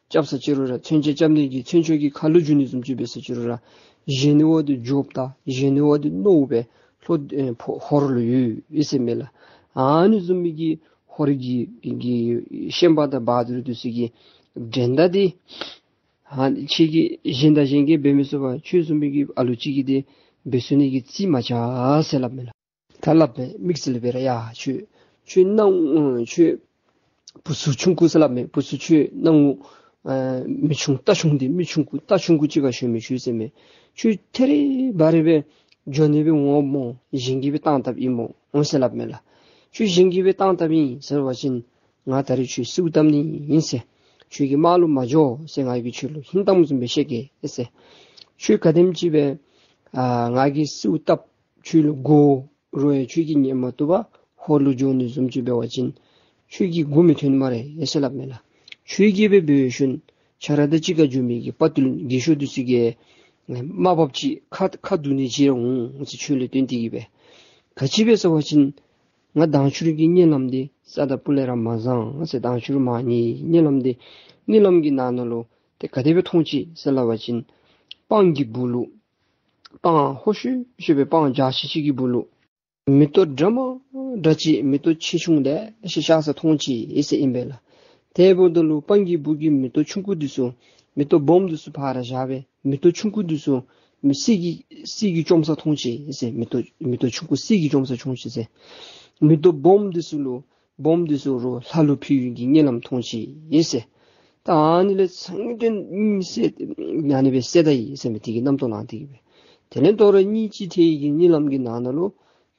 རྐྱབ་ས་ཅི་རུང་ར་མཚོན་ཆ་རྐྱབ་ནི་གི་མཚོན་ཆ་གི་ཁ་ལུ་འཇུ་ནི་བཟུམ་ཅིག་འབད་སོ་ཅི་རུང་ར་གཞན་ནི་བ་འདི་མགྱོགས་དང་གཞན་ནི་བ་འདི་རྣོ་སྦེ་ལྷོ་ཨེ་ཕོ་ཧོར་ལུ་ཡོད་ཡོད་ཟེར་མས་ལགས། ཨ་ནི་བཟུམ་མའི་གི་ཧོར་གྱི་གི་ཤན་པ་དང་བ་དུར་འདི་ཚུ་གི་འགྲན་ཟླ་འདི་ཨ་ཁྱེད་ཀྱིས་གཞན་དང་གཞན་གྱིས་འབད་མི་ཚུགས་པར་ཁྱོད་བཟུམ་མའི་གི་ཨ་ལུ་ཅིག་གིས་འདི་འབད་ཚུགས་ནི་གི་རྩིས་མ་རྐྱབ་ཟེར་སླབ་མས་ལགས། ད་སླབ་མས། དམིགས་བསལ་སྦེ་ར་ཡ་ཁྱོད་ཁྱོད་སྣང་ངུ་ཁྱོད་བུ་ཚུ་ཆུང་ཀུ་ཟེར་སླབ་མས། བུ་ཚུ་ཁྱོད་སྣང་ངུ་ཨ་མི་ཆུང་རྟ་ཆུང་འདི་མི་ཆུང་ཀུ་རྟ་ཆུང་ཀུ་ཅིག་ཁར་ཞོན་མི་ཆོག་ཟེར་མས། ཁྱོད་ཐད་རི་བ་རི་སྦེ་འགྱོ་ནི་སྦེ་འོང་སྨོ། གཞན་གྱིས་སྦེ་བཏང་བཏངམ་ཨིན་སྨོ་འོང་ཟེར་སླབ་མས་ལགས། ཁྱོད་གཞན་གྱིས་སྦེ་བཏང་བཏངམ་ཨིན་ཟེར་བ་ཅིན་ང་ད་རིས་ཁྱོད་གསོལཝ་བཏབ་ནི་ཨིན་ཟེར། ཁྱོད་ཀྱིས་དམག་ལུ་མ་འགྱོ་ཟེར་ང་གིས་ཁྱོད་ལུ་ཧིང་གཏམ་བཟུམ་སྦེ་བཤད་གེ་ཟེར། ཁྱོད་ག་དེམ་ཅིག་སྦེ་ཨ་ང་གིས་གསོལཝ་བཏབ་ཁྱོད་ལུ་དགོ་རུང་ཡང་ཁྱོད་ཀྱིས་ཉན་མ་བཏུབ་པར་ཧོར་ལུ་འགྱོ་ནི་བཟུམ་ཅིག་འབད་བ་ཅིན་ཁྱོད་ཀྱིས་མགུ་མི་ཐོན་སྨ་རེ་ཟེར་སླབ་མས་ལགས། ཁྱོད་ཀྱིས་སྦེ་འབད་ཞིནམ་ཁྱོད་ར་དང་གཅིག་ཁར་འགྱོ་མི་གི་དཔའ་རྟུལ་རྒས་ཤོས་འདི་ཚུ་གིས་དམའ་ཕབ་ཅིག་ཁ་ཁ་བརྡུང་ནི་ཅིག་ར་འོང་ཟེར། ཁྱོད་ལུ་བརྟེན་ཏེ་གིས་སྦེ་ག་ཅི་སྦེ་ཟེར་བ་ཅིན་ང་མདང་ཕྱི་རུ་གི་གཉིད་ལམ་འདི་ས་དང་སྤུ་ལས་ར་མ་བཟང་ཟེར། མདང་ཕྱི་རུ་མ་གཉིད་གཉིད་ལམ་འདི་གཉིད་ལམ་གྱི་ནང་ན་ལུ་ཏེ་ག་དེ་སྦེ་མཐོང་ཅི་ཟེར་སླབ་པ་ཅིན་སྤང་གི་སྦུག་ལུ་སྤང་ཧོ་ཤུ་ཤུ་སྦེ་སྤང་རྒྱ་ཆེ་ཆེ་གི་སྦུག་ལུ་མེ་ཏོག་འདྲ་མ་འདྲ་ཅིག་མེ་ཏོག་ཆེ་ཆུང་ལེ་ཤ་ཤར་ས་མཐོང་ཅི་ཟེར་ཨིན་པས་ལགས། དེ་འབདཝ་ད་ལུ་སྤང་གི་སྦུག་གི་མེ་ཏོག་ཆུང་ཀུ་འདི་ཚུ་མེ་ཏོག་སྦོམ་འདི་ཚུ་ཕར་བཞག་སྦེ་མེ་ཏོག་ཆུང་ཀུ་འདི་ཚུ་མེ་གསེར་གྱི་གསེར་གྱི་བཅོམ་ས་མཐོང་ཅི་ཟེར། མེ་ཏོག་མེ་ཏོག་ཆུང་ཀུ་གསེར་གྱི་བཅོམ་ས་མཐོང་ཅི་ཟེར། མེ་ཏོག་སྦོམ་འདི་ཚུ་ལུ་སྦོམ་འདི་ཚུ་རུང་ལྷ་ལུ་ཕུལ་ནི་གི་གཉིད་ལམ་མཐོང་ཅི་ཟེར། ད་ཨ་ནི་ལས་སང་ཉིན་གཉིད་སད་ཨ་ནི་སྦེ་སད་ད་ཡི་ཟེར་མས། དེ་གི་རྣམ་རྟོག་ལང་སྟེ་གིས་སྦེ་དེ་ལས་དོ་རུང་གཉིད་ཅིག་ཐལ་ཡི་གི་གཉིད་ལམ་གྱི་ནང་ན་ལུ་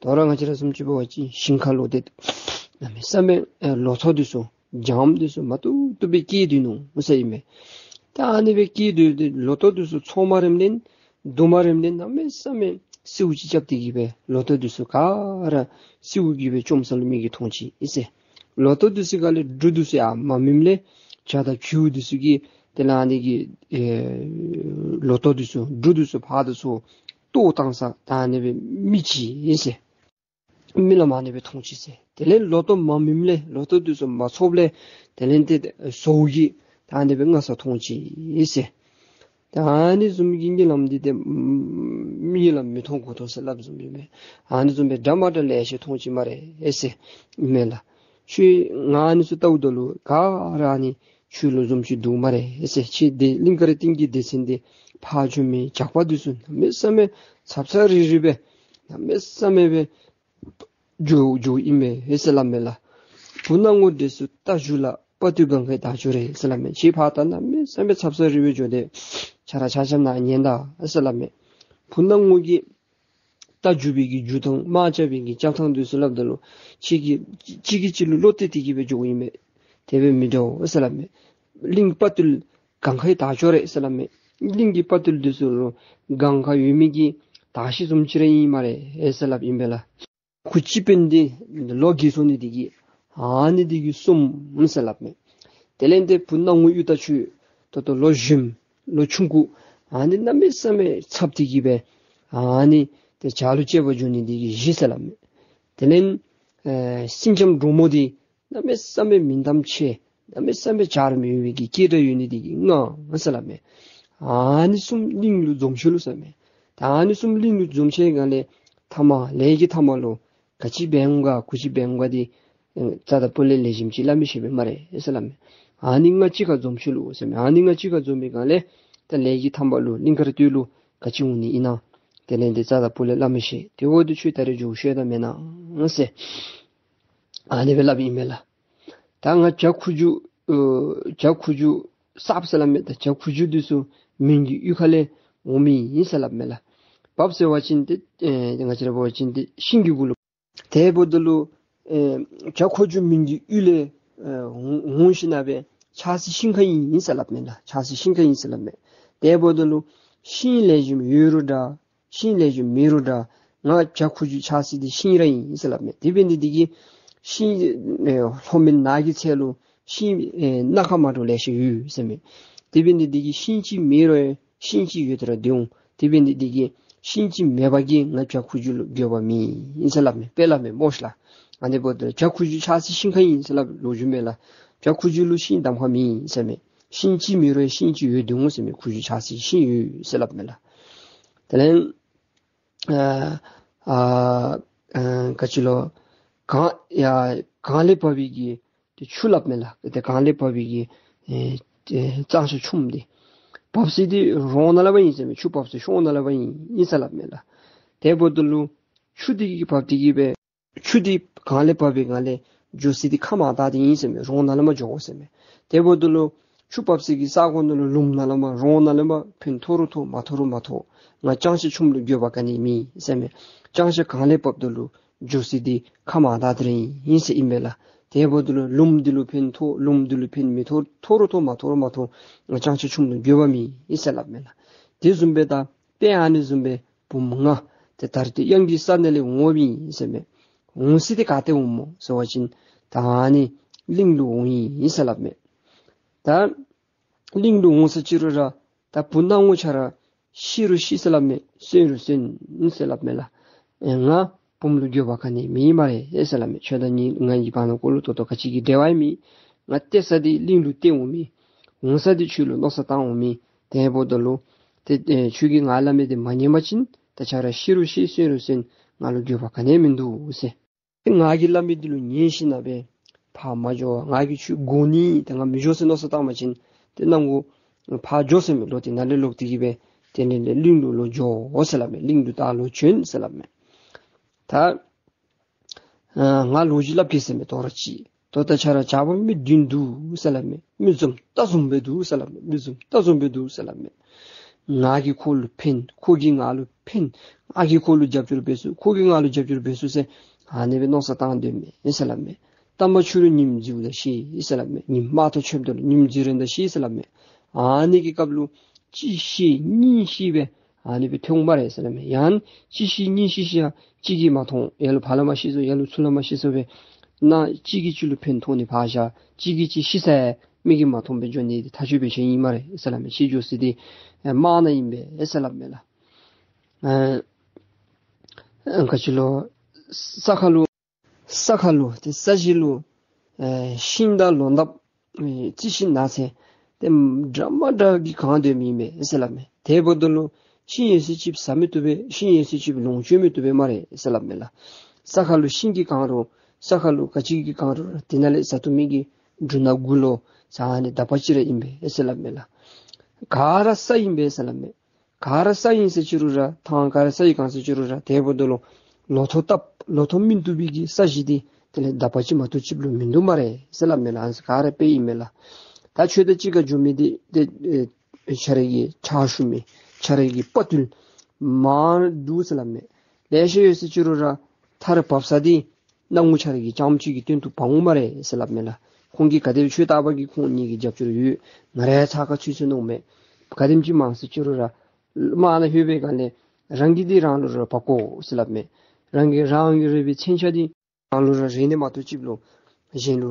དོ་རུང་ང་བཅས་ར་བཟུམ་ཅིག་འབད་བ་ཅིན་ཞིང་ཁ་ལུ་ཏེ་གནམ་མེད་ས་མེད་ཨེ་ལོ་ཐོག་འདི་ཚུ་འཇམ་འདི་ཚུ་མ་བཏུབ་བཏུབ་སྦེ་སྐྱེས་སྡོད་ནུག་ཟེར་ཨིན་མས། ད་ཨ་ནི་སྦེ་སྐྱེས་སྡོད་དེ་ལོ་ཐོག་འདི་ཚུ་ཚོང་མ་རནམ་ལས་དུང་མ་རནམ་ལས་གནམ་མེད་ས་མེད་སེརཝ་ཅིག་རྐྱབ་སྟེ་གིས་སྦེ་ལོ་ཐོག་འདི་ཚུ་ག་ར་སེརཝ་གིས་སྦེ་བཅོམ་ས་ལུ་མི་གིས་མཐོང་ཅི་ཨིན་ཟེར། ལོ་ཐོག་འདི་ཚུ་ག་ལས་འབྲུ་འདི་ཚུ་ཡང་མ་སྨིནམ་ལས་བྱ་དང་བྱིའུ་འདི་ཚུ་གིས་དེ་ལས་ཨ་ནི་གི་ཨེ་ལོ་ཐོག་འདི་ཚུ་འབྲུ་འདི་ཚུ་ཕར་དང་ཚུར་གཏོར་བཏང་ས་ད་ཨ་ནི་སྦེ་རྨི་ཅི་ཨིན་ཟེར། རྨི་ལམ་ཨ་ནི་སྦེ་མཐོང་ཅི་ཟེར། དེ་ལས་ལོ་ཐོག་མ་སྨིནམ་ལས་ལོ་ཐོག་འདི་ཚུ་མ་ཚོགསཔ་ལས་དེ་ལས་ཏེ་ཟོཝ་གིས་ད་ཨ་ནི་སྦེ་ང་ས་མཐོང་ཅི་ཟེར། ད་ཨ་ནི་བཟུམ་གྱི་གཉིད་ལམ་འདི་ཏེ་གཉིད་ལམ་མི་མཐོང་དགུ་མཐོང་ཟེར་སླབ་བཟུམ་ཨིན་མས། ཨ་ནི་བཟུམ་སྦེ་འདྲ་མ་འདྲ་ལེ་ཤ་མཐོང་ཅི་སྨ་རེ་ཟེར་ཨིན་མས་ལགས། ཁྱོད་ང་ཨ་ནི་ཚུ་བལྟཝ་ད་ལུ་ག་ར་ཨ་ནི་ཁྱོད་ལུ་བཟུམ་ཅིག་འདུག་སྨ་རེ་ཟེར། ཁྱོད་འདི་གླིང་དཀར་སྟེང་གི་སྡེ་ཚན་འདི་ཕར་བྱོན་མི་ཇག་པ་འདི་ཚུ་གནམ་མེད་ས་མེད་ཚབ་ཚ་རི་རི་སྦེ་གནམ་མེད་ས་མེད་སྦེ་འགྱོ་འགྱོཝ་ཨིན་མས་ཟེར་སླབ་མས་ལགས། བུ་སྣང་ངུ་འདི་ཚུ་རྟ་རྒྱུག་ལ་ དཔའ་བརྟུལ་གང་གཱའི་དར་ལྕོག་རེད་ཟེར་སླབ་མས། ཁྱེད་ཕར་ད་གནམ་མེད་ས་མེད་ཚབ་ཚབ་རི་བོའི་ལྗོངས་དེ་ཆ་ར་ཆ་ཆ་ནང་ཉན་ད་ཟེར་སླབ་མས། བུ་སྣང་ངུ་གི་རྟ་རྒྱུག་པའི་གི་རྒྱུག་ཐངས་དམག་རྐྱབ་པའི་གི་རྐྱབ་ཐངས་འདི་ཚུ་སླབ་ད་ལུ་ཁྱེད་ཀྱིས་གཅིག་གིས་གཅིག་ལུ་བློ་གཏད་དེ་གི་སྦེ་འགྱོཝ་ཨིན་མས། དེ་སྦེ་མི་འགྱོ་ཟེར་སླབ་མས། གླིང་དཔའ་བརྟུལ་གང་གཱའི་དར་ལྕོག་རེད་ཟེར་སླབ་མས། གླིང་གི་དཔའ་བརྟུལ་འདི་ཚུ་ལུ་གང་གཱ་ཡོད་མི་གི་དར་ཤིང་བཟུམ་ཅིག་ར་ཨིན་སྨ་རེ་ཟེར་སླབ་ཨིན་པས་ལགས། གུ་ཅི་སྤུན་འདི་ལོ་རྒས་སོང་ནི་དེ་གིས་ཨ་ནི་དེ་གིས་གསུམ་ཟེར་སླབ་མས། དེ་ལས་ཏེ་བུ་སྣང་ངུ་གཡུ་སྟག་ཁྱོད་ད་ལྟོ་ལོ་གཞོནམ་ལོ་ཆུང་ཀུ་ཨ་ནི་གནམ་མེད་ས་མེད་ཚབ་དེ་གིས་སྦེ་ཨ་ནི་ཏེ་བྱག་ལུ་སྐྱེ་བར་འགྱོ་ནི་དེ་གིས་བཞི་ཟེར་སླབ་མས། དེ་ལས་ཨེ་སེང་ལྕམ་འབྲུག་མོ་འདི་གནམ་མེད་ས་མེད་མིང་གཏམ་ཆེ་གནམ་མེད་ས་མེད་བྱ་རུ་མི་ཡོང་བའི་གི་སྐད་སྒྲ་ཡོད་ནི་དེ་གིས་ལྔ་ཟེར་སླབ་མས། ཨ་ནི་གསུམ་གླིང་ལུ་འཛོམས་ཤོར་ལོ་ཟེར་མས། ད་ཨ་ནི་གསུམ་གླིང་ལུ་འཛོམས་ཤོར་སྒང་ལས་ཐ་མ་ལས་ཀྱི་ཐ་མ་ལུ་ག་ཅི་འབད་འོང་ག་གུ་ཅི་འབད་འོང་ག་འདི་ཨེ་རྩ་དང་སྤུ་ལས་ལེགས་ཤོམ་ཅིག་སླབ་མི་ཤེས་པས་སྨ་རེ་ཟེར་སླབ་མས། ཨ་ནི་ལྔ་གཅིག་ཁར་འཛོམས་ཤོར་ལོ་ཟེར་མས། ཨ་ནི་ལྔ་གཅིག་ཁར་འཛོམས་པའི་སྒང་ལས་ད་ལས་ཀྱི་ཐ་མ་ལུ་གླིང་དཀར་སྟོད་ལུ་ག་ཅི་འོང་ནི་ཨིན་ན་དེ་ལས་འདི་རྩ་དང་སྤུ་ལས་སླབ་མི་ཤེས། དེ་འོ་དེ་ཁྱོད་ད་རེས་འགྱོ་ཤེས་ད་མེན་ན་ཟེར། ཨ་ནི་སྦེ་སླབ་ཨིན་མས་ལགས། ད་ང་བྱ་ཁུ་བྱུག་ཨོ་བྱ་ཁུ་བྱུག་གསརཔ་ཟེར་སླབ་མས། ད་བྱ་ཁུ་བྱུག་འདི་ཚུ་མིང་གི་གཡུས་ཁ་ལས་འོང་མི་ཨིན་ཟེར་སླབ་མས་ལགས། བབས་ཟེར་བ་ཅིན་ཏེ་ཨེ་ང་བཅས་ར་འབད་བ་ཅིན་ཏེ་ཤིང་གི་གུ་ལུ། དེ་འབདཝ་ད་ལུ་ཨེ་བྱ་ཁུ་བྱུག་མིང་གི་གཡུས་ལས་ཨེ་འོང་འོང་ཞིནམ་ལས་ཆགས་སའི་ཤིང་ཁ་ཨིན་ཟེར་སླབ་མས་ལགས། ཆགས་སའི་ཤིང་ཁ་ཨིན་ཟེར་སླབ་མས། དེ་འབདཝ་ད་ལུ་ཤིང་ལེགས་ཤོམ་ཡོད་རུང་འདྲ་ཤིང་ལེགས་ཤོམ་མེད་རུང་འདྲ་ང་བྱ་ཁུ་བྱུག་ཆགས་ས་འདི་ཤིང་ར་ཨིན་ཟེར་སླབ་མས། དེ་འབད་ནི་དེ་གིས་ཤིང་ཨེ་ལྷོ་མོན་ནགས་ཀྱི་ཚལ་ལུ་ཤིང་ཨེ་སྣ་ཁ་མ་འདྲཝ་ལེ་ཤ་ཡོད་ཟེར་མས། དེ་འབད་ནི་དེ་གིས་ཤིང་གཅིག་མེད་རུང་ཤིང་གཅིག་ཡོད་དེ་ར་འདི་འོང་། དེ་འབད་ནི་དེ་གིས་ཤིང་གཅིག་མེད་པ་གིས་ང་བྱ་ཁུ་བྱུག་ལུ་འགྱོད་པ་མེད་ཨིན་ཟེར་སླབ་མས། དཔེ་སླབ་མས་སྨོ་ཤ་ལགས། ཨ་ནི་འབདཝ་ད་བྱ་ཁུ་བྱུག་ཆགས་སའི་ཤིང་ཁ་ཨིན་ཟེར་སླབ་ལོ་རྒྱུས་མས་ལགས། བྱ་ཁུ་བྱུག་ལུ་ཤིང་གདམ་ཁ་མེད་ཟེར་མས། ཤིང་གཅིག་མེད་རུང་ཤིང་གཅིག་ཡོད་འདི་འོང་ཟེར་མས། ཁུ་བྱུག་ཆགས་སའི་ཤིང་ཡོད་ཟེར་སླབ་མས་ལགས། དེ་ལས་ཨ་ཨ་ཨ་ག་ཅི་ལོ་གངས་ཡ་གངས་ལས་བབས་པའི་གི་ཏེ་ཆུ་སླབ་མས་ལགས། ཏེ་གངས་ལས་བབས་པའི་གི་ཨེ་ཏེ་གཙང་ཆུ་ཆུམ་འདི་བབས་ས་འདི་རོང་ནང་ལས་མར་ཨིན་ཟེར་མས། ཆུ་བབས་ས་ཤོང་ནང་ལས་མར་ཨིན་ཨིན་ཟེར་སླབ་མས་ལགས། དེ་འབདཝ་ད་ལུ་ཆུ་འདི་གིས་བབས་ཏེ་གིས་སྦེ་ཆུ་འདི་གངས་ལས་བབས་པའི་སྒང་ལས་འགྱོ་ས་འདི་ཁ་མར་བཏགས་ཏེ་ཨིན་ཟེར་མས། རོང་ནང་ལས་མར་འགྱོ་དགོ་ཟེར་མས། དེ་འབདཝ་ད་ལུ་ཆུ་བབས་ས་གི་ས་གོ་ནང་ལུ་ལུངམ་ནང་ལས་མར་རོང་ནང་ལས་མར་ཕན་ཐོགས་རུང་ཐོགས་མ་ཐོགས་རུང་མ་ཐོགས་ང་གཙང་ཆུ་ཆུམ་ལུ་འགྱོད་པ་ག་ནི་མེད་ཟེར་མས། གཙང་ཆུ་གངས་ལས་བབས་ད་ལུ་འགྱོ་ས་འདི་ཁ་མར་བཏགས་ཏེ་ར་ཨིན་ཟེར་ཨིན་པས་ལགས། དེ་འབདཝ་ད་ལུ་ལུངམ་འདི་ལུ་ཕན་ཐོགས་ལུངམ་འདི་ལུ་ཕན་མི་ཐོགས་ཐོགས་རུང་ཐོགས་མ་ཐོགས་རུང་མ་ཐོགས་ང་གཙང་ཆུ་ཆུམ་ལུ་འགྱོད་པ་མེད་ཨིན་ཟེར་སླབ་མས་ལགས། དེ་བཟུམ་སྦེ་ད་དཔེ་ཨ་ནི་བཟུམ་སྦེ་བུམོ་ང་ཏེ་ད་རེས་ཏེ་གཡང་གི་ས་གནས་ལས་འོངམ་ཨིན་ཟེར་མས། འོང་ས་འདི་ག་ཏེ་འོངམ་སྨོ་ཟེར་བ་ཅིན་ད་ཨ་ནི་གླིང་ལུ་འོངམ་ཨིན་ཟེར་སླབ་མས། ད་གླིང་ལུ་འོང་ས་ཅི་རུང་ར་ད་བུ་སྣང་ངུ་ཁྱོད་ར་ཤི་རུང་ཤི་ཟེར་སླབ་མས། གསོན་རུང་གསོན་ཟེར་སླབ་མས་ལགས། ཨེ་ང་བུམོ་ལུ་འགྱོད་པ་ག་ནི་མེད་སྨ་རེ་ཟེར་སླབ་མས། ཁྱོད་དང་ངེ་ང་གི་བར་ན་ཀོ་ལུ་ད་ལྟོ་ག་ཅི་གི་འབྲེལ་བ་ཡང་མེད། ང་སྡོད་ས་འདི་གླིང་ལུ་སྡོད་འོང་མི་འོང་ས་འདི་ཁྱོད་ལུ་མནོ་བསམ་བཏང་འོང་མི། དེ་འབདཝ་ད་ལུ་ཏེ་ཨེ་ཁྱོད་ཀྱིས་ང་སླབ་མི་འདི་མ་ཉན་པ་ཅིན་ད་ཁྱོད་ར་ཤི་རུང་ཤི་གསོན་རུང་གསོན་ང་ལུ་འགྱོད་པ་ག་ནི་ཡང་མིན་འདུག་ཟེར། ཏེ་ང་གིས་སླབ་མི་འདི་ལུ་ཉན་ཞིནམ་ལས་ཕར་མ་འགྱོ། ང་གིས་ཁྱོད་དགོ་ནི་ཏེ་ང་མི་འགྱོ་ཟེར་མནོ་བསམ་བཏང་པ་ཅིན་ཏེ་གནམ་སྒོ་ཕར་འགྱོ་ཟེར་མས། ལོག་སྟེ་ནཱ་ལས་ལོག་སྟེ་གིས་སྦེ་དེ་ལས་ལས་གླིང་ལུ་ལོག་འགྱོ་ཟེར་སླབ་མས། གླིང་ལུ་ད་ལོག་བྱོན་ཟེར་སླབ་མས། ད་ཨ་ང་ལོ་རྒྱུས་སླབ་གེ་ཟེར་མས། དོ་རུང་ཅིག་ད་ལྟོ་ཁྱོད་ར་བྱ་བ་མི་བདུན་འདུག་ཟེར་སླབ་མས། མི་འཛོམས་རྟ་འཛོམས་སྦེ་འདུག་ཟེར་སླབ་མས། མི་འཛོམས་རྟ་འཛོམས་སྦེ་འདུག་ཟེར་སླབ་མས། ང་གིས་ཁོ་ལུ་ཕན་ཁོ་གིས་ང་ལུ་ཕན། ང་གིས་ཁོ་ལུ་རྒྱབ་སྐྱོར་འབད་ཚུགས་ཁོ་གིས་ང་ལུ་རྒྱབ་སྐྱོར་འབད་ཚུགས་ཟེར་ཨ་ནི་སྦེ་མནོ་བསམ་བཏང་སྡོད་མས་ཟེར་སླབ་མས། རྟ་མ་འཕྱུར་རུང་ཉིམ་འཛིན་ད་ཤེས་ཟེར་སླབ་མས། ཉིམ་དམར་ཐོག་ཆོདཔ་ད་ལུ་ཉིམ་འཛིན་རན་ད་ཤེས་ཟེར་སླབ་མས། ཨ་ནི་གི་སྐབས་ལུ་གཅིག་ཤི་གཉིས་ཤི་སྦེ་ཨ་ནི་སྦེ་ཐོན་འོང་སྨ་རེ་ཟེར་སླབ་མས། ཡང་གཅིག་ཤི་གཉིས་ཤི་ཤི་ཡང་གཅིག་གིས་མ་མཐོང་། ཡར་ལུ་ཕར་ལས་མར་ཤི་སོང་ཡར་ལུ་ཚུར་ལས་མར་ཤི་སོང་སྦེ་ན་གཅིག་གིས་གཅིག་ལུ་ཕན་ཐོགས་ནི་ཕར་བཞག་གཅིག་གིས་གཅིག་ཤི་ས་ཡང་མིག་གིས་མ་མཐོང་སྦེ་འགྱོ་ནི་འདི་ཐག་ཆོད་པའི་ཆ་ཨིན་སྨ་རེ་ཟེར་སླབ་མས། ཤི་འགྱོ་ས་འདི་ཨེ་དམག་ནང་ཨིན་པས་ཟེར་སླབ་མས་ལགས། ཨ་ཨ་ག་ཅི་ལོ་ས་ཁ་ལུ་ས་ཁ་ལུ་ཏེ་ས་གཞི་ལུ་ཨེ་ཤིང་དང་ལོ་འདབ་ཨེ་རྩི་ཤིང་ནགས་ཚལ་ཏེ་འདྲ་མ་འདྲ་གིས་གང་སྟེ་མི་ཨིན་པས་ཟེར་སླབ་མས། དེ་འབདཝ་ད་ལུ་ཤིང་ཡོད་ཚད་ཅིག་ཟ་མི་བཏུབ་པས། ཤིང་ཡོད་ཚད་ཅིག་ལོངས་སྤྱོད་མི་བཏུབ་པས་སྨ་རེ་ཟེར་སླབ་མས་ལགས། ས་ཁ་ལུ་ཤིང་གིས་གང་རུང་ས་ཁ་ལུ་ག་ཅི་གིས་གང་རུང་དེ་ནང་ལས་ཟ་བཏུབ་མི་གི་འབྲུ་སྣ་དགུ་ལོ་ཟ་ནི་དག་པ་ཅིག་ར་ཨིན་པས་ཟེར་སླབ་མས་ལགས། ག་ར་ས་ཨིན་པས་ཟེར་སླབ་མས། ག་ར་ས་ཨིན་ཟེར་ཅི་རུང་ར་ཐང་ག་ར་ས་ཨིན་གང་ཟེར་ཅི་རུང་ར་དེ་འབདཝ་ད་ལུ་ལོ་ཐོག་བཏབ་ལོ་ཐོག་སྨིན་བཏུབ་པའི་གི་ས་གཞི་འདི་ དེ་ལས་ཟླཝ་གཅིག་མ་གཏོགས་ཅིག་ལུ་མིན་འདུག་སྨ་རེ་ཟེར་སླབ་མས་ལགས། ཨ་ནི་ཚུ་ག་ར་དཔེ་ཨིན་མས་ལགས། ད་ཁྱོད་དང་གཅིག་ཁར་འགྱོ་མི་འདི་ཏེ་ཨེ་ཁྱོད་རའི་གི་ཕྱག་ཞུ་མི་ཁྱོད་རའི་གི་དཔའ་བརྟུལ་མང་འདུག་ཟེར་སླབ་མས། ལེ་ཤ་ཡོད་ཟེར་ཅི་རུང་ར་མཐར་བབས་ས་འདི་སྣང་ངུ་ཁྱོད་རའི་གི་རྐྱངམ་གཅིག་གི་དོན་དུ་འབག་འོང་སྨ་རེ་ཟེར་སླབ་མས་ལགས། ཁོང་གིས་ག་དེ་སྦེ་ཁྱོད་ལྟ་བུ་གིས་ཁོང་གཉིས་ཀྱི་རྒྱབ་སྐྱོར་ཡོད། ང་རའི་ཚབ་ཁར་ཚུད་སོང་ནུག་མས། ག་དེམ་ཅིག་མང་ཟེར་ཅི་རུང་ར་དམག་ནང་ལྷོད་པའི་སྒང་ལས་རང་གི་འདི་རང་ལུ་ར་འབག་དགོ་ཟེར་སླབ་མས། རང་གི་རང་གི་རུས་པའི་མཚོན་ཆ་འདི་རང་ལུ་ར་རེག་ནི་མ་གཏོགས་ཅིག་ལུ་གཞན་ལུ་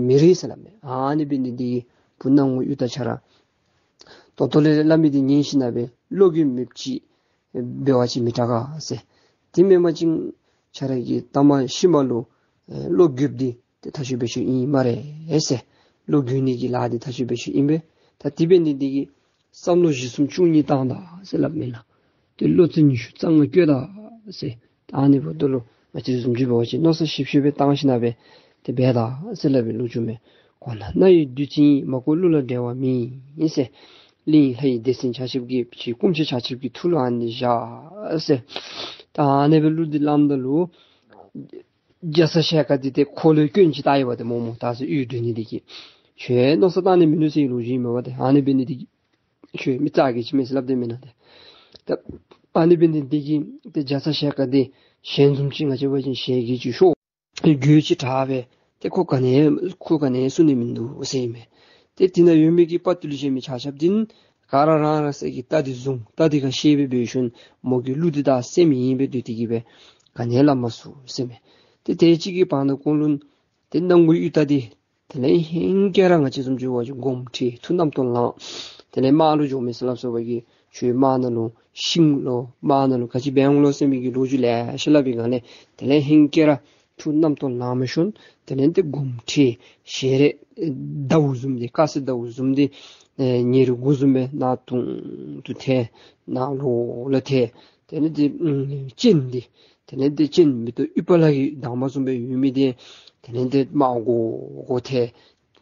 མི་རེག་ཟེར་སླབ་མས། ཨ་ནི་འབད་ནི་འདི་གིས་བུ་སྣང་ངུ་གཡུ་སྟག་ཁྱོད་ར་ད་ལྟོ་ལས་སླབ་མི་འདི་ཉན་ཞིན་ན་སྦེ་བློ་འགྱོད་མེདཔ་ཅིག་འབད་བ་ཅིན་མི་དྲག་ག་ཟེར། དེ་མེན་པ་ཅིན་ཁྱོད་རའི་གི་ལྟ་མ་ཤེས་མ་ལུ་ཨེ་བློ་འགྱོདཔ་འདི་ཏེ་ཐབས་ཤེས་འབད་ཤེས་ཨིན་སྨ་རེ་ཟེར། བློ་འགྱོད་ནི་གི་ལཱ་འདི་ཐབས་ཤེས་འབད་ཤེས་ཨིན་པས། ད་དེ་འབད་ནི་འདི་གིས་བསམ་བློ་བཞི་གསུམ་བཅུ་གཉིས་བཏང་ད་ཟེར་སླབ་མས་ལགས། ཏེ་བློ་རྩེ་ཉི་ཤུ་རྩ་ལྔ་བཀོད་ད་ཟེར། ད་ཨ་ནི་འབདཝ་ད་ལུ་ང་བཅས་བཟུམ་ཅིག་འབད་བ་ཅིན་མནོ་བསམ་ཞིབ་ཞིབ་སྦེ་བཏང་ཞིན་ན་སྦེ་ཏེ་འབད་ད་ཟེར་སླབ་པའི་ལོ་རྒྱུས་མས། གོ་ན་རྣ་ཡི་བདུད་རྩི་ཡིན། མ་གོ་གླུ་ལ་འགྲེལ་བ་མེད་ཟེར། གླིང་ལྷ་ཡི་སྡེ་ཚན་ཆ་ཁྱབ་ཀྱིས་ཕྱི་སྐུ་མཆེད་ཆ་ཁྱབ་ཀྱི་ཐུགས་ལུ་ཨ་ནི་བཞག་ཟེར། ད་ཨ་ནི་སྦེ་གླུ་འདི་སླབ་ད་ལུ་རྒྱ་ཚ་ཞལ་དཀར་འདི་ཏེ་ཁོ་ལུ་སྐྱོན་ཅིག་བལྟ་ཡི་པ་ཏེ་མོ་མོ་ད་ཟེར་གཡུས་སྡོད་ནི་འདི་གིས་ཁྱོད་མནོ་བསམ་བཏང་ནི་མིན་ནུག་ཟེར་ལོ་རྒྱུས་མས་པ་ཏེ། ཨ་ནི་འབད་ནི་འདི་གིས་ཁྱོད་མི་རྩ་གི་ཅིག་མས་ཟེར་སླབ་དེས་མེན་ན་ཏེ། ད་ཨ་ནི་འབད་ནི་འདི་གིས་ཏེ་རྒྱ་ཚ་ཞལ་དཀར་འདི་ཞལ་འཛུམ་ཅིག་ང་བཅས་འབད་བ་ཅིན་ཞལ་གྱིས་ཅིག་ཤོར། རྒྱུ་ཅིག་དྲག་པས། ཏེ་ཁོ་ག་ནི་ཁོ་ག་ནི་བསུ་ནི་མིན་འདུག་ཟེར་ཨིན་མས། ཏེ་དེ་ནང་ཡོད་མི་གི་དཔའ་བརྟུལ་ཅན་མི་ཆ་ཁྱབ་འདི་ག་ར་རང་རང་སོའི་གི་རྟ་འདི་བཟུང་རྟ་འདི་ཁར་བཤེད་སྦེ་འབད་ཞིནམ་མོ་གིས་གླུ་འདི་བདའ་ཟེར་མི་ཨིན་པས། དེ་དེ་གིས་སྦེ་ག་ནི་སླབ་མ་ཚུགས་ཟེར་མས། ཏེ་དེ་ཅིག་གི་བར་ན་ཁོང་ལུ་ཏེ་སྣང་ངུ་གཡུ་སྟག་འདི་དེ་ལས་ཧེང་སྐལ་ར་ང་བཅས་བཟུམ་ཅིག་འབད་བ་ཅིན་དགོངསམ་ཁྲེལ་ཐུགས་རྣམ་རྟོག་ལངས། དེ་ལས་དམག་ལུ་འགྱོ་མི་ཟེར་སླབ་སོ་བ་གིས་ཁྱོད་དམག་ནང་ལུ་ཤི་འོང་ལོ་དམག་ནང་ལུ་ག་ཅི་འབད་འོང་ལོ་ཟེར་མི་གི་ལོ་རྒྱུས་ལེ་ཤ་སླབ་པའི་སྒང་ལས་དེ་ལས་ཧེང་སྐལ་ར་ཐུགས་རྣམ་རྟོག་ལངས་མི་ཤོང་། དེ་ལས་ཏེ་དགོངསམ་ཁྲེལ་ཞལ་རས་ཟླཝ་བཟུམ་འདི་དཀར་གསལ་ཟླཝ་བཟུམ་འདི་ཨེ་ཉེ་རུ་གུ་བཟུམ་སྦེ་ནག་དུང་དུ་ཐལ་ནག་ལོག་ལོག་ཐལ། དེ་ལས་ཏེ་ཨམ་སྤྱན་འདི་དེ་ལས་ཏེ་སྤྱན་མེ་ཏོག་ཨུཏྤ་ལ་གི་མདངས་མ་བཟུམ་སྦེ་ཡོད་མི་འདི་དེ་ལས་ཏེ་དམར་གོ་གོ་ཐལ།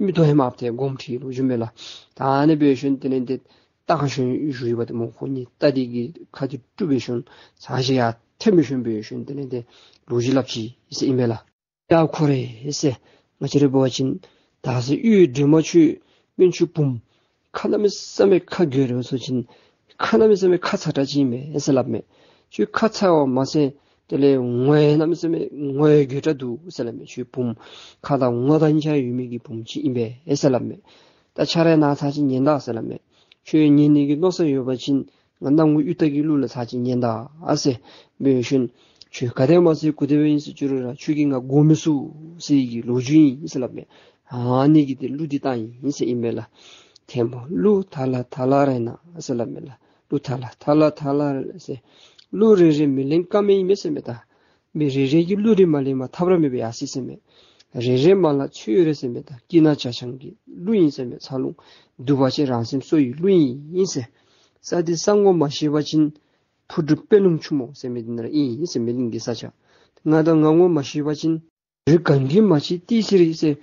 མིག་ཏོ་ཧེ་མ་ཐལ། དགོངསམ་ཁྲེལ་ལོ་རྒྱུས་མས་ལགས། ད་ཨ་ནི་འབད་ཞིནམ་དེ་ལས་ཏེ་རྟ་ཁར་ཞོན་བཞུགས་ཡོདཔ་ད་མོ་ཁོ་གཉིས་རྟ་འདི་གི་ཁ་འདི་དཀྲུགས་འབད་ཞིནམ་ཚར་ཅིག་ཡར་འཐེན་འབད་ཞིནམ་འབད་ཞིནམ་དེ་ལས་ཏེ་ལོ་རྒྱུས་སླབ་ཅི་ཟེར་ཨིན་མས་ལགས། ཡ་ཁོ་རེ་ཟེར། ང་བཅས་ར་འབད་བ་ཅིན་ད་ཟེར་གཡུས་སྒྲོལ་མ་ཁྱོད་སྨན་ཆུང་བུམོ་ཁ་གནམ་མེད་ས་མེད་ཁ་རྒོད་རེ་སོང་ཅིན་ཁ་གནམ་མེད་ས་མེད་ཁ་ཚ་དྲགས་ཅིག་ཨིན་མས་ཟེར་སླབ་མས། ཁྱོད་ཁ་ཚ་བ་མ་ཚད་དེ་ལས་ངོ་ཡང་གནམ་མེད་ས་མེད་ངོ་ཡང་རྒོད་དྲགས་འདུག་ཟེར་སླབ་མས། ཁྱོད་བུམོ་ཁ་དང་ངོ་དང་ཆ་ཡོད་མི་གི་བུམོ་ཅིག་ཨིན་པས་ཟེར་སླབ་མས། ད་ཁྱོད་ར་ནཱ་ཚར་ཅིག་ཉན་ད་ཟེར་སླབ་མས། ཁྱོད་ཉན་ནི་གི་མནོ་བསམ་ཡོད་པ་ཅིན་ང་སྣང་ངུ་གཡུ་སྟག་གི་གླུ་ལུ་ཚར་ཅིག་ཉན་ད་ཨ་ཟེར་འབད་ཞིནམ་ཁྱོད་ག་དེ་མ་ཚད་གུ་དེ་སྦེ་ཨིན་ཟེར་ཅི་རུང་ར་ཁྱོད་ཀྱིས་ང་དགོ་མི་ཚུགས་ཟེར་གྱི་ལོ་རྒྱུས་ཨིན་ཟེར་སླབ་མས། ཨ་ནི་གིས་ཏེ་གླུ་འདི་བཏང་ཡི་ཟེར་ཨིན་མས་ལགས། ཐལ་མོ་གླུ་ཐ་ལ་ཐ་ལ་རེད་ན་ཟེར་སླབ་མས་ལགས། གླུ་ཐ་ལ་ཐ་ལ་ཐ་ལ་རེད་ཟེར། གླུ་རེ་རེ་མི་ལེན་ཀ་མེད་ཨིན་མས་ཟེར་མས། ད་མི་རེ་རེ་གིས་གླུ་རེ་མ་ལེན་པར་ཐབས་ར་མེད་པས་ཡར་སོ་ཡི་ཟེར་མས། རེ་རེ་མ་ལ་ཚོད་རེ་ཟེར་མས། ད་སྐྱིད་ན་བྱ་ཆང་གི་གླུ་ཨིན་ཟེར་མས། ཚ་ལུང་དུ་བ་ཅན་རང་སེམས་གསོ་ཡི་གླུ་ཨིན་ཟེར། ས་འདི་ས་ངོ་མ་ཤེས་པ་ཅིན་ཕུ་གྲུ་དཔེ་ལུང་ཆུ་མོ་ཟེར་མི་འདི་ནང་ཨིན་ཟེར་མི་འདི་གི་ས་ཆ། ང་དང་ང་ངོ་མ་ཤེས་པ་ཅིན་རི་གངས་ཀྱིས་མ་ཕྱེ་ཏི་སེ་རི་ཟེར།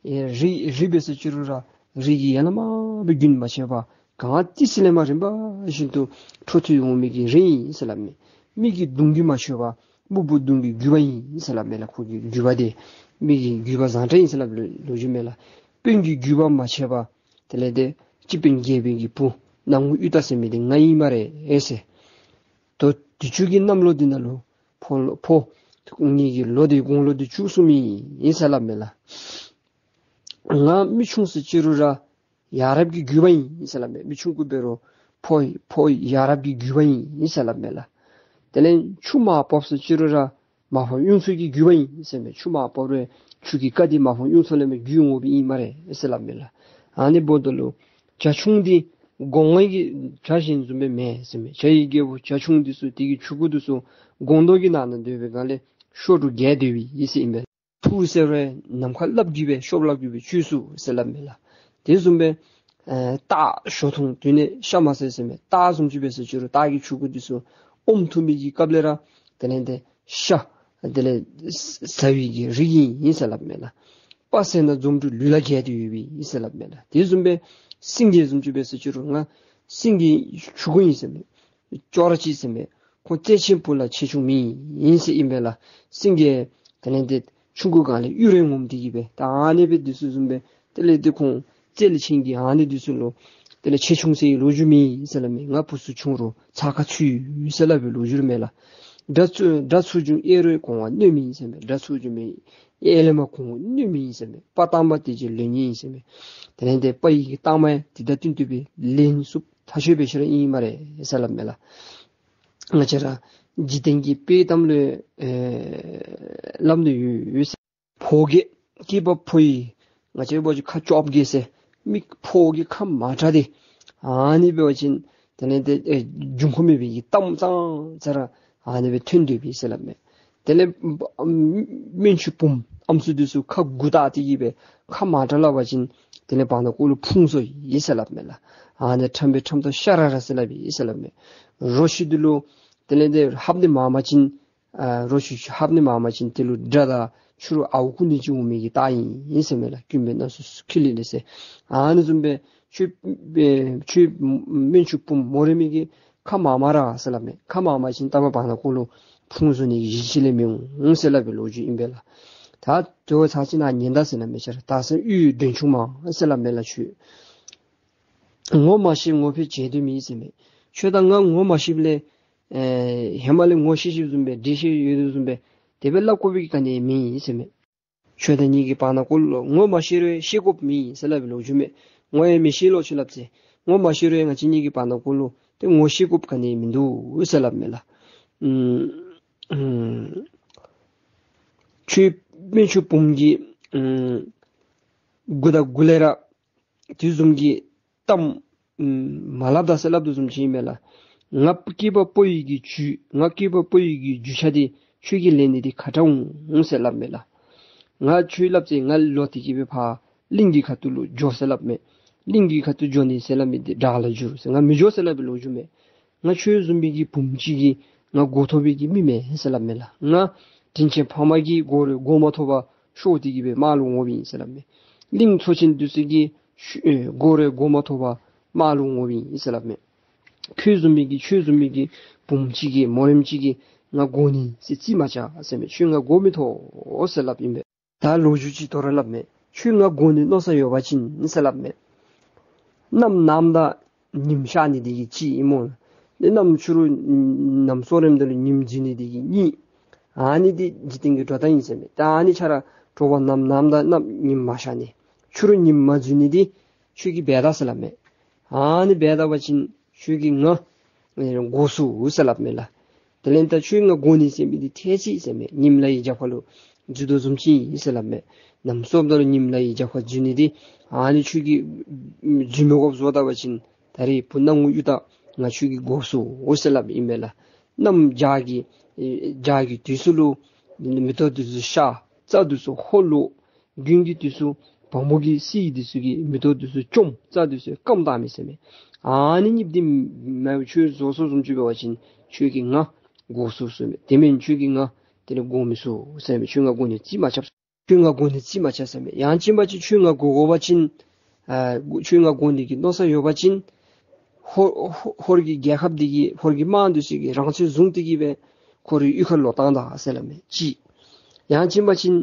ཨེ་རི་རི་འབད་ཟེར་ཅི་རུང་ར་རི་གི་ཡན་ལག་མང་པོའི་རྒྱུན་མ་ཆད་པར་གངས་ཏི་སེ་ལས་མར་རིམ་པ་བཞིན་དུ་འཕྲོ་མཐུད་འོང་མི་གི་རི་ཨིན་ཟེར་སླབ་མས། མི་གི་གདུང་གིས་མ་ཆོད་པར་སྨུག་པོ་གདུང་གི་རྒྱུད་པ་ཨིན་ཟེར་སླབ་མས་ལགས། ཁོ་གི་རྒྱུད་པ་འདི་མི་གི་རྒྱུད་པ་བཟང་དྲགས་ཨིན་ཟེར་སླབ་ལོ་རྒྱུས་མས་ལགས། དཔོན་གྱི་རྒྱུད་པ་མ་ཆད་པར་དེ་ལས་ཏེ་སྤྱི་དཔོན་རྒྱལ་པོའི་གི་བུ་སྣང་ངུ་གཡུ་སྟག་ཟེར་མི་འདི་ང་ཨིན་སྨ་རེ་ཨེ་ཟེར། དོ་དུས་ཅི་གི་གནམ་ལོ་འདི་ནང་ལུ་ཕོ་ལོ་ཕོ་ངེ་གི་ལོ་འདི་དགུང་ལོ་འདི་བཅུ་གསུམ་ཨིན་ཟེར་སླབ་མས་ལགས། ང་མི་ཆུང་ཟེར་ཅི་རུང་ར་ཡ་རབས་ཀྱི་རྒྱུད་པ་ཨིན་ཟེར་སླབ་མས། མི་ཆུང་ཀུ་འབད་རུང་ཕོ་ཕོ་ཡ་རབས་ཀྱི་རྒྱུད་པ་ཨིན་ཟེར་སླབ་མས་ལགས། དེ་ལས་ཆུ་མ་ཕོགཔ་ཟེར་ཅི་རུང་ར་མ་ཕམ་གཡུ་མཚོ་གི་རྒྱུད་པ་ཨིན་ཟེར་མས། ཆུ་མ་ཕོག་རུང་ཆུ་གི་རྐ་འདི་མ་ཕམ་གཡུ་མཚོ་ལས་མར་རྒྱུད་འོང་བའི་ཨིན་སྨ་རེ་ཟེར་སླབ་མས་ལགས། ཨ་ནི་འབདཝ་ད་ལུ་བྱ་ཁྱུང་འདི་སྒོ་ང་གི་བྱ་གཞན་བཟུམ་སྦེ་མེན་ཟེར་མས། བྱ་ཡི་རྒྱལ་པོ་བྱ་ཁྱུང་འདི་ཚུ་དེ་གི་ཕྲུ་གུ་འདི་ཚུ་སྒོང་རྡོག་གི་ནང་ན་སྡོད་པའི་སྒང་ལས་གཤོག་དྲུག་རྒྱས་སྡོད་པའི་ཨིན་ཟེར་ཨིན་པས། ཐུགས་ཟེར་བས་ནམ་མཁའ་རླབས་ཀྱིས་སྦེ་ཤོབ་རླབས་ཀྱིས་སྦེ་གཅོད་ཚུགས་ཟེར་སླབ་མས་ལགས། དེ་བཟུམ་སྦེ་ཨེ་སྟག་ཞོ་མཐོང་དུས་ནས་ཤ་མ་ཟ་ཟེར་མས། སྟག་བཟུམ་ཅིག་འབད་ཟེར་ཅི་རུང་སྟག་གི་ཕྲུ་གུ་འདི་ཚུ་ཨོམ་འཐུང་མི་གི་སྐབས་ལས་ར་དེ་ལས་ཏེ་ཤ་དེ་ལས་ཟ་བའི་གི་རིགས་ཨིན་ཟེར་སླབ་མས་ལགས། དཔའ་ཟེར་ན་འཛོམས་དྲུག་ལུས་ལ་རྒྱས་ཏེ་ཡོད་པའི་ཨིན་ཟེར་སླབ་མས་ལགས། དེ་བཟུམ་སྦེ་སེང་གེ་བཟུམ་ཅིག་འབད་ཟེར་ཅི་རུང་ང་སེང་གེ་ཕྲུ་གུ་ཨིན་ཟེར་མས། ཅོག་ར་གཅིག་ཟེར་མས། ཁོང་བརྩེ་ཆེན་ཕུག་ལ་ཆེ་ཆུང་མེད་ཨིན་ཟེར་ཨིན་པས་ལགས། སེང་གེ་དེ་ལས་ཏེ་ ཆུང་ཀུ་སྒང་ལས་གཡུ་རལ་ངོམ་སྟེ་གི་སྦེ་ད་ཨ་ནི་སྦེ་འདི་ཚུ་བཟུམ་སྦེ་དེ་ལས་འདི་ཁོང་རྩལ་ཅན་གྱི་ཨ་ནི་འདི་ཚུ་ལུ་དེ་ལས་ཆེ་ཆུང་ཟེར་བའི་ལོ་རྒྱུས་མེད་ཟེར་སླབ་མས། ང་བུ་ཚུ་ཆུང་རུང་ཚ་ཁ་ཚུད་ཟེར་སླབ་པའི་ལོ་རྒྱུས་མས་ལགས། དགྲ་ཚུ་དགྲ་ཚུགས་རྒྱུ་གཡས་རུ་གོང་བ་གནོན་མི་ཨིན་ཟེར་མས། དགྲ་ཚུགས་རྒྱུ་མེད་གཡས་ལས་མར་གོང་བ་གནོན་མི་ཨིན་ཟེར་མས། དཔའ་གཏམ་པ་དེ་ཅིག་ལོན་ནི་ཨིན་ཟེར་མས། དེ་ལས་འདི་དཔའ་ཡི་གི་གཏམ་དེ་དང་བསྟུན་ཏེ་སྦེ་ལེན་ཚུགསཔ་ཐག་ཆོད་པའི་ཤུལ་ཨིན་སྨ་རེ་ཟེར་སླབ་མས་ལགས། ང་བཅས་ར་འཇིག་རྟེན་གྱི་དཔེ་གཏམ་ལུ་ཨེ་སླབ་ནི་ཡོད་ཡོད་ཟེར། ཕོ་རྒྱས་སྐྱེས་པ་ཕོ་ཡི་ང་བཅས་འབད་བ་ཅིན་ཁ་བཅོ་བརྒྱད་ཟེར་མི་ཕོ་རྒྱས་ཁ་མ་དྲགས་ཏེ་ཨ་ནི་འབད་བ་ཅིན་དེ་ལས་འདི་ཨེ་འབྱུང་ཁུངས་མེད་པའི་གི་གཏམ་ཙང་ཙ་ར་ཨ་ནི་སྦེ་ཐོན་དོ་པས་ཟེར་སླབ་མས། དེ་ལས་སྨན་ཆུང་བུམོ་ཨམ་སྲུ་འདི་ཚུ་ཁ་དགུ་བཏགས་ཏེ་གི་སྦེ་ཁ་མ་དྲགས་སླབ་པ་ཅིན་དེ་ལས་བར་ན་ཀོ་ལུ་ཕུང་སོ་ཡི་ཟེར་སླབ་མས་ལགས། ཨ་ནི་ཁྲམ་པའི་ཁྲམ་ཐོག་ཤ་ར་ར་ཟེར་སླབ་ཨིན་ཟེར་སླབ་མས། རོ་ཁྱི་འདི་ལུ་དེ་ལས་འདི་ཧབ་ནི་མང་པ་ཅིན་ཨ་རོ་ཁྱི་ཧབ་ནི་མང་པ་ཅིན་དེ་ལུ་དགྲ་དང་ཕྱི་རུ་ཨརཝ་རྐུ་ནི་ཅིག་འོང་མི་གི་རྟགས་ཨིན་ཟེར་མས་ལགས། རྐུན་མའི་རྣམ་སྲས་ཁྱི་ལི་ལི་ཟེར། ཨ་ནི་བཟུམ་སྦེ་ཁྱོད་ཨེ་ཁྱོད་སྨན་ཆུང་བུམོ་མོ་རེ་མི་གི་ཁ་མ་དམར་ར་ཟེར་སླབ་མས། ཁ་མ་དམར་ཅིན་ད་བར་ན་ཀོ་ལུ་ཕུང་བཟོ་ནི་གི་གཞི་ཅིག་ལས་མི་འོང་ཟེར་སླབ་པའི་ལོ་རྒྱུས་ཨིན་པས་ལགས། ད་དེ་བ་ཚར་ཅིག་ནཱ་ཉན་ད་ཟེར་ན་མི་ཆ་ར་ད་ཟེར་གཡུ་མགྲོན་ཆུང་མ་ཟེར་སླབ་མས་ལགས། ཁྱོད་ངོ་མ་ཤེས་ངོ་འཕེན་བྱེད་དོ་མེད་ཟེར་མས། ཁྱོད་དང་ང་ངོ་མ་ཤེསཔ་ལས་ཨེ་ཧེ་མ་ལས་ངོ་ཤེས་ཤེསཔ་བཟུམ་སྦེ་འདྲིས་ཤེས་ཡོད་དོ་བཟུམ་སྦེ་དེ་སྦེ་སླབ་དགོ་པའི་ག་ནི་མེད་ཟེར་མས། ཁྱོད་དང་ངེ་གི་བར་ན་ཀོ་ལུ་ངོ་མ་ཤེས་རུང་ཤེས་དགོཔ་མེད་ཟེར་སླབ་པའི་ལོ་རྒྱུས་མས། ངོ་ཡང་མི་ཤེས་ལོ་ཁྱོད་སླབ་ཚེ། ངོ་མ་ཤེས་རུང་ང་བཅས་གཉིས་ཀྱི་བར་ན་ཀོ་ལུ་ཏེ་ངོ་ཤེས་དགོཔ་ག་ནི་མིན་འདུག་ཟེར་སླབ་མས་ལགས། ཨུམ་ཨུམ་ཁྱོད་སྨན་ཆུང་བུམོ་གིས་ཨུམ་མགུ་ད་མགུ་ལས་ར་དེ་བཟུམ་གྱི་གཏམ་ཨུམ་མ་སླབ་ད་ཟེར་སླབ་དོ་བཟུམ་ཅིག་ཨིན་མས་ལགས། ང་སྐྱེས་པ་ཕོ་ཡི་གི་རྒྱུ་ང་སྐྱེས་པ་ཕོ་ཡི་གི་རྒྱུ་ཆ་འདི་ཁྱོད་ཀྱིས་ལེན་ནི་འདི་ཁག་དྲགས་འོང་ཟེར་སླབ་མས་ལགས། ང་ཁྱོད་སླབ་ཚེ་ང་ལོག་སྟེ་གི་སྦེ་ཕར་གླིང་གི་ཁ་ཐུག་ལུ་འགྱོ་ཟེར་སླབ་མས། གླིང་གི་ཁ་ཐུག་འགྱོ་ནི་ཟེར་སླབ་མི་འདི་བྲག་ལ་འགྱོ་ཟེར། ང་མི་འགྱོ་ཟེར་སླབ་པའི་ལོ་རྒྱུས་མས། ང་ཁྱོད་བཟུམ་མའི་གི་བུམོ་ཅིག་གིས་ང་མགུ་ཐོབ་པའི་གི་མི་མེན་ཟེར་སླབ་མས་ལགས། ང་དྲིན་ཅན་ཕ་མ་གི་མགོ་རུ་མགོ་མ་ཐོབ་པར་ཤོར་ཏེ་གི་སྦེ་དམག་ལུ་འོངམ་ཨིན་ཟེར་སླབ་མས། གླིང་ཚོ་ཆེན་འདི་ཚུ་གི་ཤུ་ཨེ་མགོ་རུ་མགོ་མ་ཐོབ་པར་དམག་ལུ་འོངམ་ཨིན་ཟེར་སླབ་མས། ཁྱོད་བཟུམ་མའི་གི་ཁྱོད་བཟུམ་མའི་གི་བུམོ་ཅིག་གིས་མོ་རེངམ་ཅིག་གིས་ང་མགུ་ནི་ཟེར་རྩིས་མ་རྐྱབ་ཟེར་མས། ཁྱོད་ང་མགུ་མི་ཐོབ་ཟེར་སླབ་ཨིན་པས། ད་ལོ་རྒྱུས་ཅིག་དོ་རུང་སླབ་མས། ཁྱོད་ང་མགུ་ནི་མནོ་བསམ་ཡོད་པ་ཅིན་ཟེར་སླབ་མས། གནམ་ནམ་དང་ཉིམ་ཤར་ནི་འདི་གིས་གཅིག་ཨིན་མས། ནི་གནམ་ཕྱི་རུ་ནམ་སྲོ་རནམ་ད་ལུ་ཉིམ་འཛུལ་ནི་འདི་གིས་གཉིས། ཨ་ནི་འདི་འཇིག་རྟེན་གྱི་འགྲོ་སྟངས་ཨིན་ཟེར་མས། ད་ཨ་ནི་ཆ་ར་དྲོ་པ་ནམ་ནམ་དང་གནམ་ཉིམ་མ་ཤར་ནི་ཕྱི་རུ་ཉིམ་མ་འཛུལ་ནི་འདི་ཁྱོད་ཀྱིས་འབད་ད་ཟེར་སླབ་མས། ཨ་ནི་འབད་ད་པ་ཅིན་ཁྱོད་ཀྱིས་ང་ཨེ་མགུ་ཚུགས་ཟེར་སླབ་མས་ལགས། དེ་ལས་ད་ཁྱོད་ང་མགུ་ནི་ཟེར་མི་འདི་ཐེངས་གཅིག་ཟེར་མས། ཉིམ་ལ་ཡི་རྒྱབ་ཁ་ལུ་འཛུལ་དོ་བཟུམ་ཅིག་ཨིན་ཟེར་སླབ་མས། ནམ་སྲོཝ་ད་ལུ་ཉིམ་ལ་ཡི་རྒྱབ་ཁ་འཛུལ་ནི་འདི་ཨ་ནི་ཁྱོད་ཀྱིས་འཛུལ་མི་དགོཔ་བཟོ་ད་པ་ཅིན་ད་རིས་བུ་སྣང་ངུ་གཡུ་སྟག་ང་ཁྱོད་ཀྱི་མགུ་ཚུགས་ཟེར་སླབ་ཨིན་མས་ལགས། གནམ་བྱཱར་གྱི་ཨེ་བྱཱར་གྱི་དུས་སུ་ལུ་མེ་ཏོག་འདི་ཚུ་ཤར། རྩྭ་འདི་ཚུ་ཧོ་ལུ། དགུན་གྱི་དུས་སུ་བ་མོ་གི་བསིལ་འདི་ཚུ་གིས་མེ་ཏོག་འདི་ཚུ་བཅོམ། རྩྭ་འདི་ཚུ་སྐམ་བཏང་མི་ཟེར་མས། ཨ་ནི་གཉིས་འདི་མ་ཁྱོད་བཟོ་སོང་བཟུམ་ཅིག་འབད་བ་ཅིན་ཁྱོད་ཀྱིས་ང་མགུ་ཚུགས་ཟེར་མས། དེ་མེན་ཁྱོད་ཀྱིས་ང་དེ་ལས་མགུ་མི་ཚུགས་ཟེར་མས། ཁྱོད་ང་མགུ་ནི་རྩིས་མ་རྐྱབ། ཁྱོད་ང་མགུ་ནི་རྩིས་མ་རྐྱབ་ཟེར་མས། ཡང་ཅིན་པ་ཅིན་ཁྱོད་ང་མགུ་དགོ་པ་ཅིན་ཨ་ཁྱོད་ང་མགུ་ནི་གི་མནོ་བསམ་ཡོད་པ་ཅིན་ཧོར་ཧོར་ཧོར་གྱི་རྒྱལ་ཁབ་འདི་གི་ཧོར་གྱི་དམག་འདི་ཚུ་གིས་རང་ཚོད་བཟུང་སྟེ་གི་སྦེ་ཁོ་རའི་གཡུས་ཁ་ལོག་བཏང་ད་ཟེར་སླབ་མས། གཅིག། ཡང་ཅིན་པ་ཅིན་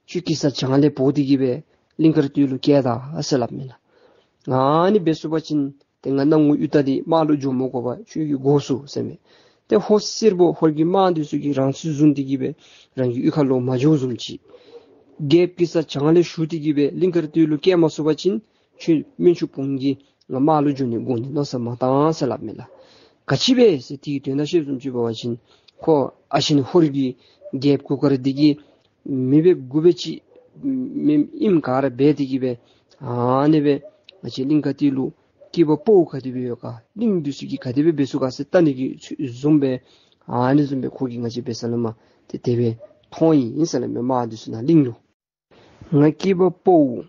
ཁྱོད་གེ་སར་བྱང་ལས་འབོ་སྟེ་གི་སྦེ་གླིང་དཀར་སྟོད་ལུ་བསྐྱལ་ད་ཟེར་སླབ་མས་ལགས། ཨ་ནི་འབད་ཚུགས་པ་ཅིན་ཏེ་ང་སྣང་ངུ་གཡུ་སྟག་འདི་དམག་ལུ་འགྱོ་མི་དགོ་པར་ཁྱོད་ཀྱིས་མགུ་ཚུགས་ཟེར་མས། ཏེ་ཧོར་སེར་པོ་ཧོར་གྱི་དམག་འདི་ཚུ་གིས་རང་ཚོད་བཟུང་སྟེ་གི་སྦེ་རང་གི་གཡུས་ཁ་ལོག་མ་འགྱོ་བཟུམ་ཅིག། རྒྱལཔོ་གེ་སར་བྱང་ལས་ཞུ་སྟེ་གི་སྦེ་གླིང་དཀར་སྟོད་ལུ་བསྐྱལ་མ་ཚུགས་པ་ཅིན་ཁྱོད་སྨན་ཆུང་བུམོ་གིས་ང་དམག་ལུ་འགྱོ་ནི་མགུ་ནི་མནོ་བསམ་མ་བཏང་ཟེར་སླབ་མས་ལགས། ག་ཅི་སྦེ་ཟེར་དེ་གི་དོན་དག་ཤེསཔ་བཟུམ་ཅིག་འབད་བ་ཅིན་ཁོ་ཨ་ཆེན་ཧོར་གྱི་རྒྱལཔོ་གུར་དཀར་འདི་གིས་མི་འབད་དགུ་འབད་ཅིག་མི་ཨིནམ་ག་ར་འབད་དེ་གི་སྦེ་ཨ་ནི་སྦེ་ང་བཅས་གླིང་དཀར་སྟོད་ལུ་སྐྱེས་པ་ཕོ་ག་དེ་སྦེ་ཡོད་ག་གླིང་འདི་ཚུ་གིས་ག་དེ་སྦེ་འབད་ཚུགས་ག་ཟེར་བལྟ་ནི་གི་ཚུལ་བཟུམ་སྦེ་ཨ་ནི་བཟུམ་སྦེ་ཁོ་གིས་ང་བཅས་འབད་ས་ལས་མར་ཏེ་དེ་སྦེ་མཐོང་ཡི་ཟེར་སླབ་མས། དམག་འདི་ཚུ་ནང་གླིང་ལུ། ང་སྐྱེས་པ་ཕོ་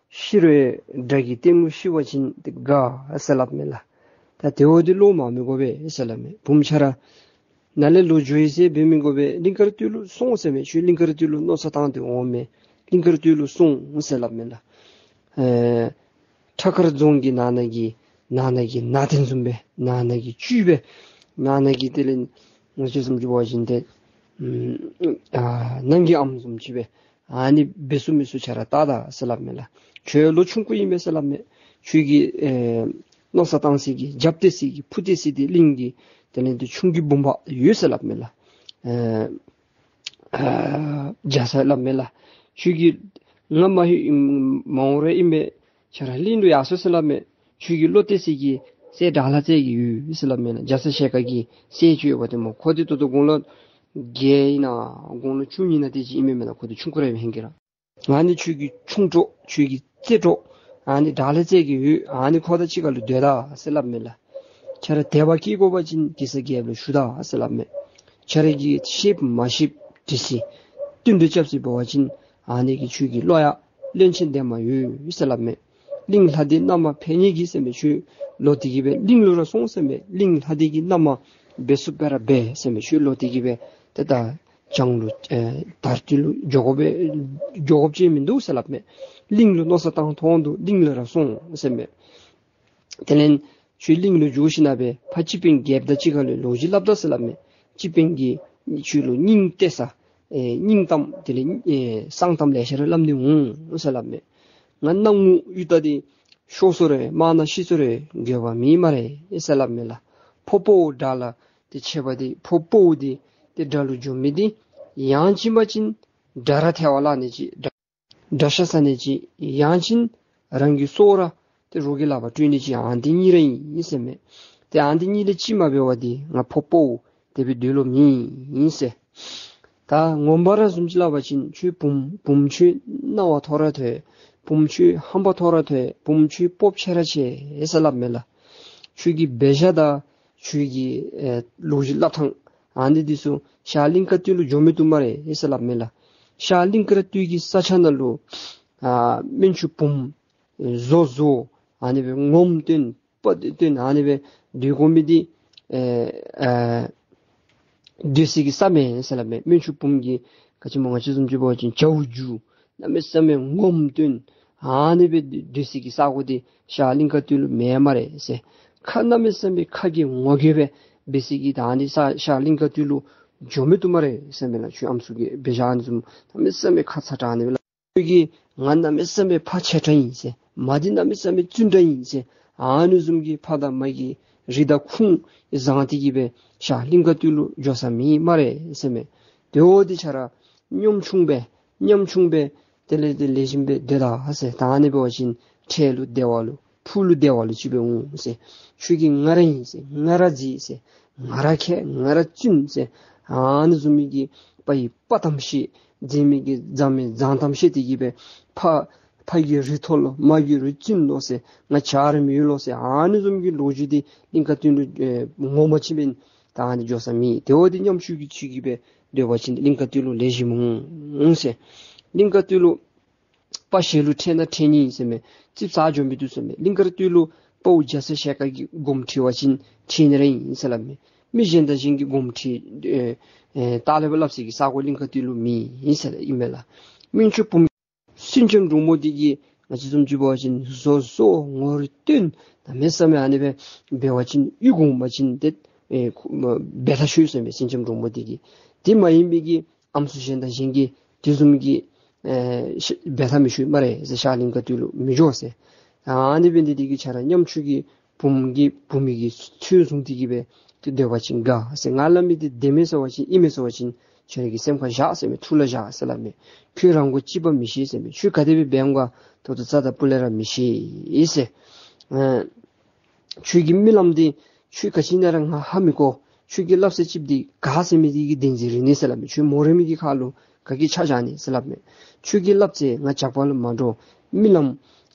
ཤི་རུང་དགྲ་གི་སྟེང་ལུ་ཤི་བ་ཅིན་ཏེ་དགའ་ཟེར་སླབ་མས་ལགས། ད་དེ་འོ་འདི་བློ་མ་མི་དགོ་པས་ཟེར་སླབ་མས། བུམོ་ཁྱོད་ར་ནཱ་ལས་ལོག་འགྱོ་ཡི་ཟེར་འབད་མི་དགོ་པས། གླིང་དཀར་སྟོད་ལུ་སོང་ཟེར་མས། ཁྱོད་གླིང་དཀར་སྟོད་ལུ་མནོ་བསམ་བཏང་སྟེ་འོང་མས། གླིང་དཀར་སྟོད་ལུ་སོང་ཟེར་སླབ་མས་ལགས། ཨེ་ཁྲ་མཁར་རྫོང་གི་ནང་ན་གི་ནང་ན་གི་ནང་རྟེན་བཟུམ་སྦེ་ནང་ན་གི་བཅུད་སྦེ་ནང་ན་གི་དེ་ལས་ང་བཅས་བཟུམ་ཅིག་འབད་བ་ཅིན་ཏེ་ཨ་ནང་གི་ཨམ་བཟུམ་ཅིག་སྦེ་ ཨ་ནི་འབད་ཚུགས་མི་ཚུགས་ཁྱོད་ར་བལྟ་ད་ཟེར་སླབ་མས་ལགས། ཁྱོད་ལོ་ཆུང་ཀུ་ཨིན་མས་ཟེར་སླབ་མས། ཁྱོད་ཀྱི་ཨེ་མནོ་བསམ་བཏང་ས་གི་རྒྱབ་སྟེ་ས་གི་ཕུ་སྟེ་ས་འདི་གླིང་གི་དེ་ལས་འདི་ཆུང་གི་བུམ་པ་ཡོད་ཟེར་སླབ་མས་ལགས། ཨེ་ཨ་རྒྱ་ཚ་སླབ་མས་ལགས། ཁྱོད་ཀྱི་ང་མ་ཧེ་མ་འོངས་ར་ཨིན་མས། ཁྱོད་ར་གླིང་ལུ་ཡར་སོང་ཟེར་སླབ་མས། ཁྱོད་ཀྱི་བློ་གཏད་ས་གི་སྲས་དགྲ་ལྷ་རྩེ་རྒྱལ་ཡོད་ཟེར་སླབ་མས་ལགས། རྒྱ་ཚ་ཞལ་དཀར་གྱི་སྲས་ཅིག་ཡོདཔ་འདི་སྨོ། ཁོ་འདི་ད་ལྟོ་དགུང་ལོ་བརྒྱད་ཨིན་ན་དགུང་ལོ་བཅུ་གཉིས་ཨིན་ན་དེ་ཅིག་ཨིན་མས་མེན་ན། ཁོ་འདི་ཆུང་ཀུ་ར་ཨིན་མས་ཧེང་གི་ར། ཨ་ནི་ཁྱོད་ཀྱི་ཆུང་གྲོགས་ཁྱོད་ཀྱི་རྩེ་གྲོགས་ཨ་ནི་དགྲ་ལྷ་རྩེ་རྒྱལ་ཡོད། ཨ་ནི་ཁོ་དང་གཅིག་ཁར་ལུ་སྡོད་ད་ཟེར་སླབ་མས་ལགས། ཁྱོད་ར་དད་པ་སྐྱེ་དགོ་པ་ཅིན་གེ་སར་རྒྱལཔོ་ལུ་ཞུ་ད་ཟེར་སླབ་མས། ཁྱོད་ར་གིས་ཤེསཔ་མ་ཤེསཔ་དྲི་ས་བསྟུན་གྲོས་རྐྱབ་ས་འབད་བ་ཅིན་ཨ་ནི་གི་ཁྱོད་ཀྱི་བློ་ཡང་བློན་ཆེན་འདན་མ་ཡོད་ཟེར་སླབ་མས། གླིང་ལྷ་སྡེ་མནའ་མ་འཕེན་ནི་གི་ཟེར་མས། ཁྱོད་ལོག་སྟེ་གི་སྦེ་གླིང་ལུ་ར་སོང་ཟེར་མས། གླིང་ལྷ་སྡེ་གི་མནའ་མ་འབད་ཚུགསཔ་ར་འབད་ཟེར་མས། ཁྱོད་ལོག་སྟེ་གི་སྦེ་ཏེ་ད་བྱང་ལུ་ཨེ་དར་སྟོད་ལུ་འགྱོ་དགོ་པས། འགྱོ་དགོཔ་ཅིག་མིན་འདུག་ཟེར་སླབ་མས། གླིང་ལུ་མནོ་བསམ་བཏང་ཐོག་འདུག། གླིང་ལུ་ར་སོང་ཟེར་མས། དེ་ལས་ཁྱོད་གླིང་ལུ་འགྱོ་ཞིནམ་ལས་ཕར་སྤྱི་དཔོན་རྒྱལཔོ་དང་གཅིག་ཁར་ལུ་ལོ་རྒྱུས་སླབ་ད་ཟེར་སླབ་མས། སྤྱི་དཔོན་གྱིས་ཁྱོད་ལུ་སྙིང་གཏད་ས་ཨེ་སྙིང་གཏམ་དེ་ལས་ཨེ་གསང་གཏམ་ལེ་ཤ་ར་སླབ་ནི་འོང་ཟེར་སླབ་མས། ང་གནམ་ངོ་གཡུ་སྟག་འདི་ཤོར་སོང་རུང་དམག་ནང་ཤི་སོང་རུང་འགྱོད་པ་མེད་སྨ་རེ་ཟེར་སླབ་མས་ལགས། ཕོ་དཔའ་བོ་དགྲ་ལ་ཏེ་ཆད་པ་འདི་ཕོ་དཔའ་བོ་འདི་ཏེ་དགྲ་ལུ་འགྱོ་མི་འདི་ཡང་ཅིན་པ་ཅིན་དགྲ་ར་ཐལ་བར་བརླག་ནི་ཅིག། དགྲ་དགྲ་ཤ་ཟ་ནི་ཅིག། ཡང་ཅིན་རང་གི་སྲོག་ར་ཏེ་རོགས་ཀྱི་ལག་པར་སྤྲོད་ནི་ཅིག། ཨ་ནི་འདི་གཉིས་ར་ཨིན་ཟེར་མས། ཏེ་ཨ་ནི་འདི་གཉིས་ལས་ཅིག་མ་འབད་བར་འདི་ང་ཕོ་དཔའ་བོ་དེ་སྦེ་སྡོད་ལོང་མེད་ཟེར། ད་ངོ་མ་ར་བཟུམ་ཅིག་སླབ་པ་ཅིན་ཁྱོད་བུམོ་བུམོ་ཁྱོད་སྣང་བ་མཐོ་ར་མཐོ་ཡི། བུམོ་ཁྱོད་ཧམ་པ་མཐོ་ར་མཐོ་ཡི། བུམོ་ཁྱོད་སྤོབས་ཆེ་ར་ཆེ་ཟེར་སླབ་མས་ལགས། ཁྱོད་ཀྱི་འབད་བཞག་དང་ཁྱོད་ཀྱི་ཨེ་ལོ་རྒྱུས་སླབ་ཐངས་ཨ་ནི་འདི་ཚུ་ཤར་གླིང་དཀར་སྟོད་ལུ་འགྱོ་མི་བཏུབ་སྨ་རེ་ཟེར་སླབ་མས་ལགས། ཤར་གླིང་དཀར་སྟོད་ཀྱི་ས་ཆ་ནང་ལུ་ཨ་སྨན་ཆུང་བུམོ་བཟོ་བཟོ་ཨ་ནི་སྦེ་ངོམ་སྟོན་པ་སྟོན་ཨ་ནི་སྦེ་སྡོད་དགོ་མི་འདི་ཨེ་ཨེ་སྡོད་ས་གི་ས་མེན་ཟེར་སླབ་མས། སྨན་ཆུང་བུམོ་གི་ག་ཅི་སྨོ་ང་བཅས་བཟུམ་ཅིག་འབད་བ་ཅིན་བྱ་བ་རྒྱུ་གནམ་མེད་ས་མེད་ངོམ་སྟོན་ཨ་ནི་སྦེ་སྡོད་ས་གི་ས་གོ་འདི་ཤར་གླིང་དཀར་སྟོད་ལུ་མེད་སྨ་རེ་ཟེར། ཁ་གནམ་མེད་ས་མེད་ཁ་གི་ངོ་རྒྱལ་སྦེ་འབད་ས་གི་ད་ཨ་ནི་ས་ཤར་གླིང་དཀར་སྟོད་ལུ་འགྱོ་མི་བཏུབ་སྨ་རེ་ཟེར་མས་ལགས། ཁྱོད་ཨམ་སྲུ་གི་འབད་བཞག་ཨ་ནི་བཟུམ་གནམ་མེད་ས་མེད་ཁ་ཚ་དྲགས་ཨ་ནི་སྦེ་ལགས། ཁྱོད་ཀྱིས་ང་གནམ་མེད་ས་མེད་ཕ་ཆེ་དྲགས་ཨིན་ཟེར། མ་འདི་གནམ་མེད་ས་མེད་བཙུན་དྲགས་ཨིན་ཟེར། ཨ་ནི་བཟུམ་གྱི་ཕ་དང་མ་གི་རིགས་དང་ཁུངས་བཟང་སྟེ་གི་སྦེ་ཤར་གླིང་དཀར་སྟོད་ལུ་འགྱོ་ས་མེད་སྨ་རེ་ཟེར་མས། དེ་འོ་འདི་ཁྱོད་ར་ཉམ་ཆུང་སྦེ་ཉམ་ཆུང་སྦེ་དེ་ལས་དེ་ལེགས་ཤོམ་སྦེ་སྡོད་ད་ཟེར། ད་ཨ་ནི་འབད་བ་ཅིན་འཕྲལ་ལུ་བདེ་བ་ལུ་ཕུགས་ལུ་བདེ་བ་ལུ་ཅིག་སྦེ་འོང་ཟེར། ཁྱོད་ཀྱིས་ང་ར་ཨིན་ཟེར། ང་ར་མཛེས་ཟེར། ང་ར་མཁས། ང་ར་བཙུན་ཟེར། ཨ་ནི་བཟུམ་མའི་གི་དཔའ་ཡི་དཔའ་གཏམ་བཤད། མཛེས་མའི་གི་མཛངས་མའི་མཛངས་གཏམ་བཤད་དེ་གི་སྦེ་ཕ་ཕ་གི་རུས་མཐོ་ལོ། མ་གི་རུས་བཙུན་ལོ་ཟེར། ང་བྱ་ར་མི་ཡོད་ལོ་ཟེར། ཨ་ནི་བཟུམ་གྱི་ལོ་རྒྱུས་འདི་གླིང་དཀར་སྟོད་ལུ་ཨེ་ངོ་མ་ཅིག་མེན། ད་ཨ་ནི་འགྱོ་ས་མེད། དེ་འོ་འདི་ཉམ་ཆུང་གི་ཁྱོད་ཀྱིས་སྦེ་སྡོད་པ་ཅིན་གླིང་དཀར་སྟོད་ལུ་ལེགས་ཤོམ་འོང་ཟེར། གླིང་དཀར་སྟོད་ལུ་དཔའ་ཞལ་ལུ་ཁྲེལ་ན་ཁྲེལ་ནི་ཨིན་ཟེར་མས། ཙིགཔ་ཟ་འགྱོ་མི་བཏུབ་ཟེར་མས། གླིང་དཀར་སྟོད་ལུ་དཔའ་བོ་རྒྱ་ཚ་ཞལ་དཀར་གྱིས་དགོངསམ་ཁྲེལ་བ་ཅིན་ཁྲེལ་ནི་ར་ཨིན་ཟེར་སླབ་མས། མི་གཞན་དང་གཞན་གྱིས་དགོངསམ་ཁྲེལ་ཨེ་ཨེ་ད་ལས་ཕར་སླབ་ས་གི་ས་གོ་གླིང་དཀར་སྟོད་ལུ་མེད་ཨིན་ཟེར་ཨིན་མས་ལགས། སྨན་ཆུང་བུམོ་སེང་ལྕམ་འབྲུག་མོ་འདི་གིས་ང་བཅས་བཟུམ་ཅིག་འབད་བ་ཅིན་བཟོ་བཟོ་ངོ་རེ་སྟོན། གནམ་མེད་ས་མེད་ཨ་ནི་སྦེ་འབད་བ་ཅིན་གཡུ་གུང་མ་ཅིན་ཏེ་ཨེ་ཁོ་འབད་ཐག་ཆོད་ཟེར་མས། སེང་ལྕམ་འབྲུག་མོ་འདི་གིས། དེ་མ་ཡིན་པའི་གི་ཨམ་སྲུ་གཞན་དང་གཞན་གྱིས་དེ་བཟུམ་གྱི་ཨེ་ཤ་འབད་ཐག་མི་ཆོད་སྨ་རེ་ཟེར། ཤར་གླིང་དཀར་སྟོད་ལུ་མི་འགྱོ་ཟེར། ཨ་ནི་འབད་ནི་འདི་གིས་ཁྱོད་ར་ཉམ་ཆུང་གི་བུམོ་གི་བུམོ་གི་ཚུལ་བཟུང་སྟེ་གི་སྦེ་ཏེ་སྡོད་པ་ཅིན་དགའ་ཟེར། ང་སླབ་མི་འདི་བདེན་མས་ཟེར་བ་ཅིན་ཨིན་མས་ཟེར་བ་ཅིན་ཁྱོད་ར་གི་སེམས་ཁར་བཞག་ཟེར་མས། ཐུགས་ལ་བཞག་ཟེར་སླབ་མས། ཁྱོད་རང་མགོ་གཅིག་པ་མི་ཤེས་ཟེར་མས། ཁྱོད་ག་དེ་སྦེ་འབད་འོང་ག་ད་ལྟོ་རྩ་དང་སྤུ་ལས་ར་མི་ཤེས་ཟེར། ཨ་ཁྱོད་ཀྱི་རྨི་ལམ་འདི་ཁྱོད་ག་ཅི་ཨིན་ན་ར་ང་ཧ་མི་གོ། ཁྱོད་ཀྱིས་སླབ་ས་ཅིག་འདི་ག་ཟེར་མི་འདི་གི་བདེན་འཛིན་རེ་ནི་ཟེར་སླབ་མས། ཁྱོད་མོ་རེངས་མའི་གི་ཁ་ལུ་ག་གིས་ཆ་བཞག་ནི་ཟེར་སླབ་མས། ཁྱོད་ཀྱིས་སླབ་ཚེ་ང་ཇག་པ་ལུ་མ་འདྲོག། རྨི་ལམ་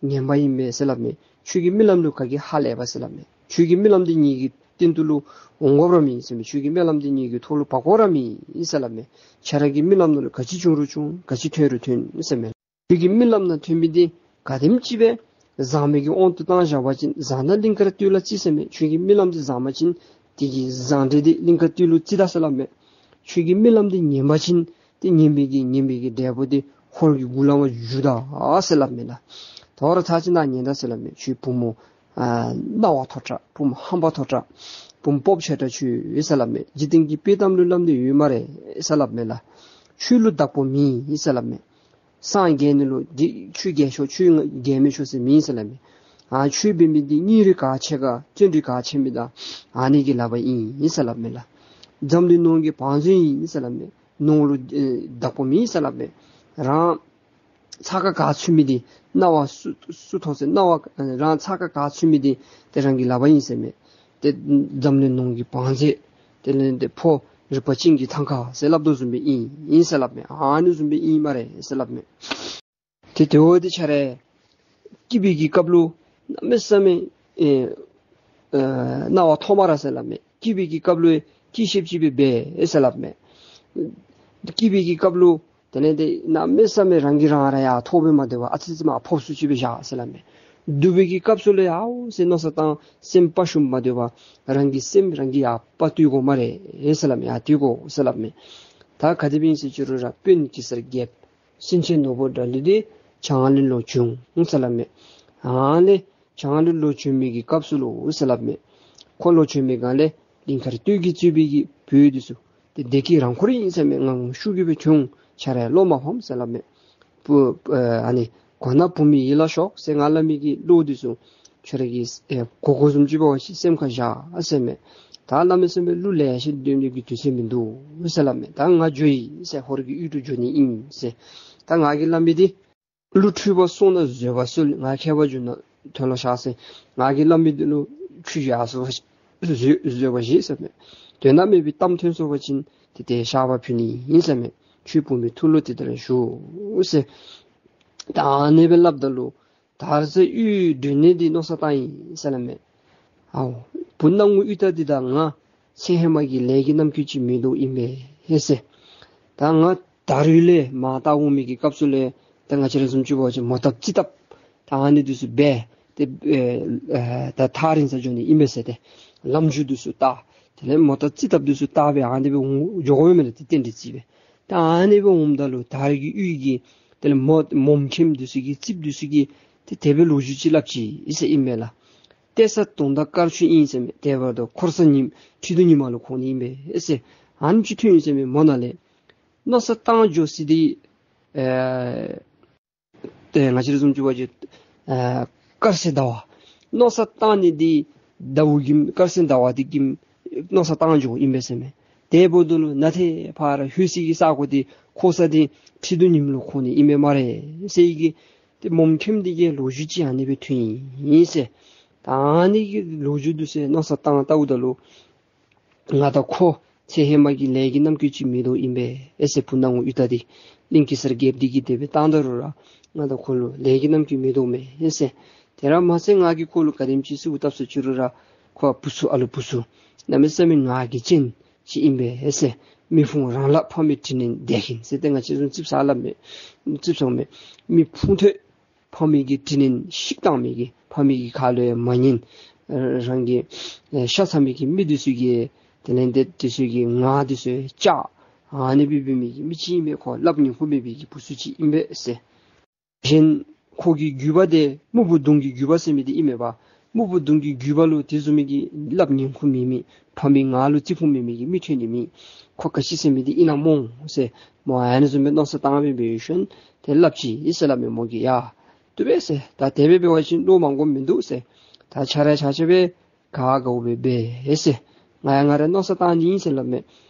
ངན་པ་ཨིན་པས་ཟེར་སླབ་མས། ཁྱོད་ཀྱི་རྨི་ལམ་ལུ་ག་གིས་ཧ་ལས་པས་ཟེར་སླབ་མས། ཁྱོད་ཀྱི་རྨི་ལམ་འདི་ངེ་གི་སྟེང་དུ་ལུ་འོང་དགོཔ་ར་མེད་ཟེར་མས། ཁྱོད་ཀྱི་རྨི་ལམ་འདི་ངེ་གི་ཐོག་ལུ་བབ་དགོཔ་ར་མེད་ཟེར་སླབ་མས། ཁྱོད་ར་གི་རྨི་ལམ་ནང་ལུ་ག་ཅི་བྱུང་རུང་བྱུང་ག་ཅི་ཐོན་རུང་ཐོན་ཟེར་མས། ཁྱོད་ཀྱི་རྨི་ལམ་ནང་ཐོན་མི་འདི་ག་དེམ་ཅིག་སྦེ་བཟང་མི་གི་དབང་དུ་བཏང་བཞག་པ་ཅིན་བཟང་ན་གླིང་དཀར་སྟོད་ལུ་རྩི་ཟེར་མས། ཁྱོད་ཀྱི་རྨི་ལམ་འདི་བཟང་པ་ཅིན་དེ་གི་བཟང་འབྲས་འདི་གླིང་དཀར་སྟོད་ལུ་རྩི་ད་ཟེར་སླབ་མས། ཁྱོད་ཀྱི་རྨི་ལམ་འདི་ངན་པ་ཅིན་ཏེ་ངན་པའི་གི་ངན་པའི་གི་འབྲས་བུ་འདི་ཧོར་གྱི་མགུ་ལམ་བརྒྱུད་ད་ཟེར་སླབ་མས་ལགས། དོ་རུང་ད་ཅི་ནཱ་ཉན་ད་ཟེར་སླབ་མས། ཁྱོད་བུ་མོ་ཨ་སྣང་བ་མཐོ་དྲགས། བུ་མོ་ཧམ་པ་མཐོ་དྲགས། བུ་མོ་སྤོབས་ཆེ་དྲགས་ཁྱོད་ཟེར་སླབ་མས། འཇིག་རྟེན་གྱི་དཔེ་གཏམ་ལུ་སླབ་ནི་ཡོད་སྨ་རེ་ཟེར་སླབ་མས་ལགས། ཁྱོད་ལུ་བདག་པོ་མེད་ཟེར་སླབ་མས། སངས་རྒྱས་ནི་ལུ་འདི་ཆོས་རྒྱས་ཤོག་ཆོས་རྒྱས་མི་ཤོག་ཟེར་མེན་ཟེར་སླབ་མས། ཨ་ཆོས་འབད་མི་འདི་སྙིང་རུས་ག་ཆེ་ག་བརྩོན་འགྲུས་ག་ཆེ་མི་དང་ཨ་ནི་གི་ལག་པར་ཨིན་ཟེར་སླབ་མས་ལགས། འཛམ་གླིང་ནོར་གྱི་བང་མཛོད་ཨིན་ཟེར་སླབ་མས། ནོར་ལུ་ཨེ་བདག་པོ་མེན་ཟེར་སླབ་མས། རང་ཚ་ཁ་ག་ཚུད་མི་འདི་རྣ་བ་སུ་སུ་ཐོབ་ཟེར་རྣ་བ་རང་ཚ་ཁ་ག་ཚུད་མི་འདི་ཏེ་རང་གི་ལག་པར་ཨིན་ཟེར་མས། ཏེ་འཛམ་གླིང་ནོར་གྱི་བང་མཛོད་དེ་ལས་ཏེ་ཕོ་རིག་པ་ཅན་གྱི་ཐང་ཀ་ཟེར་སླབ་དོ་བཟུམ་སྦེ་ཨིན་ཨིན་ཟེར་སླབ་མས། ཨ་ནི་བཟུམ་སྦེ་ཨིན་སྨ་རེ་ཟེར་སླབ་མས། ཏེ་དེ་འབདཝ་ད་ཁྱོད་ར་སྐྱིད་པའི་གི་སྐབས་ལུ་གནམ་མེད་ས་མེད་ཨེ་ཨེ་རྣ་བ་ཐོབ་སྨ་རེ་ཟེར་སླབ་མས། སྐྱིད་པའི་གི་སྐབས་ལུ་སྐྱིད་ཤེསཔ་ཅིག་སྦེ་འབད་ཟེར་སླབ་མས། སྐྱིད་པའི་གི་སྐབས་ལུ་དེ་ལས་ཏེ་གནམ་མེད་ས་མེད་རང་གིས་རང་ར་ཡར་མཐོ་སྦེ་མ་སྡོད་པར་ཨ་ཙི་ཙི་མར་ཕོབ་སུ་ཅིག་སྦེ་བཞག་ཟེར་སླབ་མས། སྡུག་པའི་གི་སྐབས་སུ་ལུ་ཡང་ཟེར་མནོ་བསམ་བཏང་སེམས་དཔའ་ཞུམ་མ་སྡོད་པར་རང་གི་སེམས་རང་གིས་ཡར་དཔའ་བཏུལ་དགོ་སྨ་རེ་ཟེར་སླབ་མས། ཡར་བཏུལ་དགོ་ཟེར་སླབ་མས། ད་ག་དེ་སྦེ་ཨིན་ཟེར་ཅི་རུང་ར་དཔོན་གེ་སར་རྒྱལཔོ་སེང་ཆེན་ནོར་བུ་དགྲ་ལུ་འདི་བྱང་ལས་ལོག་བྱོན་འོང་ཟེར་སླབ་མས། ཨ་ལས་བྱང་ལས་ལོག་བྱོན་མི་གི་སྐབས་སུ་ལུ་ཟེར་སླབ་མས། ཁོ་ལོག་བྱོན་མི་སྒང་ལས་གླིང་དཀར་སྟོད་ཀྱིས་གཙོས་པའི་གི་བོད་འདི་ཚུ་ཏེ་བདེ་སྐྱིད་རང་འཁོར་ཨིན་ཟེར་མས། ང་ཤུགས་ཀྱིས་སྦེ་བྱོན་འོང་། ཁྱོད་ར་བློ་མ་ཕམ་ཟེར་སླབ་མས། བུ་ཨ་ནི་གོ་ན་བུ་མོ་ཡིད་ལ་ཞོག་ཟེར་ང་སླབ་མི་གི་བློ་འདི་ཚུ་ཁྱོད་ར་གིས་ཨེ་གོ་གོ་བཟུམ་ཅིག་འབད་བ་ཅིན་སེམས་ཁར་བཞག་ཟེར་མས། ད་གནམ་མེད་ས་མེད་གླུ་ལེ་ཤ་འདོན་ནི་གི་དུས་ཚོད་མིན་འདུག་ཟེར་སླབ་མས། ད་ང་འགྱོ་ཡི་ཟེར། ཧོར་གྱི་ཡུལ་དུ་འགྱོ་ནི་ཨིན་ཟེར། ད་ང་གིས་སླབ་མི་འདི་གླུ་འཁྲུལ་པ་སོང་ན་བཟོད་པ་གསོལ། ང་མཁས་པར་གྱུར་ན་དོན་ལ་གཤགས་ཟེར། ང་གིས་སླབ་མི་འདི་ལུ་འཁྲུལ་ཡར་སོང་བ་བཟོད་བཟོད་པ་བཞེས་ཟེར་མས། དོན་དག་མེད་པའི་གཏམ་ཐོན་སོང་བ་ཅིན་ཏེ་ཏེ་བཤགས་པ་ཕུལ་ནི་ཨིན་ཟེར་མས། ཁྱོད་བུ་མོའི་ཐུགས་ལུ་དེ་ལྟར་ཞུ་ཟེར། ད་ཨ་ནི་སྦེ་སླབ་ད་ལུ་དར་རྩེ་གཡུས་སྒྲོན་ནི་འདི་མནོ་བསམ་བཏང་ཡི་ཟེར་སླབ་མས། ཨའོ་བུ་སྣང་ངུ་གཡུ་སྟག་འདི་དང་ང་ཚེ་ཧེ་མ་གི་ལས་ཀྱི་རྣམ་ཀུན་ཅིག་མིན་འདུག་ཨིན་པས་ཟེར། ད་ང་དར་ཡུལ་ལས་མར་བལྟ་འོང་མི་གི་སྐབས་སུ་ལས་ད་ང་བཅས་ར་བཟུམ་ཅིག་འབད་བ་ཅིན་མོ་བཏབ་རྩིས་བཏབ་ད་ཨ་ནི་འདི་ཚུ་འབད་དེ་ཨེ་ཨེ་ད་ཐག་རིང་ས་འགྱོ་ནི་ཨིན་པས་ཟེར། ཏེ་ལམ་འཇུག་འདི་ཚུ་བལྟ་དེ་ལས་མོ་བཏབ་རྩིས་བཏབ་འདི་ཚུ་བལྟ་སྦེ་ཨ་ནི་སྦེ་འོང་འགྱོ་དགོ་མས་མེན་ན། ཏེ་རྟེན་འབྲེལ་རྩིས་སྦེ་ད་ཨ་ནི་སྦེ་འོངམ་ད་ལུ་དར་གྱི་གཡུས་ཀྱི་དེ་ལས་མོ་མོམ་ཁྱིམ་འདི་ཚུ་གི་རྩིསཔ་འདི་ཚུ་གིས་ཏེ་དེ་སྦེ་ལོ་རྒྱུས་ཅིག་སླབ་ཅི་ཨིན་ཟེར་ཨིན་མས་ལགས། ཏེ་ས་དུང་ཟླ་དཀར་ཆུ་ཨིན་ཟེར་མས། དེ་བར་དུ་འཁོར་ས་ཉིམ་ཁྲི་གདུགས་ཉི་མ་ལུ་འཁོར་ནི་ཨིན་པས་ཟེར། ཨ་ནི་ཅིག་ཐོན་ཡི་ཟེར་མས། མོ་ནཱ་ལས་མནོ་བསམ་བཏང་འགྱོ་ས་འདི་ཨེ་ཏེ་ང་བཅས་ར་བཟུམ་ཅིག་འབད་བ་ཅིན་ཨེ་དཀར་ཟེར་ཟླ་བ་མནོ་བསམ་བཏང་ནི་འདི་ཟླཝ་གིས་དཀར་ཟེར་ཟླ་བ་འདི་གིས་མནོ་བསམ་བཏང་འགྱོ་ཨིན་པས་ཟེར་མས། དེ་འབདཝ་ད་ལུ་ནཱ་ཏེ་ཕར་ལྷོད་ས་གི་ས་གོ་འདི་འཁོར་ས་འདི་ཁྲི་གདུགས་ཉིམ་ལུ་འཁོར་ནི་ཨིན་མས་སྨ་རེ་ཟེར་གི་ཏེ་མོམ་ཁྱིམ་འདི་གི་ལོ་རྒྱུས་ཅིག་ཨ་ནི་སྦེ་ཐོན་ཡི་ཟེར། ད་ཨ་ནི་གི་ལོ་རྒྱུས་འདི་ཚུ་མནོ་བསམ་བཏང་བལྟཝ་ད་ལུ་ང་དང་ཁོ་ཚེ་ཧེ་མ་གི་ལས་ཀྱི་རྣམ་ཀུན་ཅིག་མིན་འདུག་ཨིན་པས་ཨེ་ཟེར། བུ་སྣང་ངུ་གཡུ་སྟག་འདི་གླིང་གེ་སར་རྒྱལཔོ་འདི་གིས་དེ་སྦེ་བཏང་ད་རུང་ར་ང་དང་ཁོ་ལུ་ལས་ཀྱི་རྣམ་ཀུན་མིན་འདུག་མས་ཨེ་ཟེར། དེ་ར་མ་ཚད་ང་གིས་ཁོ་ལུ་ག་དེམ་ཅིག་གསོལཝ་བཏབ་སུ་ཅི་རུང་ར་ཁོ་བུ་ཚུ་ཨ་ལུ་བུ་ཚུ་གནམ་མེད་ས་མེད་ང་རྒྱལ་ཅན་ཅིག་ཨིན་པས་ཨེ་ཟེར། མི་ཕུང་རང་ལག་ཕ་མའི་དྲིན་ལན་འདེད་མཁན་ཟེར་ཏེ་ང་བཅས་བཟུམ་ཙིགཔ་ཟ་སླབ་མས། ཙིགཔ་ཟ་མས། མི་ཕུང་ཐོད་ཕ་མའི་གི་དྲིན་ལན་བཤིག་བཏང་མི་གི་ཕ་མའི་གི་ཁ་ལུ་ཡང་མ་ཉན། རང་གི་ཤ་ཚ་མི་གི་མི་འདི་ཚུ་གི་དེ་ལས་ཏེ་འདི་ཚུ་གི་ངག་འདི་ཚུ་བཅག། ཨ་ནི་སྦེ་འབད་མི་གི་མི་ཅིག་ཨིན་པས། ཁོ་སླབ་ཉན་ཁུངས་མེད་པའི་གི་བུ་ཚུ་ཅིག་ཨིན་པས་ཟེར། གཞན་ཁོ་གི་རྒྱུད་པ་འདི་སྨུག་པོ་གདོང་གི་རྒྱུད་པ་ཟེར་མི་འདི་ཨིན་མས་པ། སྨུག་པོ་གདོང་གི་རྒྱུད་པ་ལུ་དེ་བཟུམ་མའི་གི་སླབ་ཉན་ཁུངས་མེད་མི་ཕ་མའི་ངག་ལུ་བརྩི་ཁུངས་མེད་མི་གི་མི་ཐོན་ནི་མས། ཁོ་ག་ཅི་ཟེར་མི་འདི་ཨིན་ན་སྨོ་ཟེར། མོ་ཨ་ནི་བཟུམ་སྦེ་མནོ་བསམ་བཏང་སྦེ་འབད་ཞིནམ་ཏེ་སླབ་ཅི་ཨིན་ཟེར་སླབ་མས། མོ་གིས་ཡ་བཏུབ་པས་ཟེར། ད་དེ་སྦེ་འབད་བ་ཅིན་བློ་མང་དགོཔ་མིན་འདུག་ཟེར། ད་ཁྱོད་ར་ཆ་ཁྱབ་སྦེ་ག་དགའཝ་སྦེ་འབད་ཟེར། ང་ཡང་ང་ར་མནོ་བསམ་བཏང་ནི་ཨིན་ཟེར་སླབ་མས།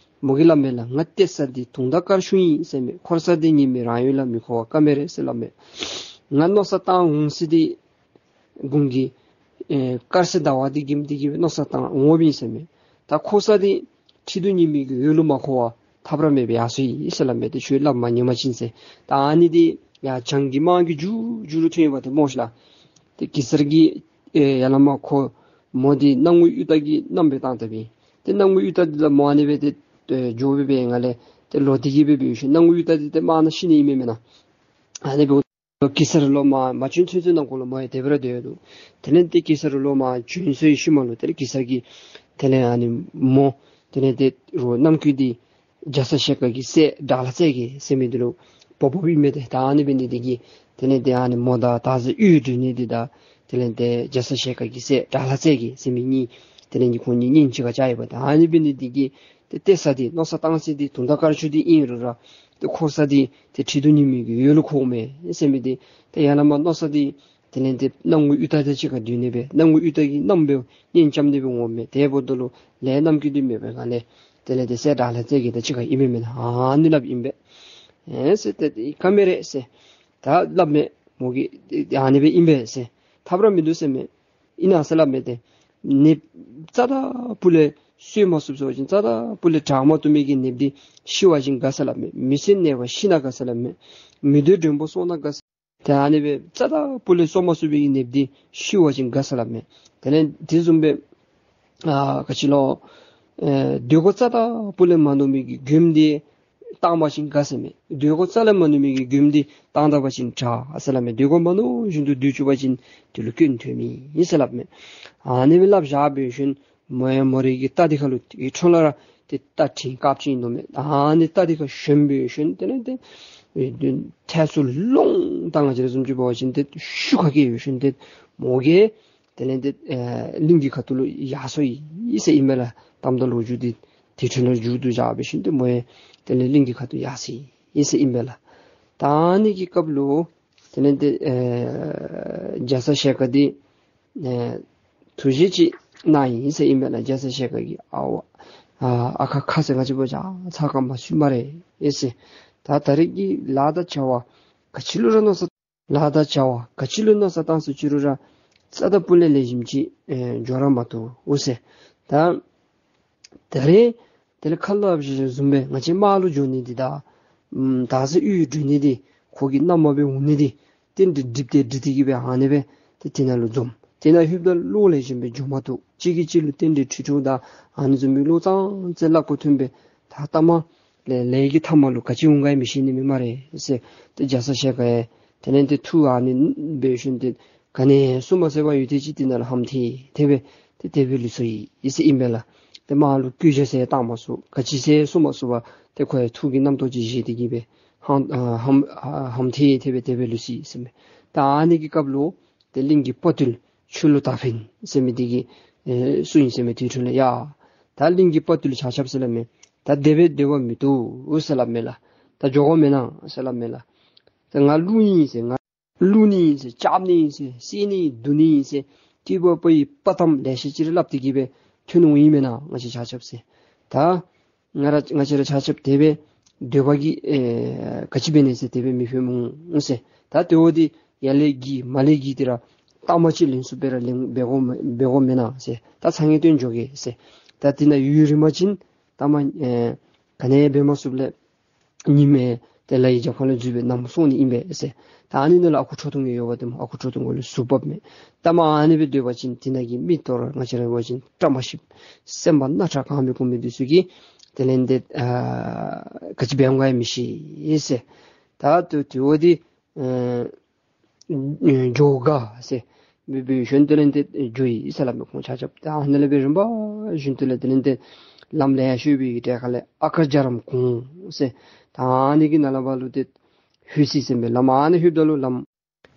མོ་གིས་སླབ་མས་ལགས། ང་ཏེ་ས་འདི་དུང་ཟླ་དཀར་ཆུ་ཨིན་ཟེར་མས། འཁོར་ས་འདི་ཉི་མའི་རང་ཡུལ་ལ་མི་འཁོར་བ་ཀ་མེད་རེད་ཟེར་སླབ་མས། ང་མནོ་བསམ་བཏང་འོང་ས་འདི་དགུང་གི་ཨེ་དཀར་ཟེར་ཟླ་བ་འདི་གིས་འདི་གིས་མནོ་བསམ་བཏང་འོངམ་ཨིན་ཟེར་མས། ད་འཁོར་ས་འདི་ཁྲི་གདུགས་ཉི་མའི་གི་འོད་ལུ་མ་འཁོར་བར་ཐབས་ར་མེད་པར་ཡར་སོང་ཡི་ཟེར་སླབ་མས། ཏེ་ཁྱོད་སླབ་མ་ཉན་པ་ཅིན་ཟེར། ད་ཨ་ནི་འདི་ཡར་བྱང་གི་རྨང་གི་མཇུག་མཇུག་ལུ་ཐོན་ཡོདཔ་འདི་སྨོ་ཤིག་ལགས། ཏེ་གེ་སར་གྱིས་ཨེ་ཡར་ལས་མར་ཁོ་མོ་འདི་སྣང་ངུ་གཡུ་སྟག་གིས་མནའམ་སྦེ་བཏང་ད་པས། ཏེ་སྣང་ངུ་གཡུ་སྟག་འདི་ལུ་མོ་ཨ་ནི་སྦེ་ཏེ་ཨེ་འགྱོ་སྦེ་འབད་ཡི་ག་ལས་ཏེ་ལོག་སྟེ་གི་སྦེ་འབད་ཞིནམ་སྣང་ངུ་གཡུ་སྟག་འདི་ཏེ་དམག་ནང་ཤི་ནི་ཨིན་མས་མེན་ན། ཨ་ནི་སྦེ་གེ་སར་ལོག་མར་མ་བྱོན་ཚུན་ཚོད་ནང་འཁོད་ལུ་མོ་ཡང་དེ་སྦེ་ར་སྡོད་ཡོད་འདུག། དེ་ལས་ཏེ་གེ་སར་ལོག་མར་བྱོན་སོ་ཡི་ཤུལ་མ་ལུ་དེ་ལས་གེ་སར་གྱིས་དེ་ལས་ཨ་ནི་མོ་དེ་ལས་ཏེ་རོགས་རྣམ་ཀུན་འདི་རྒྱ་ཚ་ཞལ་དཀར་གྱི་སྲས་དགྲ་ལྷ་རྩེ་རྒྱལ་ཟེར་མི་འདི་ལུ་འབོ་འབོཝ་ཨིན་མས་ཏེ། ད་ཨ་ནི་འབད་ནི་འདི་གིས་དེ་ལས་ཏེ་ཨ་ནི་མོ་དང་དར་རྩེ་གཡུས་སྒྲོན་ནི་འདི་དང་དེ་ལས་ཏེ་རྒྱ་ཚ་ཞལ་དཀར་གྱི་སྲས་དགྲ་ལྷ་རྩེ་རྒྱལ་ཟེར་མི་གཉིས་དེ་ལས་ཏེ་ཁོང་གཉིས་གཉེན་གཅིག་ཁར་བཅར་ཡོདཔ་ད། ཨ་ནི་འབད་ནི་འདི་གིས་ཏེ་ཏེ་ས་འདི་མནོ་བསམ་བཏང་ས་འདི་དུང་ཟླ་དཀར་ཆུ་འདི་ཨིན་རུང་ར་ ཏེ་འཁོར་ས་འདི་ཏེ་ཁྲི་གདུགས་ཉི་མའི་གི་འོད་ལུ་འཁོརཝ་མས་ཟེར་མི་འདི། ཏེ་ཡར་ལས་མར་མནོ་ས་འདི་དེ་ལས་ཏེ་གནམ་ངོ་གཡུ་སྟག་དང་གཅིག་ཁར་སྡོད་ནི་སྦེ་གནམ་ངོ་གཡུ་སྟག་གི་གནམ་སྦེ་གཉེན་རྐྱབ་ནི་སྦེ་འོངམ་མས། དེ་འབདཝ་ད་ལུ་ལས་རྣམ་རྒྱལ་འདི་མེད་པའི་སྒང་ལས་དེ་ལས་ཏེ་སྲས་དགྲ་ལྷ་རྩེ་རྒྱལ་དང་གཅིག་ཁར་ཨིན་མས་མེན་ན། ཨ་ནི་སླབ་ཨིན་པས། ཨེ་ཟེར་ཏེ་ཏེ་ག་མེད་རེ་ཟེར། ད་སླབ་མས་མོ་གིས་ཨ་ནི་སྦེ་ཨིན་པས་ཟེར། ཐབས་ར་མིན་འདུག་ཟེར་མས། ཨིན་ན་ཟེར་སླབ་མས། ཏེ་ནདཔ་རྩ་དང་སྤུ་ལས་གསོ་མ་ཚུགས་ཟེར་བ་ཅིན་རྩ་དང་སྤུ་ལས་དྲག་མ་བཏུབ་མི་གི་ནདཔ་འདི་ཤི་བ་ཅིན་དགའ་ཟེར་སླབ་མས། མི་སེར་ནད་པ་ཤི་ན་དགའ་ཟེར་སླབ་མས། མི་འདོད་མགྲོན་པོ་གསོ་ན་དགའ་ཟེར། ཏེ་ཨ་ནི་སྦེ་རྩ་དང་སྤུ་ལས་གསོ་མ་ཚུགས་པའི་གི་ནདཔ་འདི་ཤི་བ་ཅིན་དགའ་ཟེར་སླབ་མས། དེ་ལས་དེ་བཟུམ་སྦེ་ཨ་ག་ཅི་ལོ། ཨེ་སྡོད་སྒོ་རྩ་དང་སྤུ་ལས་མ་ནོར་མི་གི་མགྱོནམ་འདི་བཏང་པ་ཅིན་དགའ་ཟེར་མས། སྡོད་སྒོ་རྩ་ལས་མ་ནོར་མི་གི་མགྱོནམ་འདི་བཏང་ད་པ་ཅིན་དྲག་ཟེར་སླབ་མས། སྡོད་སྒོ་མ་ནོར་བཞིན་དུ་སྡོད་བཅུག་པ་ཅིན་དེ་ལུ་སྐྱོན་ཐོན་མི་ཨིན་ཟེར་སླབ་མས། ཨ་ནི་སྦེ་སླབ་བཞག་འབད་ཞིནམ་མོ་ཡང་མོ་རའི་གི་རྟ་འདི་ཁ་ལུ་དེ་འཕྲོ་ལས་ར་ཏེ་རྟ་ཕྲེང་དཀརཔོ་ཅིག་ཨིན་དོ་མས། ཨ་ནི་རྟ་འདི་ཁར་ཞོན་འབད་ཞིནམ་དེ་ལས་ཏེ་ཨེ་ཏེ་ཐལ་སུ་ལོང་ད་ང་བཅས་ར་བཟུམ་ཅིག་འབད་བ་ཅིན་ཏེ་ཤུགས་ཁ་གིས་འབད་ཞིནམ་ཏེ་མོ་གིས་དེ་ལས་ཏེ་ཨེ་གླིང་གི་ཁ་ཐུག་ལུ་ཡར་སོ་ཡི་ཟེར་ཨིན་མས་ལགས། གཏམ་དང་ལོ་རྒྱུས་འདི་དེ་འཕྲོ་ལས་མཇུག་བསྡུ་བཞག་འབད་ཞིནམ་ཏེ་མོ་ཡང་དེ་ལས་གླིང་གི་ཁ་ཐུག་ཡར་སོ་ཡི་ཟེར་ཨིན་མས་ལགས། ད་ཨ་ནི་གི་སྐབས་ལུ་དེ་ལས་ཏེ་ཨེ་རྒྱ་ཚ་ཞལ་དཀར་འདི་ཨེ་ཐུགས་བཞེད་ཅིག་གནང་ཡི་ཟེར་ཨིན་མས་ལགས། རྒྱ་ཚ་ཞལ་དཀར་གྱིས་ཨ་ཝ་ཨ་ཨ་ཁ་ཁ་ཟེར་ང་བཅས་འབད་བ་ཅིན་ཚ་ཁ་མ་ཚུད་སྨ་རེ་ཨེ་ཟེར། ད་ད་རེས་ཀྱི་ལཱ་དང་བྱ་བ་ག་ཅི་ལུ་ར་མནོ་བསམ་ལཱ་དང་བྱ་བ་ག་ཅི་ལུ་མནོ་བསམ་བཏང་སུ་ཅི་རུང་ར་རྩ་དང་སྤུ་ལས་ལེགས་ཤོམ་ཅིག་ཨེ་འགྱོ་ར་མ་བཏུབ་ཟེར། ད་ད་རེས་དེ་ལས་ཁ་སླབ་བཞིན་བཟུམ་སྦེ་ང་བཅས་དམག་ལུ་འགྱོ་ནི་འདི་དང་ཨམ་དར་ཟེར་གཡུས་འགྲོ་ནི་འདི་ཁོ་གིས་མནའ་མ་སྦེ་འོང་ནི་འདི་རྟེན་འབྲེལ་འགྲིག་སྟེ་འགྲིག་སྟེ་གི་སྦེ་ཨ་ནི་སྦེ་ཏེ་དེ་ནང་ལུ་འཛོམས། དེ་ནང་ལྷོདཔ་ད་བློ་ལེགས་ཤོམ་སྦེ་འགྱོ་མ་བཏུབ། གཅིག་གིས་གཅིག་ལུ་རྟེན་འབྲེལ་འཁྲུལ་འཁྲུལ་དང་ཨ་ནི་བཟུམ་མའི་བློ་ཙང་ཙ་སླབ་དགོ་ཐོན་སྦེ་ད་ལྟ་མ་ལས་ལས་ཀྱི་མཐའ་མ་ལུ་ག་ཅི་འོང་ག་ཡང་མི་ཤེས་ནི་མས་སྨ་རེ་ཟེར། ཏེ་རྒྱ་ཚ་ཞལ་དཀར་ཡང་དེ་ལས་ཏེ་ཐུགས་ཨ་ནི་འབད་ཞིནམ་ཏེ་ག་ནི་གསུང་མ་ཚར་བར་ཡུད་ཐེངས་ཅིག་དེ་ནང་ལུ་ཧམ་ཐེ་ཐེ་སྦེ་ཏེ་དེ་སྦེ་ལུས་སོ་ཡི་ཟེར་ཨིན་པས་ལགས། ཏེ་དམག་ལུ་བཀོད་རྒྱ་ཟེར་བཏང་མ་ཚུགས། ག་ཅི་ཟེར་གསུང་མ་ཚུགས་པར་ཏེ་ཁོ་ཡང་ཐུགས་ཀྱི་རྣམ་རྟོག་ཅིག་བཞེས་ཏེ་གི་སྦེ་ཧམ་ཨ་ཧམ་ཨ་ཧམ་ཐེ་ཐེ་སྦེ་དེ་སྦེ་ལུས་སོ་ཡི་ཟེར་མས། ད་ཨ་ནི་གི་སྐབས་ལུ་ཏེ་གླིང་གི་དཔའ་བརྟུལ་ཆོས་ལུ་དར་འཕེན་ཟེར་མི་འདི་གིས་ཨེ་སུ་ཨིན་ཟེར་མི་དེ་འཕྲོ་ལས་ཡ་ད་གླིང་གི་དཔའ་བརྟུལ་ཆ་ཁྱབ་ཟེར་སླབ་མས། ད་དེ་སྦེ་སྡོད་པ་མི་བཏུབ་ཟེར་སླབ་མས་ལགས། ད་འགྱོ་དགོ་མེན་ན་ཟེར་སླབ་མས་ལགས། ད་ང་བླུག་ནི་ཨིན་ཟེར། ང་བླུག་ནི་ཨིན་ཟེར། རྐྱབ་ནི་ཨིན་ཟེར། བསད་ནི་བརྡུང་ནི་ཨིན་ཟེར། སྐྱེས་པ་ཕོ་ཡི་དཔའ་གཏམ་ལེ་ཤ་ཅིག་ར་སླབ་སྟེ་གི་སྦེ་ཐོན་འོང་ཡི་མེན་ན་ང་བཅས་ཆ་ཁྱབ་ཟེར། ད་ང་ར་ང་བཅས་ར་ཆ་ཁྱབ་དེ་སྦེ་སྡོད་པ་གིས་ཨེ་ག་ཅི་འབད་ནི་ཟེར་དེ་སྦེ་མི་ཕན་འོང་ཟེར། ད་དེ་བ་འདི་ཡར་ལས་བགྱིས་མར་ལས་བགྱིས་ཏེ་ར་གཏམ་ཅིག་ལེན་ཚུགསཔ་སྦེ་ར་ལེན་འབད་དགོ་མེ་འབད་དགོ་མེན་ན་ཟེར། ད་ཚ་ངེས་སྟོན་འགྱོ་གེ་ཟེར། ད་དེ་ནང་ཡུན་རིངམ་ཅིག་ད་མ་ཨེ་ག་ནི་འབད་མ་ཚུགསཔ་ལས་ཉིནམ་དེ་ལས་ཡི་རྒྱབ་ཁ་ལུ་འཛུལ་སྦེ་ནམ་སོང་ནི་ཨིན་པས་ཟེར། ད་ཨ་ནི་ནང་ལུ་ཨ་ཁུ་ཁྲོ་ཐུང་གི་ཡོདཔ་འདི་ཨ་ཁུ་ཁྲོ་ཐུང་གུ་ལུ་ཟུར་ཕབ་མས། ད་མ་ཨ་ནི་སྦེ་སྡོད་པ་ཅིན་དེ་ནང་གི་མི་དོ་རུང་ང་བཅས་ར་འབད་བ་ཅིན་བཀྲ་མ་ཤིསཔ་སེམས་པ་སྣ་ཁྲག་གང་མི་ཁོམ་མི་འདི་ཚུ་གིས་དེ་ལས་ཏེ་ཨ་ག་ཅི་འབད་འོང་ག་ཡང་མི་ཤེས་ཟེར། ད་དེ་དེ་བ་འདི་ཨེ་འགྱོ་ག་ཟེར་སྦེ་སྦེ་ཞུ་ནི། དེ་ལས་ཏེ་འགྱོ་ཡི་ཟེར་སླབ་མས་ཁོང་ཆ་ཁྱབ། ད་ཨ་ནི་ལས་སྦེ་རིམ་པ་བཞིན་དུ་ལས་དེ་ལས་ཏེ་ལམ་ལེ་ཤ་ཡོད་པའི་གྲས་ཁ་ལས་ཨ་དཀར་རྒྱ་ལམ་གོང་ཟེར། ད་ཨ་ནི་གི་ནང་ལས་ཕར་ལུ་ཏེ་ལྷོད་ཅི་ཟེར་མས། ལམ་ཨ་ནི་ལྷོདཔ་ད་ལུ་ལམ་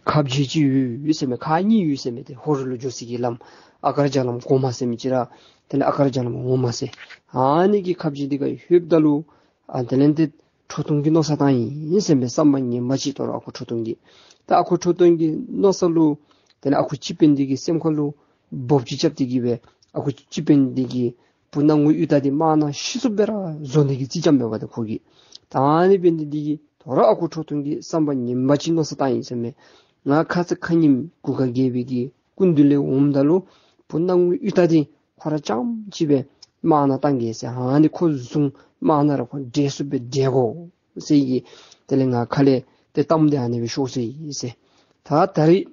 ཁབ་བྱེ་ཅིག་ཡོད་ཟེར་མས། ཁག་གཉིས་ཡོད་ཟེར་མས། ཏེ་ཧོར་ལུ་འགྱོ་སའི་གི་ལམ་ཨ་དཀར་རྒྱ་ལམ་གོང་མ་ཟེར་མི་ཅིག་ར་དེ་ལས་ཨ་དཀར་རྒྱ་ལམ་འོག་མ་ཟེར། ཨ་ནི་གི་ཁབ་བྱེ་འདི་ཁར་ལྷོདཔ་ད་ལུ་ཨ་དེ་ལས་ཏེ་ཁྲོ་ཐུང་གིས་མནོ་བསམ་བཏང་ཡི་ཟེར་མས། བསམ་པ་ངན་པ་ཅིག་དོ་རུང་ཨ་ཁུ་ཁྲོ་ཐུང་གིས། ད་ཨ་ཁུ་ཁྲོ་ཐུང་གི་མནོ་བསམ་ལུ་དེ་ལས་ཨ་ཁུ་སྤྱི་དཔོན་འདི་གི་སེམས་ཁ་ལུ་འབོ་ཅིག་རྐྱབ་སྟེ་གི་སྦེ་ཨ་ཁུ་སྤྱི་དཔོན་འདི་གི་བུ་སྣང་ངུ་གཡུ་སྟག་འདི་དམག་ནང་ཤི་སོངམ་སྦེ་ར་བཟོ་ནི་གི་རྩིས་རྐྱབ་མས་པ་ད་ཁོ་གིས། ད་ཨ་ནི་དཔོན་འདི་འདི་གིས་དོ་རུང་ཨ་ཁུ་ཁྲོ་ཐུང་གིས་བསམ་པ་ངན་པ་ཅིག་མནོ་བསམ་བཏང་ཡི་ཟེར་མས། ང་ཁ་ཙ་ཁ་ཉིནམ་གུར་དཀར་རྒྱལ་པོའི་གི་སྐུ་མདུན་ལས་འོངམ་ད་ལུ་བུ་སྣང་ངུ་གཡུ་སྟག་འདི་ཁོ་ར་རྐྱངམ་ཅིག་སྦེ་དམག་ནང་བཏང་གེ་ཟེར། ཨ་ནི་ཁོ་བཟུང་དམག་ནང་ར་ཁོ་འདྲེན་ཚུགསཔ་སྦེ་འདྲེན་དགོ་ཟེར་གི་དེ་ལས་ང་ཁ་ལས་ཏེ་གཏམ་འདི་ཨ་ནི་སྦེ་ཤོར་སོ་ཡི་ཟེར། ད་ད་རེས་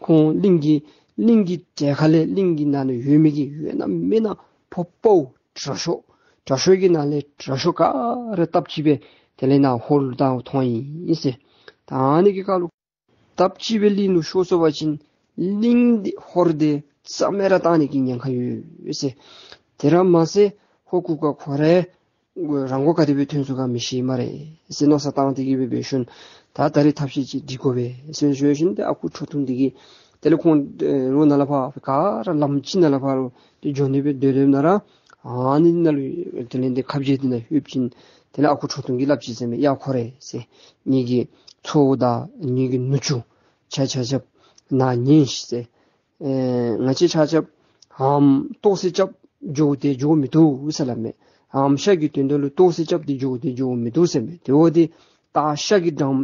ཁོང་གླིང་གི་གླིང་གི་གྲལ་ཁ་ལས་གླིང་གི་ནང་ན་ཡོད་མི་གི་ཡོད་ན་མེད་ན་ཕོ་དཔའ་བོ་དྲག་ཤོས་དྲག་ཤོས་ཀྱི་ནང་ལས་དྲག་ཤོས་ག་ར་སྟབས་གཅིག་སྦེ་དེ་ལས་ནཱ་ཧོར་ལུ་བཏང་ཐོན་ཡི་ཟེར། ད་ཨ་ནི་གི་ཁར་ལུ་སྟབས་གཅིག་སྦེ་གླིང་ལུ་ཤོར་སོང་པ་ཅིན་གླིང་འདི་ཧོར་འདི་རྩ་མེད་ར་བཏང་ནི་གི་ཉེན་ཁ་ཡོད་ཟེར། དེ་ར་མ་ཚད་ཧོར་གུར་དཀར་ཁོ་རའི་རང་མགོ་ག་དེ་སྦེ་ཐོན་ཚུགས་ག་མི་ཤེས་སྨ་རེ་ཟེར་མནོ་བསམ་བཏང་སྟེ་གི་སྦེ་འབད་ཞིནམ་ད་ད་རེས་ཐབས་ཤེས་ཅིག་སྒྲིག་དགོ་པས་ཟེར་ཞུ་ཞིནམ་ཏེ་ཨ་ཁུ་ཁྲོ་ཐུང་འདི་གིས་དེ་ལས་ཁོང་ཨེ་རོགས་ནཱ་ལས་ཕར་ག་ར་ལམ་ཅིག་ནཱ་ལས་ཕར་ལུ་ཏེ་འགྱོ་ནི་སྦེ་སྡོད་སྡོདཔ་ད་ར་ཨ་ནི་ནང་ལུ་དེ་ལས་ཏེ་ཁབ་བྱེ་འདི་ནང་ལྷོད་ཞིནམ་ དེ་ལས་ཨ་ཁུ་ཁྲོ་ཐུང་གིས་སླབ་ཅི་ཟེར་མས། ཡ་ཁོ་རེ་ཟེར། ངེ་གི་ཚའོ་དང་ངེ་གི་ནུ་གཅུང་ཆ་ཆ་ཁྱབ་ནཱ་ཉན་ཤིག་ཟེར། ཨེ་ང་བཅས་ཆ་ཁྱབ་ཧམ་ལྟོགས་སེ་རྐྱབ་འགྱོ་སྟེ་འགྱོ་མི་བཏུབ་ཟེར་སླབ་མས། ཧམ་ཤ་གི་དོན་དག་ལུ་ལྟོགས་སེ་རྐྱབ་སྟེ་འགྱོ་སྟེ་འགྱོ་མི་བཏུབ་ཟེར་མས། དེ་འོ་དེ་ད་ཤ་གི་འགྲམ་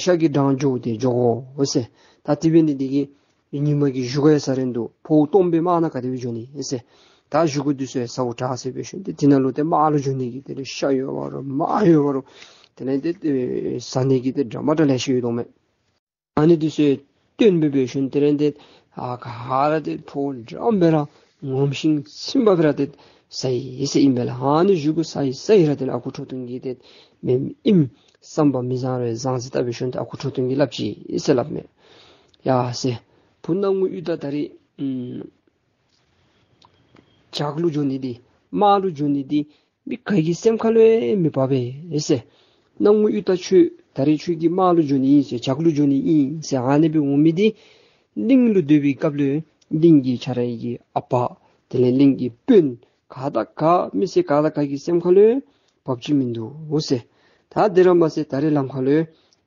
ཤ་གི་འགྲམ་འགྱོ་སྟེ་འགྱོ་དགོ་ཟེར། ད་དེ་འབད་ནི་འདི་གིས་ཉིན་མ་གི་བཞུགས་སྒར་ཡང་ཟ་རན་འདུག། ཕོཝ་སྟོངམ་སྦེ་དམག་ནང་ག་དེ་སྦེ་འགྱོ་ནི་ཟེར། ད་བཞེས་སྒོ་འདི་ཚུ་ཡང་ཟཝ་དྲག་ཟེར་འབད་ཞིནམ་ཏེ་དེ་ནང་ལུ་ཏེ་དམག་ལུ་འགྱོ་ནི་གི་དེ་ལས་ཤ་ཡོད་བ་རུང་དམག་ཡོད་བ་རུང་དེ་ལས་ཏེ་ཨེ་ཟ་ནི་གི་ཏེ་འདྲ་མ་འདྲཝ་ལེ་ཤ་ཡོད་དོ་མས། ཨ་ནི་འདི་ཚུ་ཡང་སྟོན་སྦེ་འབད་ཞིནམ་དེ་ལས་ཏེ་ཨ་ག་ར་ཏེ་ཕོཝ་འགྲངམ་སྦེ་ར་ངོམས་ཤིང་ཚིམ་པ་སྦེ་ར་ཏེ་ཟ་ཡི་ཟེར་ཨིན་པས་ལགས། ཨ་ནི་བཞེས་སྒོ་ཟ་ཡི་ཟ་ཡི་ར་དེ་ལས་ཨ་ཁུ་ཁྲོ་ཐུང་གིས་ཏེ་མེནམ་ཨིནམ་བསམ་པ་མི་བཟང་རུང་བཟང་ཟེར་བལྟ་འབད་ཞིནམ་ཏེ་ཨ་ཁུ་ཁྲོ་ཐུང་གིས་སླབ་ཅི་ཟེར་སླབ་མས། ཡ་ཟེར། བུ་སྣང་ངུ་གཡུ་སྟག་ད་རིས་ཨམ་ཇག་ལུ་འགྱོ་ནི་འདི་དམག་ལུ་འགྱོ་ནི་འདི་མི་ག་གི་སེམས་ཁ་ལུ་ཡང་མི་བབ་པས་ཟེར། སྣང་ངུ་གཡུ་སྟག་ཁྱོད་ད་རིས་ཁྱོད་ཀྱིས་དམག་ལུ་འགྱོ་ནི་ཨིན་ཟེར་ཇག་ལུ་འགྱོ་ནི་ཨིན་ཟེར་ཨ་ནི་སྦེ་འོང་མི་འདི་གླིང་ལུ་སྡོད་པའི་སྐབས་ལུ་གླིང་གི་ཁྱོད་རའི་གི་ཨ་པ་དེ་ལས་གླིང་གི་དཔོན་ག་དང་ག་མི་སེར་ག་དང་ག་གི་སེམས་ཁ་ལུ་ཡང་བབ་ཅི་མིན་འདུག་ཟེར། ད་དེ་ར་མ་ཚད་ད་རིས་ལམ་ཁ་ལུ་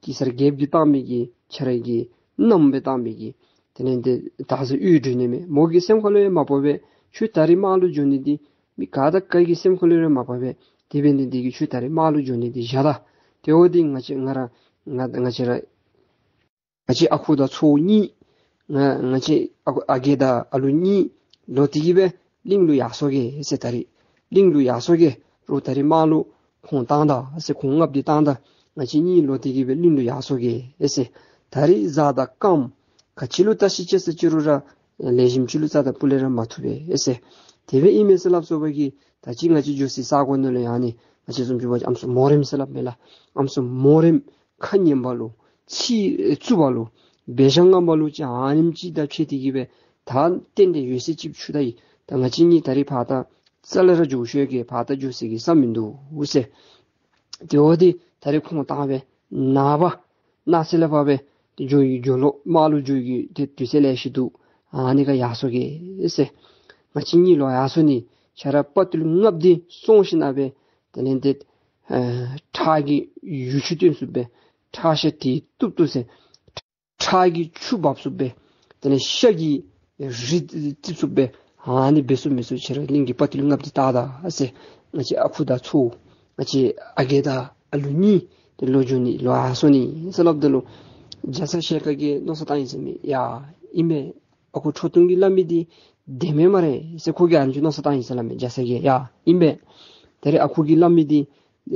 གེ་སར་རྒྱལཔོ་གིས་བཏང་མི་གི་ཁྱོད་རའི་གི་མནའམ་སྦེ་བཏང་མི་གི་དེ་ལས་ཏེ་དར་ཟབ་གཡུ་སྒྲོན་ནི་མས། མོ་གི་སེམས་ཁ་ལུ་ཡང་མ་བབ་པས། ཁྱོད་ད་རིས་དམག་ལུ་འགྱོ་ནི་འདི་མི་ག་དང་ག་གི་སེམས་ཁ་ལུ་ཡང་མ་བབ་པས། དེ་འབད་ནི་འདི་གིས་ཁྱོད་ད་རིས་དམག་ལུ་འགྱོ་ནི་འདི་བཞག་ད། དེ་འོ་འདི་ང་བཅས་ང་ར་ང་ང་བཅས་ར་ང་བཅས་ཨ་ཁུ་དང་ཚའོ་གཉིས་ང་ང་བཅས་ཨ་ཁུ་ཨ་རྒས་དང་ཨ་ལུ་གཉིས་ལོག་སྟེ་གི་སྦེ་གླིང་ལུ་ཡར་སོང་གེ་ཟེར། ད་རིས་གླིང་ལུ་ཡར་སོང་གེ། རོགས་ད་རིས་དམག་ལུ་ཁོང་བཏང་ད་ཟེར། ཁོང་ལྔ་པོ་འདི་བཏང་ད། ང་བཅས་གཉིས་ལོག་སྟེ་གི་སྦེ་གླིང་ལུ་ཡར་སོང་གེ་ཟེར། ད་རིས་གཟའ་དང་སྐརམ་ག་ཅི་ལུ་བལྟ་ཤིག་ཅེས་ཟེར་ཅི་རུང་ར་ལེགས་ཤོམ་ཅིག་ལུ་རྩ་དང་སྤུ་ལས་ར་མ་ཐུབ་པས་ཟེར། དེ་སྦེ་ཨིན་མས་ཟེར་སླབ་སོ་བ་གི་ད་ཅི་ང་བཅས་འགྱོ་སའི་ས་གོ་ནང་ལུ་ཡང་ཨ་ནི་ང་བཅས་བཟུམ་ཅིག་འབད་བ་ཅིན་ཨམ་སྲུ་མོ་རེངམ་ཟེར་སླབ་མས་ལགས། ཨམ་སྲུ་མོ་རེངམ་ཁ་ངན་པ་ལུ་ཚིག་རྩུབ་པ་ལུ་འབད་བཞག་ངན་པ་ལུ་ཅིག་ཨ་ནེམ་ཅིག་དང་ཕྱད་དེ་གི་སྦེ་ད་རྟེན་འབྲེལ་ཡོད་ཟེར་ཅིག་ཆུ་ད་ཡི། ད་ང་བཅས་གཉིས་ད་རིས་ཕར་ད་རྩ་ལས་ར་འགྱོ་ཤོག་གེ། ཕར་ད་འགྱོ་སའི་གི་ས་མིན་འདུག་ཟེར། དེ་འོ་འདི་ད་རིས་ཁོང་བཏང་སྦེ་ནངས་པ་གནངས་ཚེ་ལས་ཕར་སྦེ་ཏེ་འགྱོ་ཡི་འགྱོ་ལོ་དམག་ལུ་འགྱོ་ཡི་ཏེ་དུས་ཚོད་ལེ་ཤ་འདུག། ཨ་ནི་ཁར་ཡར་སོང་གེ་ཟེར། ང་བཅས་གཉིས་ལོག་ཡར་སོང་ནི། ཁྱོད་ར་དཔའ་རྟུལ་ལྔ་པོ་འདི་སོང་ཞིནམ་སྦེ་དེ་ལས་ཏེ་ཨེ་ཁྲག་གི་ཡུ་ཆུ་བཏོན་ཚུགསཔ་སྦེ་ཁྲག་ཤ་དྲི་ཏུབ་ཏུ་ཟེར། ཁྲག་གི་ཆུ་འབབ་ཚུགསཔ་སྦེ་དེ་ལས་ཤ་གི་རི་རྩིབ་ཚུགསཔ་སྦེ་ཨ་ནི་འབད་ཚུགས་མི་ཚུགས་ཁྱོད་ར་གླིང་གི་དཔའ་རྟུལ་ལྔ་པོ་འདི་བལྟ་ད་ཟེར། ང་བཅས་ཨ་ཁུ་དང་ཚའོ་ང་བཅས་ཨ་རྒས་དང་ཨ་ལུ་གཉིས་ཏེ་ལོག་འགྱོ་ནི་ལོག་ཡར་སོང་ནི་ཟེར་སླབ་ད་ལུ་རྒྱ་ཚ་ཞལ་དཀར་གྱིས་མནོ་བསམ་བཏང་ཡི་ཟེར་མས། ཡ་ཨིན་པས། ཨ་ཁུ་ཁྲོ་ཐུང་གིས་སླབ་མི་འདི་བདེན་མས་སྨ་རེ་ཟེར་ཁོ་གིས་ཨ་ནེམ་ཅིག་མནོ་བསམ་བཏང་ཡི་ཟེར་སླབ་མས། རྒྱ་ཚ་གིས་ཡ་ཨིན་པས། ད་རིས་ཨ་ཁུ་གིས་སླབ་མི་འདི་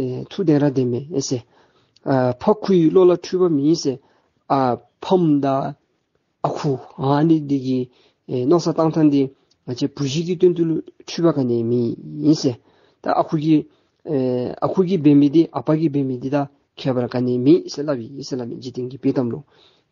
ཨེ་ཐུགས་བདེན་ར་བདེན་མས་ཨེ་ཟེར། ཨ་ཕ་ཁུ་ཡི་བློ་ལ་འཁྲུལ་པ་མེད་ཟེར། ཨ་ཕམ་དང་ཨ་ཁུ་ཨ་ནི་འདི་གི་ཨེ་མནོ་བསམ་བཏང་ཐངས་འདི་ང་བཅས་བུ་གཞི་གི་དོན་དུ་ལུ་འཁྲུལ་པ་ག་ནི་ཡང་མེད་ཨིན་ཟེར། ད་ཨ་ཁུ་གིས་ཨེ་ཨ་ཁུ་གིས་འབད་མི་འདི་ཨ་པ་གིས་འབད་མི་འདི་དང་ཁྱད་པར་ག་ནི་ཡང་མེད་ཟེར་སླབ་ཨིན་ཟེར་སླབ་མས། འཇིག་རྟེན་གྱི་དཔེ་གཏམ་ལུ།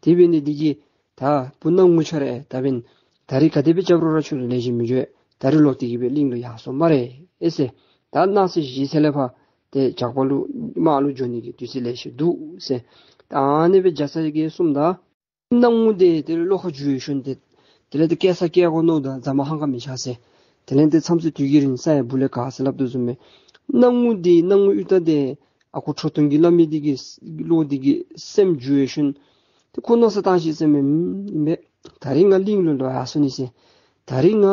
དེ་འབད་ནི་འདི་གིས་ད་བུ་སྣང་ངུ་ཁྱོད་ར་ད་འབདན་ད་རིས་ག་དེ་སྦེ་རྐྱབ་རུང་ར་ཁྱོད་ལུ་ལེགས་ཤོམ་མི་འགྱོ། ད་རིས་ལོག་སྟེ་གི་སྦེ་གླིང་ལུ་ཡར་སོང་སྨ་རེ་ཨེ་ཟེར། ད་གནངས་ཚེ་གཞེས་ཚེ་ལས་ཕར་ཏེ་ཇག་པ་ལུ་དམག་ལུ་འགྱོ་ནི་གི་དུས་ཚོད་ལེ་ཤ་འདུག་ཟེར། ད་ཨ་ནི་སྦེ་རྒྱ་ཚ་གིས་གསུངམ་ད་སྣང་ངུ་འདི་དེ་ལས་བློ་ཁ་འགྱུར་ཞིནམ་ཏེ་དེ་ལས་ཏེ་སྐྱེལ་ས་སྐྱེལ་དགོ་མནོཝ་ད་རྫ་མ་ཧང་ག་མི་ཆགས་ཟེར། དེ་ལས་ཏེ་མཚམས་ཚོད་དུས་ཀྱི་རིང་ས་ཡང་སྦུག་ལས་ག་ཟེར་སླབ་དོ་བཟུམ་སྦེ་སྣང་ངུ་འདི་སྣང་ངུ་གཡུ་སྟག་འདི་ཨ་ཁུ་ཁྲོ་ཐུང་གིས་སླབ་མི་འདི་གིས་བློ་འདི་གིས་སེམས་འགྱུར་ཞིནམ་ཏེ་ཁོ་མནོ་བསམ་བཏང་ཅི་ཟེར་མས། ཨིན་པས། ད་རིས་ང་གླིང་ལུ་ལོག་ཡར་སོང་ནི་ཟེར། ད་རིས་ང་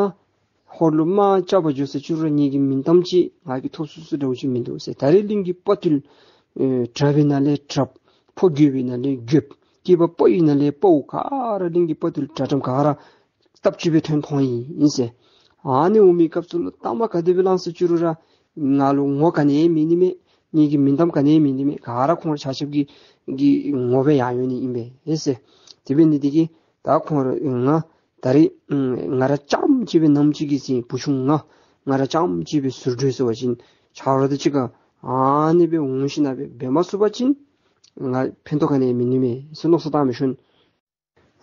ཧོར་ལུ་དམག་རྐྱབ་པར་འགྱོ་ཟེར་ཅི་རུང་ངེ་གི་མིང་གཏམ་ཅིག་ང་གིས་ཐོབ་ཚུགས་ཚུགས་འདྲཝ་ཅིག་མིན་འདུག་ཟེར། ད་རིས་གླིང་གི་དཔའ་རྟུལ་ཨེ་དྲག་པའི་ནང་ལས་དྲགཔ་ཕོ་རྒོད་པའི་ནང་ལས་རྒོདཔ་སྐྱེས་པ་དཔའ་བོའི་ནང་ལས་དཔའ་བོ་ག་ར་གླིང་གི་དཔའ་རྟུལ་དྲག་དྲགམ་ག་ར་སྟབས་གཅིག་སྦེ་ཐོན་ཐོན་ཡི་ཨིན་ཟེར། ཨ་ནི་འོང་མི་སྐབས་སུ་ལུ་གཏམ་ག་དེ་སྦེ་ལང་ཟེར་ཅི་རུང་ར་ང་ལུ་ངོ་ག་ནི་ཡང་མེད་ནི་མས། ངེ་གི་མིང་གཏམ་ག་ནི་ཡང་མེད་ནི་མས། ག་ར་ཁོང་ཆ་ཁྱབ་ཀྱི་གི་ངོ་སྦེ་ཡར་འོང་ནི་ཨིན་པས་ཨེ་ཟེར། དེ་འབད་ནི་འདི་གིས་ད་ཁོང་ར་ང་ད་རིས་ང་ར་རྐྱངམ་གཅིག་སྦེ་ནམ་ཅིག་གི་ཚེ་བུ་ཆུང་ང་ང་ར་རྐྱངམ་གཅིག་སྦེ་ཟུར་འགྲོ་ཟེར་བ་ཅིན་ཆ་རོགས་དང་གཅིག་ཁར་ཨ་ནི་སྦེ་འོང་ཞིནམ་སྦེ་འབད་མ་ཚུགས་པ་ཅིན་ང་ཕན་ཐོགས་ག་ནི་ཡང་མེད་ནི་མས་ཟེར་མནོ་བསམ་བཏང་འབད་ཞིནམ་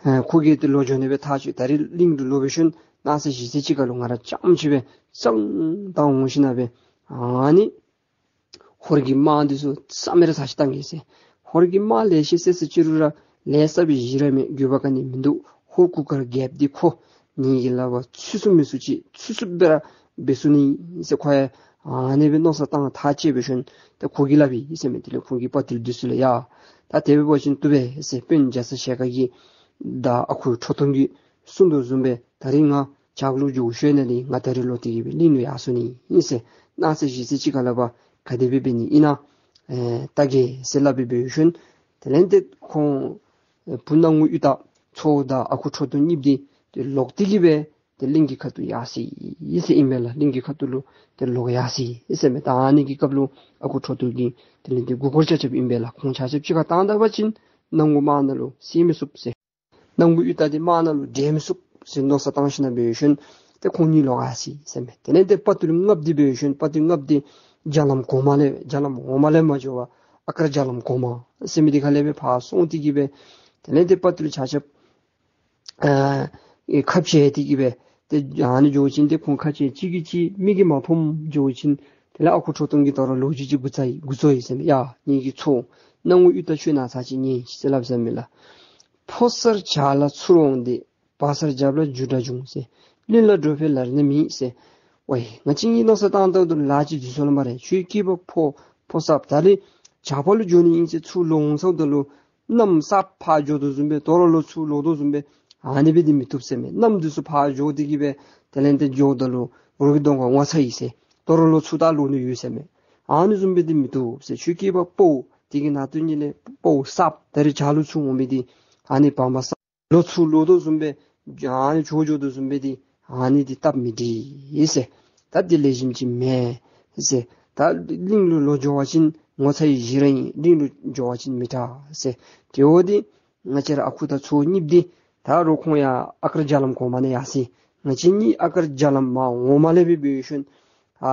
ཨེ་ཁོ་གིས་ཏེ་ལོག་འགྱོ་ནི་སྦེ་ཐག་བཅད། ད་རིས་གླིང་ལུ་ལོག་འབད་ཞིནམ་གནངས་ཚེ་གཞེས་ཚེ་གཅིག་ཁར་ལུ་ང་ར་རྐྱངམ་གཅིག་སྦེ་གཙང་དང་འོང་ཞིནམ་སྦེ་ཨ་ནི་ཧོར་གྱི་དམག་འདི་ཚུ་རྩ་མེད་ར་ཚར་ཅིག་བཏང་གེ་ཟེར། ཧོར་གྱི་དམག་ལེ་ཤ་བསད་ཟེར་ཅི་རུང་ར་ལས་བསགས་པའི་གཞི་ར་མེད། འགྱོད་པ་ག་ནི་མིན་འདུག། ཧོར་གུར་དཀར་རྒྱལཔོ་འདི་ཁོ་ངེ་གི་ལག་པར་ཚུད་ཚུགས་མི་ཚུགས་ཅིག་ཚུད་ཚུགསཔ་སྦེ་ར་འབད་ཚུགས་ནི་ཟེར། ཁོ་ཡང་ ཨ་ནི་སྦེ་མནོ་བསམ་བཏང་ཐག་བཅད་འབད་ཞིནམ་ཏེ་ཁོ་གིས་སླབ་ཡི་ཟེར་མས། དེ་ལས་ཁོ་གིས་དཔའ་བརྟུལ་འདི་ཚུ་ལུ་ཡ་ད་དེ་སྦེ་འབད་བ་ཅིན་བཏུབ་པས་ཟེར། དཔོན་རྒྱ་ཚ་ཞལ་དཀར་གྱིས་ད་ཨ་ཁུ་ཁྲོ་ཐུང་གིས་གསུང་དོ་བཟུམ་སྦེ་ད་རིས་ང་ཇག་ལུ་འགྱོ་ཤོར་ནི་དེ་ང་ད་རིས་ལོག་སྟེ་གི་སྦེ་གླིང་ལུ་ཡར་སོང་ནི་ཨིན་ཟེར། གནངས་ཚེ་གཞེས་ཚེ་ཅིག་ཁར་ལས་ཕར་ག་དེ་སྦེ་འབད་ནི་ཨིན་ན་ཨེ་བལྟ་གེ་ཟེར་སླབ་སྦེ་འབད་ཞིནམ་དེ་ལས་ཏེ་ཁོང་ཨེ་བུ་སྣང་ངུ་གཡུ་སྟག་མཚོ་དང་ཨ་ཁུ་ཁྲོ་ཐུང་གཉིསཔོ་འདི་ཏེ་ལོག་སྟེ་གི་སྦེ་ཏེ་གླིང་གི་ཁ་ཐུག་ཡར་སོ་ཡི་ཟེར་ཨིན་པས་ལགས། གླིང་གི་ཁ་ཐུག་ལུ་ཏེ་ལོག་ཡར་སོ་ཡི་ཟེར་མས། ད་ཨ་ནི་གི་སྐབས་ལུ་ཨ་ཁུ་ཁྲོ་ཐུང་གིས་དེ་ལས་ཏེ་མགུ་སྐོར་རྐྱབ་རྐྱབ་ཨིན་པས་ལགས། ཁོང་ཆ་ཁྱབ་གཅིག་ཁར་བཏང་ད་པ་ཅིན་སྣང་ངུ་དམག་ནང་ལུ་བསད་མི་ཚུགས་ཟེར། སྣང་ངུ་གཡུ་སྟག་འདི་དམག་ནང་ལུ་འདྲེན་མི་ཚུགས་ཟེར་མནོ་བསམ་བཏང་ཞིནམ་འབད་ཞིནམ་ཏེ་ཁོང་གཉིས་ལོག་ཡར་སོ་ཡི་ཟེར་མས། དེ་ལས་ཏེ་དཔའ་བརྟུལ་ལྔཔོ་འདི་འབད་ཞིནམ་དཔའ་བརྟུལ་ལྔཔོ་འདི་རྒྱ་ལམ་གོང་མ་ལས་རྒྱ་ལམ་འོག་མ་ལས་མ་འགྱོ་བར་ཨ་ཀར་རྒྱ་ལམ་གོང་མ་ཟེར་མི་འདི་ཁ་ལས་སྦེ་ཕར་སོང་སྟེ་གི་སྦེ་དེ་ལས་ཏེ་དཔའ་བརྟུལ་ཆ་ཁྱབ་ཨ་ཨེ་ཁ་འཕྱལ་ཏེ་གི་སྦེ་ཏེ་ཨ་ནི་འགྱོ་བ་ཅིན་ཏེ་ཁོང་ཁ་འཕྱལ་གཅིག་གིས་གཅིག་མིག་གིས་མ་མཐོངམ་འགྱོ་བ་ཅིན་དེ་ལས་ཨ་ཁུ་ཁྲོ་ཐུང་གིས་དོ་རུང་ལོ་རྒྱུས་ཅིག་འགོ་བཙུགས་ཡི་འགོ་བཙུགས་ཡི་ཟེར་མས། ཡ་ངེ་གི་ཚའོ་སྣང་ངུ་གཡུ་སྟག་ཁྱོད་ནཱ་ཚར་ཅིག་ཉན་ཟེར་སླབ་ཟེར་མས་ལགས། ཕོ་གསར་བྱག་ལ་ཚུར་འོང་སྟེ་བ་གསར་རྒྱབ་ལ་རྒྱུ་འདྲ་བྱུང་ཟེར། གླིང་ལ་འགྲོ་ཕན་ལར་ནི་མེད་ཟེར། ཝའི་ང་བཅས་གཉིས་མནོ་བསམ་བཏང་ད་ལུ་ལཱ་ཅིག་འཛོལ་སོང་ལོ་སྨ་རེ། ཁྱོད་སྐྱེས་པ་ཕོ་ཕོ་གསརཔ་ད་རིས་བྱག་ཕར་ལུ་འགྱོ་ནི་ཨིན་ཟེར་ཚུར་ལོག་འོང་ས་ད་ལུ་གནམ་གསརཔ་ཕར་འགྱོ་དོ་བཟུམ་སྦེ་དོ་རུང་ལོག་ཚུར་ལོག་དོ་བཟུམ་སྦེ་ཨ་ནི་སྦེ་འདི་མི་བཏུབ་ཟེར་མས། གནམ་འདི་ཚུ་ཕར་འགྱོ་སྟེ་གི་སྦེ་དེ་ལས་ཏེ་འགྱོཝ་ད་ལུ་རོགས་ཀྱི་གདོང་ཁར་ངོ་ཚ་ཡི་ཟེར། དོ་རུང་ལོག་ཚུར་ད་ལོག་ནི་ཡོད་ཟེར་མས། ཨ་ནི་བཟུམ་སྦེ་འདི་མི་བཏུབ་ཟེར། ཁྱོད་སྐྱེས་པ་ཕོ་དེ་གི་ནང་དོན་ཉིད་ལས་ཕོ་གསརཔ་ད་རིས་བྱག་ལུ་ཚུར་འོང་མི་འདི་ཨ་ནི་བམ་པ་གསརཔ་ལོག་ཚུར་ལོག་དོ་བཟུམ་སྦེ་ཨ་ནི་འགྱོ་འགྱོ་དོ་བཟུམ་སྦེ་འདི་ཨ་ནི་འདི་སྟབས་མི་བདེ་ཟེར། ད་འདི་ལེགས་ཤོམ་ཅིག་མེན་ཟེར། ད་གླིང་ལུ་ལོག་འགྱོ་བ་ཅིན་ངོ་ཚ་ཡི་གཞི་ར་ཨིན། གླིང་ལུ་འགྱོ་བ་ཅིན་མི་དྲག་ཟེར། དེ་འབདཝ་ད་ང་བཅས་ར་ཨ་ཁུ་དང་ཚའོ་གཉིསཔོ་འདི་ད་རུང་ཁོང་ཡང་ཨ་ཀར་རྒྱ་ལམ་གོང་མ་ནང་ཡར་སོ་ཡི། ང་བཅས་གཉིས་ཨ་ཀར་རྒྱ་ལམ་མར་འོག་མ་ལས་སྦེ་འབད་ཞིནམ་ཨ་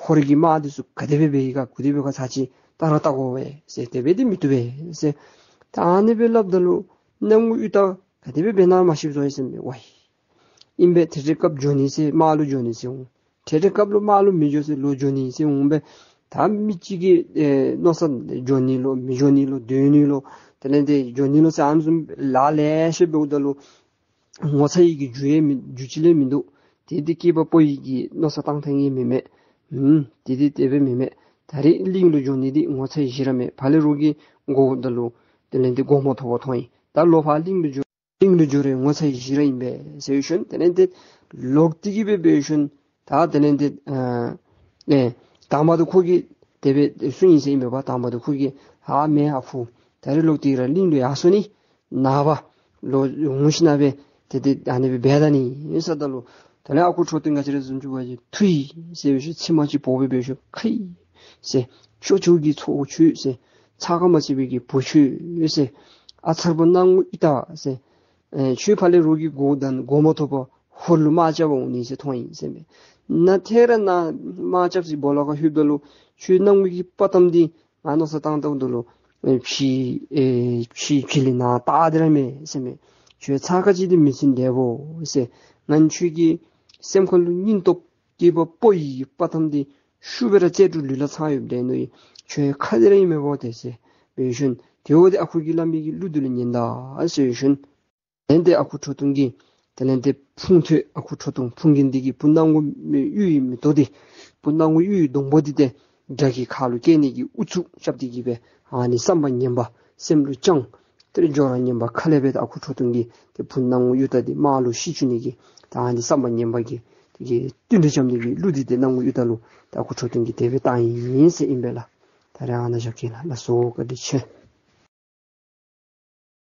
ཧོར་གྱི་དམག་འདི་ཚུ་ག་དེ་སྦེ་འབད་ཡི་ག་ག་དེ་སྦེ་ག་ཚར་ཅིག་བལྟ་ར་བལྟ་དགོ་པས་ཟེར། དེ་སྦེ་འདི་མི་བཏུབ་པས་ཟེར། ད་ཨ་ནི་སྦེ་སླབ་ད་ལུ་སྣང་ངུ་གཡུ་སྟག་ག་དེ་སྦེ་འབད་ན་མ་ཤེསཔ་བཟོ་ཡི་ཟེར་མས། ཝའི་ཨིན་པས། ཏེ་ཏེ་སྐབས་འགྱོ་ནི་ཟེར་དམག་ལུ་འགྱོ་ནི་ཟེར་འོང་། ཏེ་ཏེ་སྐབས་ལུ་དམག་ལུ་མི་འགྱོ་ཟེར་ལོག་འགྱོ་ནི་ཟེར་འོང་པས། ད་མི་གཅིག་གི་ཨེ་མནོ་བསམ་འགྱོ་ནི་ལོ་མི་འགྱོ་ནི་ལོ་སྡོད་ནི་ལོ་དེ་ལས་ཏེ་འགྱོ་ནི་ལོ་ཟེར་ཨ་ནི་བཟུམ་ལཱ་ལེ་ཤ་འབདཝ་ད་ལུ་ངོ་ཚ་ཡི་གི་རྒྱུ་ཡང་མི་རྒྱུ་ཅིག་ལས་མིན་འདུག། དེ་འདི་སྐྱེས་པ་ཕོ་ཡི་གི་མནོ་བསམ་བཏང་ཐངས་ཡང་མེན་མས། ཨུམ་དེ་འདི་དེ་སྦེ་མེན་མས། ད་རིས་གླིང་ལུ་འགྱོ་ནི་འདི་ངོ་ཚ་ཡི་གཞི་ར་མེད། ཕར་ལས་རོགས་ཀྱིས་འགོ་ད་ལུ་དེ་ལས་ཏེ་སྒོ་མོ་ཐོབ་པ་མཐོང་ཡི། ད་ལོག་ཕར་གླིང་ལུ་འགྱོ་གླིང་ལུ་འགྱོ་རུང་ངོ་ཚ་ཡི་གཞི་ར་ཨིན་པས་ཟེར་ཞིནམ་དེ་ལས་ཏེ་ལོག་སྟེ་གི་སྦེ་འབད་ཞིནམ་ད་དེ་ལས་ཏེ་ཨ་ཨེ་དང་པ་ད་ཁོ་གིས་དེ་སྦེ་གསུངས་ཡི་ཟེར་ཨིན་པས། དང་པ་ད་ཁོ་གིས་ཨ་མེན་ཨ་ཁུ་ད་རིས་ལོག་སྟེ་ར་གླིང་ལུ་ཡར་སོང་ནི་ནངས་པ་ལོག་འོང་ཞིནམ་སྦེ་ཏེ་ཏེ་ཨ་ནི་སྦེ་འབད་ད་ནི་ཨིན་ཟེརཝ་ད་ལུ་དེ་ལས་ཨ་ཁུ་ཁྲོ་ཐུང་ང་བཅས་ར་བཟུམ་ཅིག་འབད་བ་ཅིན་ཐུ་ཡི་ཟེར་འབད་ཞིནམ་མཆི་མ་ཅིག་ཕོག་སྦེ་འབད་ཞིནམ་ཁེ་ཟེར། ཤོ་ཆོས་ཀྱི་ཚོགས་ཁྱོད་ཟེར། ཚ་ཁ་མ་ཚུད་པའི་གི་བུ་ཁྱོད་ཟེར། ཨ་མཚར་པོ་སྣང་ངུ་གཡུ་སྟག་ཟེར། ཨེ་ཁྱོད་ཕར་ལས་རོགས་ཀྱི་སྒོ་དང་སྒོ་མོ་ཐོབ་པར་ཧོར་ལུ་དམག་རྐྱབ་པར་འོང་ནི་ཟེར་མཐོང་ཡི་ཟེར་མས། ནཱ་ཐད་རི་ནང་དམག་རྐྱབ་ཟེར་སྦོ་ལོགས་ཁར་ལྷོདཔ་ད་ལུ་ཁྱོད་སྣང་ངུ་གི་དཔའ་གཏམ་འདི་ང་མནོ་བསམ་བཏང་བཏངམ་ད་ལུ་ཨེ་ཕྱི་ཨེ་ཕྱི་ཕྱི་ལས་ནཱ་བལྟ་སྟེ་ར་མེད་ཟེར་མས། ཁྱོད་ཚ་ཁ་ཅིག་འདི་མི་ཚུན་འདེབས་འོང་ཟེར། ང་ཁྱོད་ཀྱི་སེམས་ཁ་ལུ་སྙིང་སྟོབས་སྐྱེས་པ་ཕོ་ཡི་དཔའ་གཏམ་འདི་ཤུགས་སྦེ་ར་རྩལ་སྤྲུགས་ལུས་ལ་ཚང་ཡོདཔ་འདྲས་མནོ་ཡི། ཁྱོད་ཁ་འདི་ར་ཨིན་མས་འབོ་ཏེ་ཟེར་འབད་ཞིནམ་དེ་འབདཝ་ད་ཨ་ཁུ་གིས་སླབ་མི་གི་གླུ་འདི་ལུ་ཉན་ད་ཟེར་ཞིནམ་དེ་ལས་ཏེ་ཨ་ཁུ་ཁྲོ་ཐུང་གིས་དེ་ལས་ཏེ་ཕུང་ཐོད་ཨ་ཁུ་ཁྲོ་ཐུང་ཕུང་རྒྱན་འདི་གིས་བུ་སྣང་ངུ་གཡུ་ཡི་མེ་ཏོག་འདི་བུ་སྣང་ངུ་གཡུ་ཡི་སྡོང་པོ་འདི་ཏེ་དགྲ་གི་ཁ་ལུ་བཀལ་ནི་གི་ཨུ་ཚུགས་རྐྱབ་སྟེ་གི་སྦེ་ཨ་ནི་བསམ་པ་ངན་པ་སེམས་ལུ་བཅངས། ཏེ་ར་འགྱོ་ར་ངན་པ་ཁ་ལས་སྦེ་ད་ཨ་ཁུ་ཁྲོ་ཐུང་གིས་ཏེ་བུ་སྣང་ངུ་གཡུ་སྟག་འདི་དམག་ལུ་ཤི་བཅུག་ནི་གི་ད་ཨ་ནི་བསམ་པ་ངན་པ་གི་དེ་གི་བསྟུན་གྲོས་རྐྱབ་ནི་གི་གླུ་འདི་ཏེ་སྣང་ངུ་གཡུ་སྟག་ལུ་ད་ཨ་ཁུ་ཁྲོ་ཐུང་གིས་དེ་སྦེ་བཏང་ཡི་ཟེར་ཨིན་པས་ལགས། ད་རེས་ཨ་ནཱ་བཞག་གེ་ལགས། ལགས་སོ་བཀའ་དྲིན་ཆེ།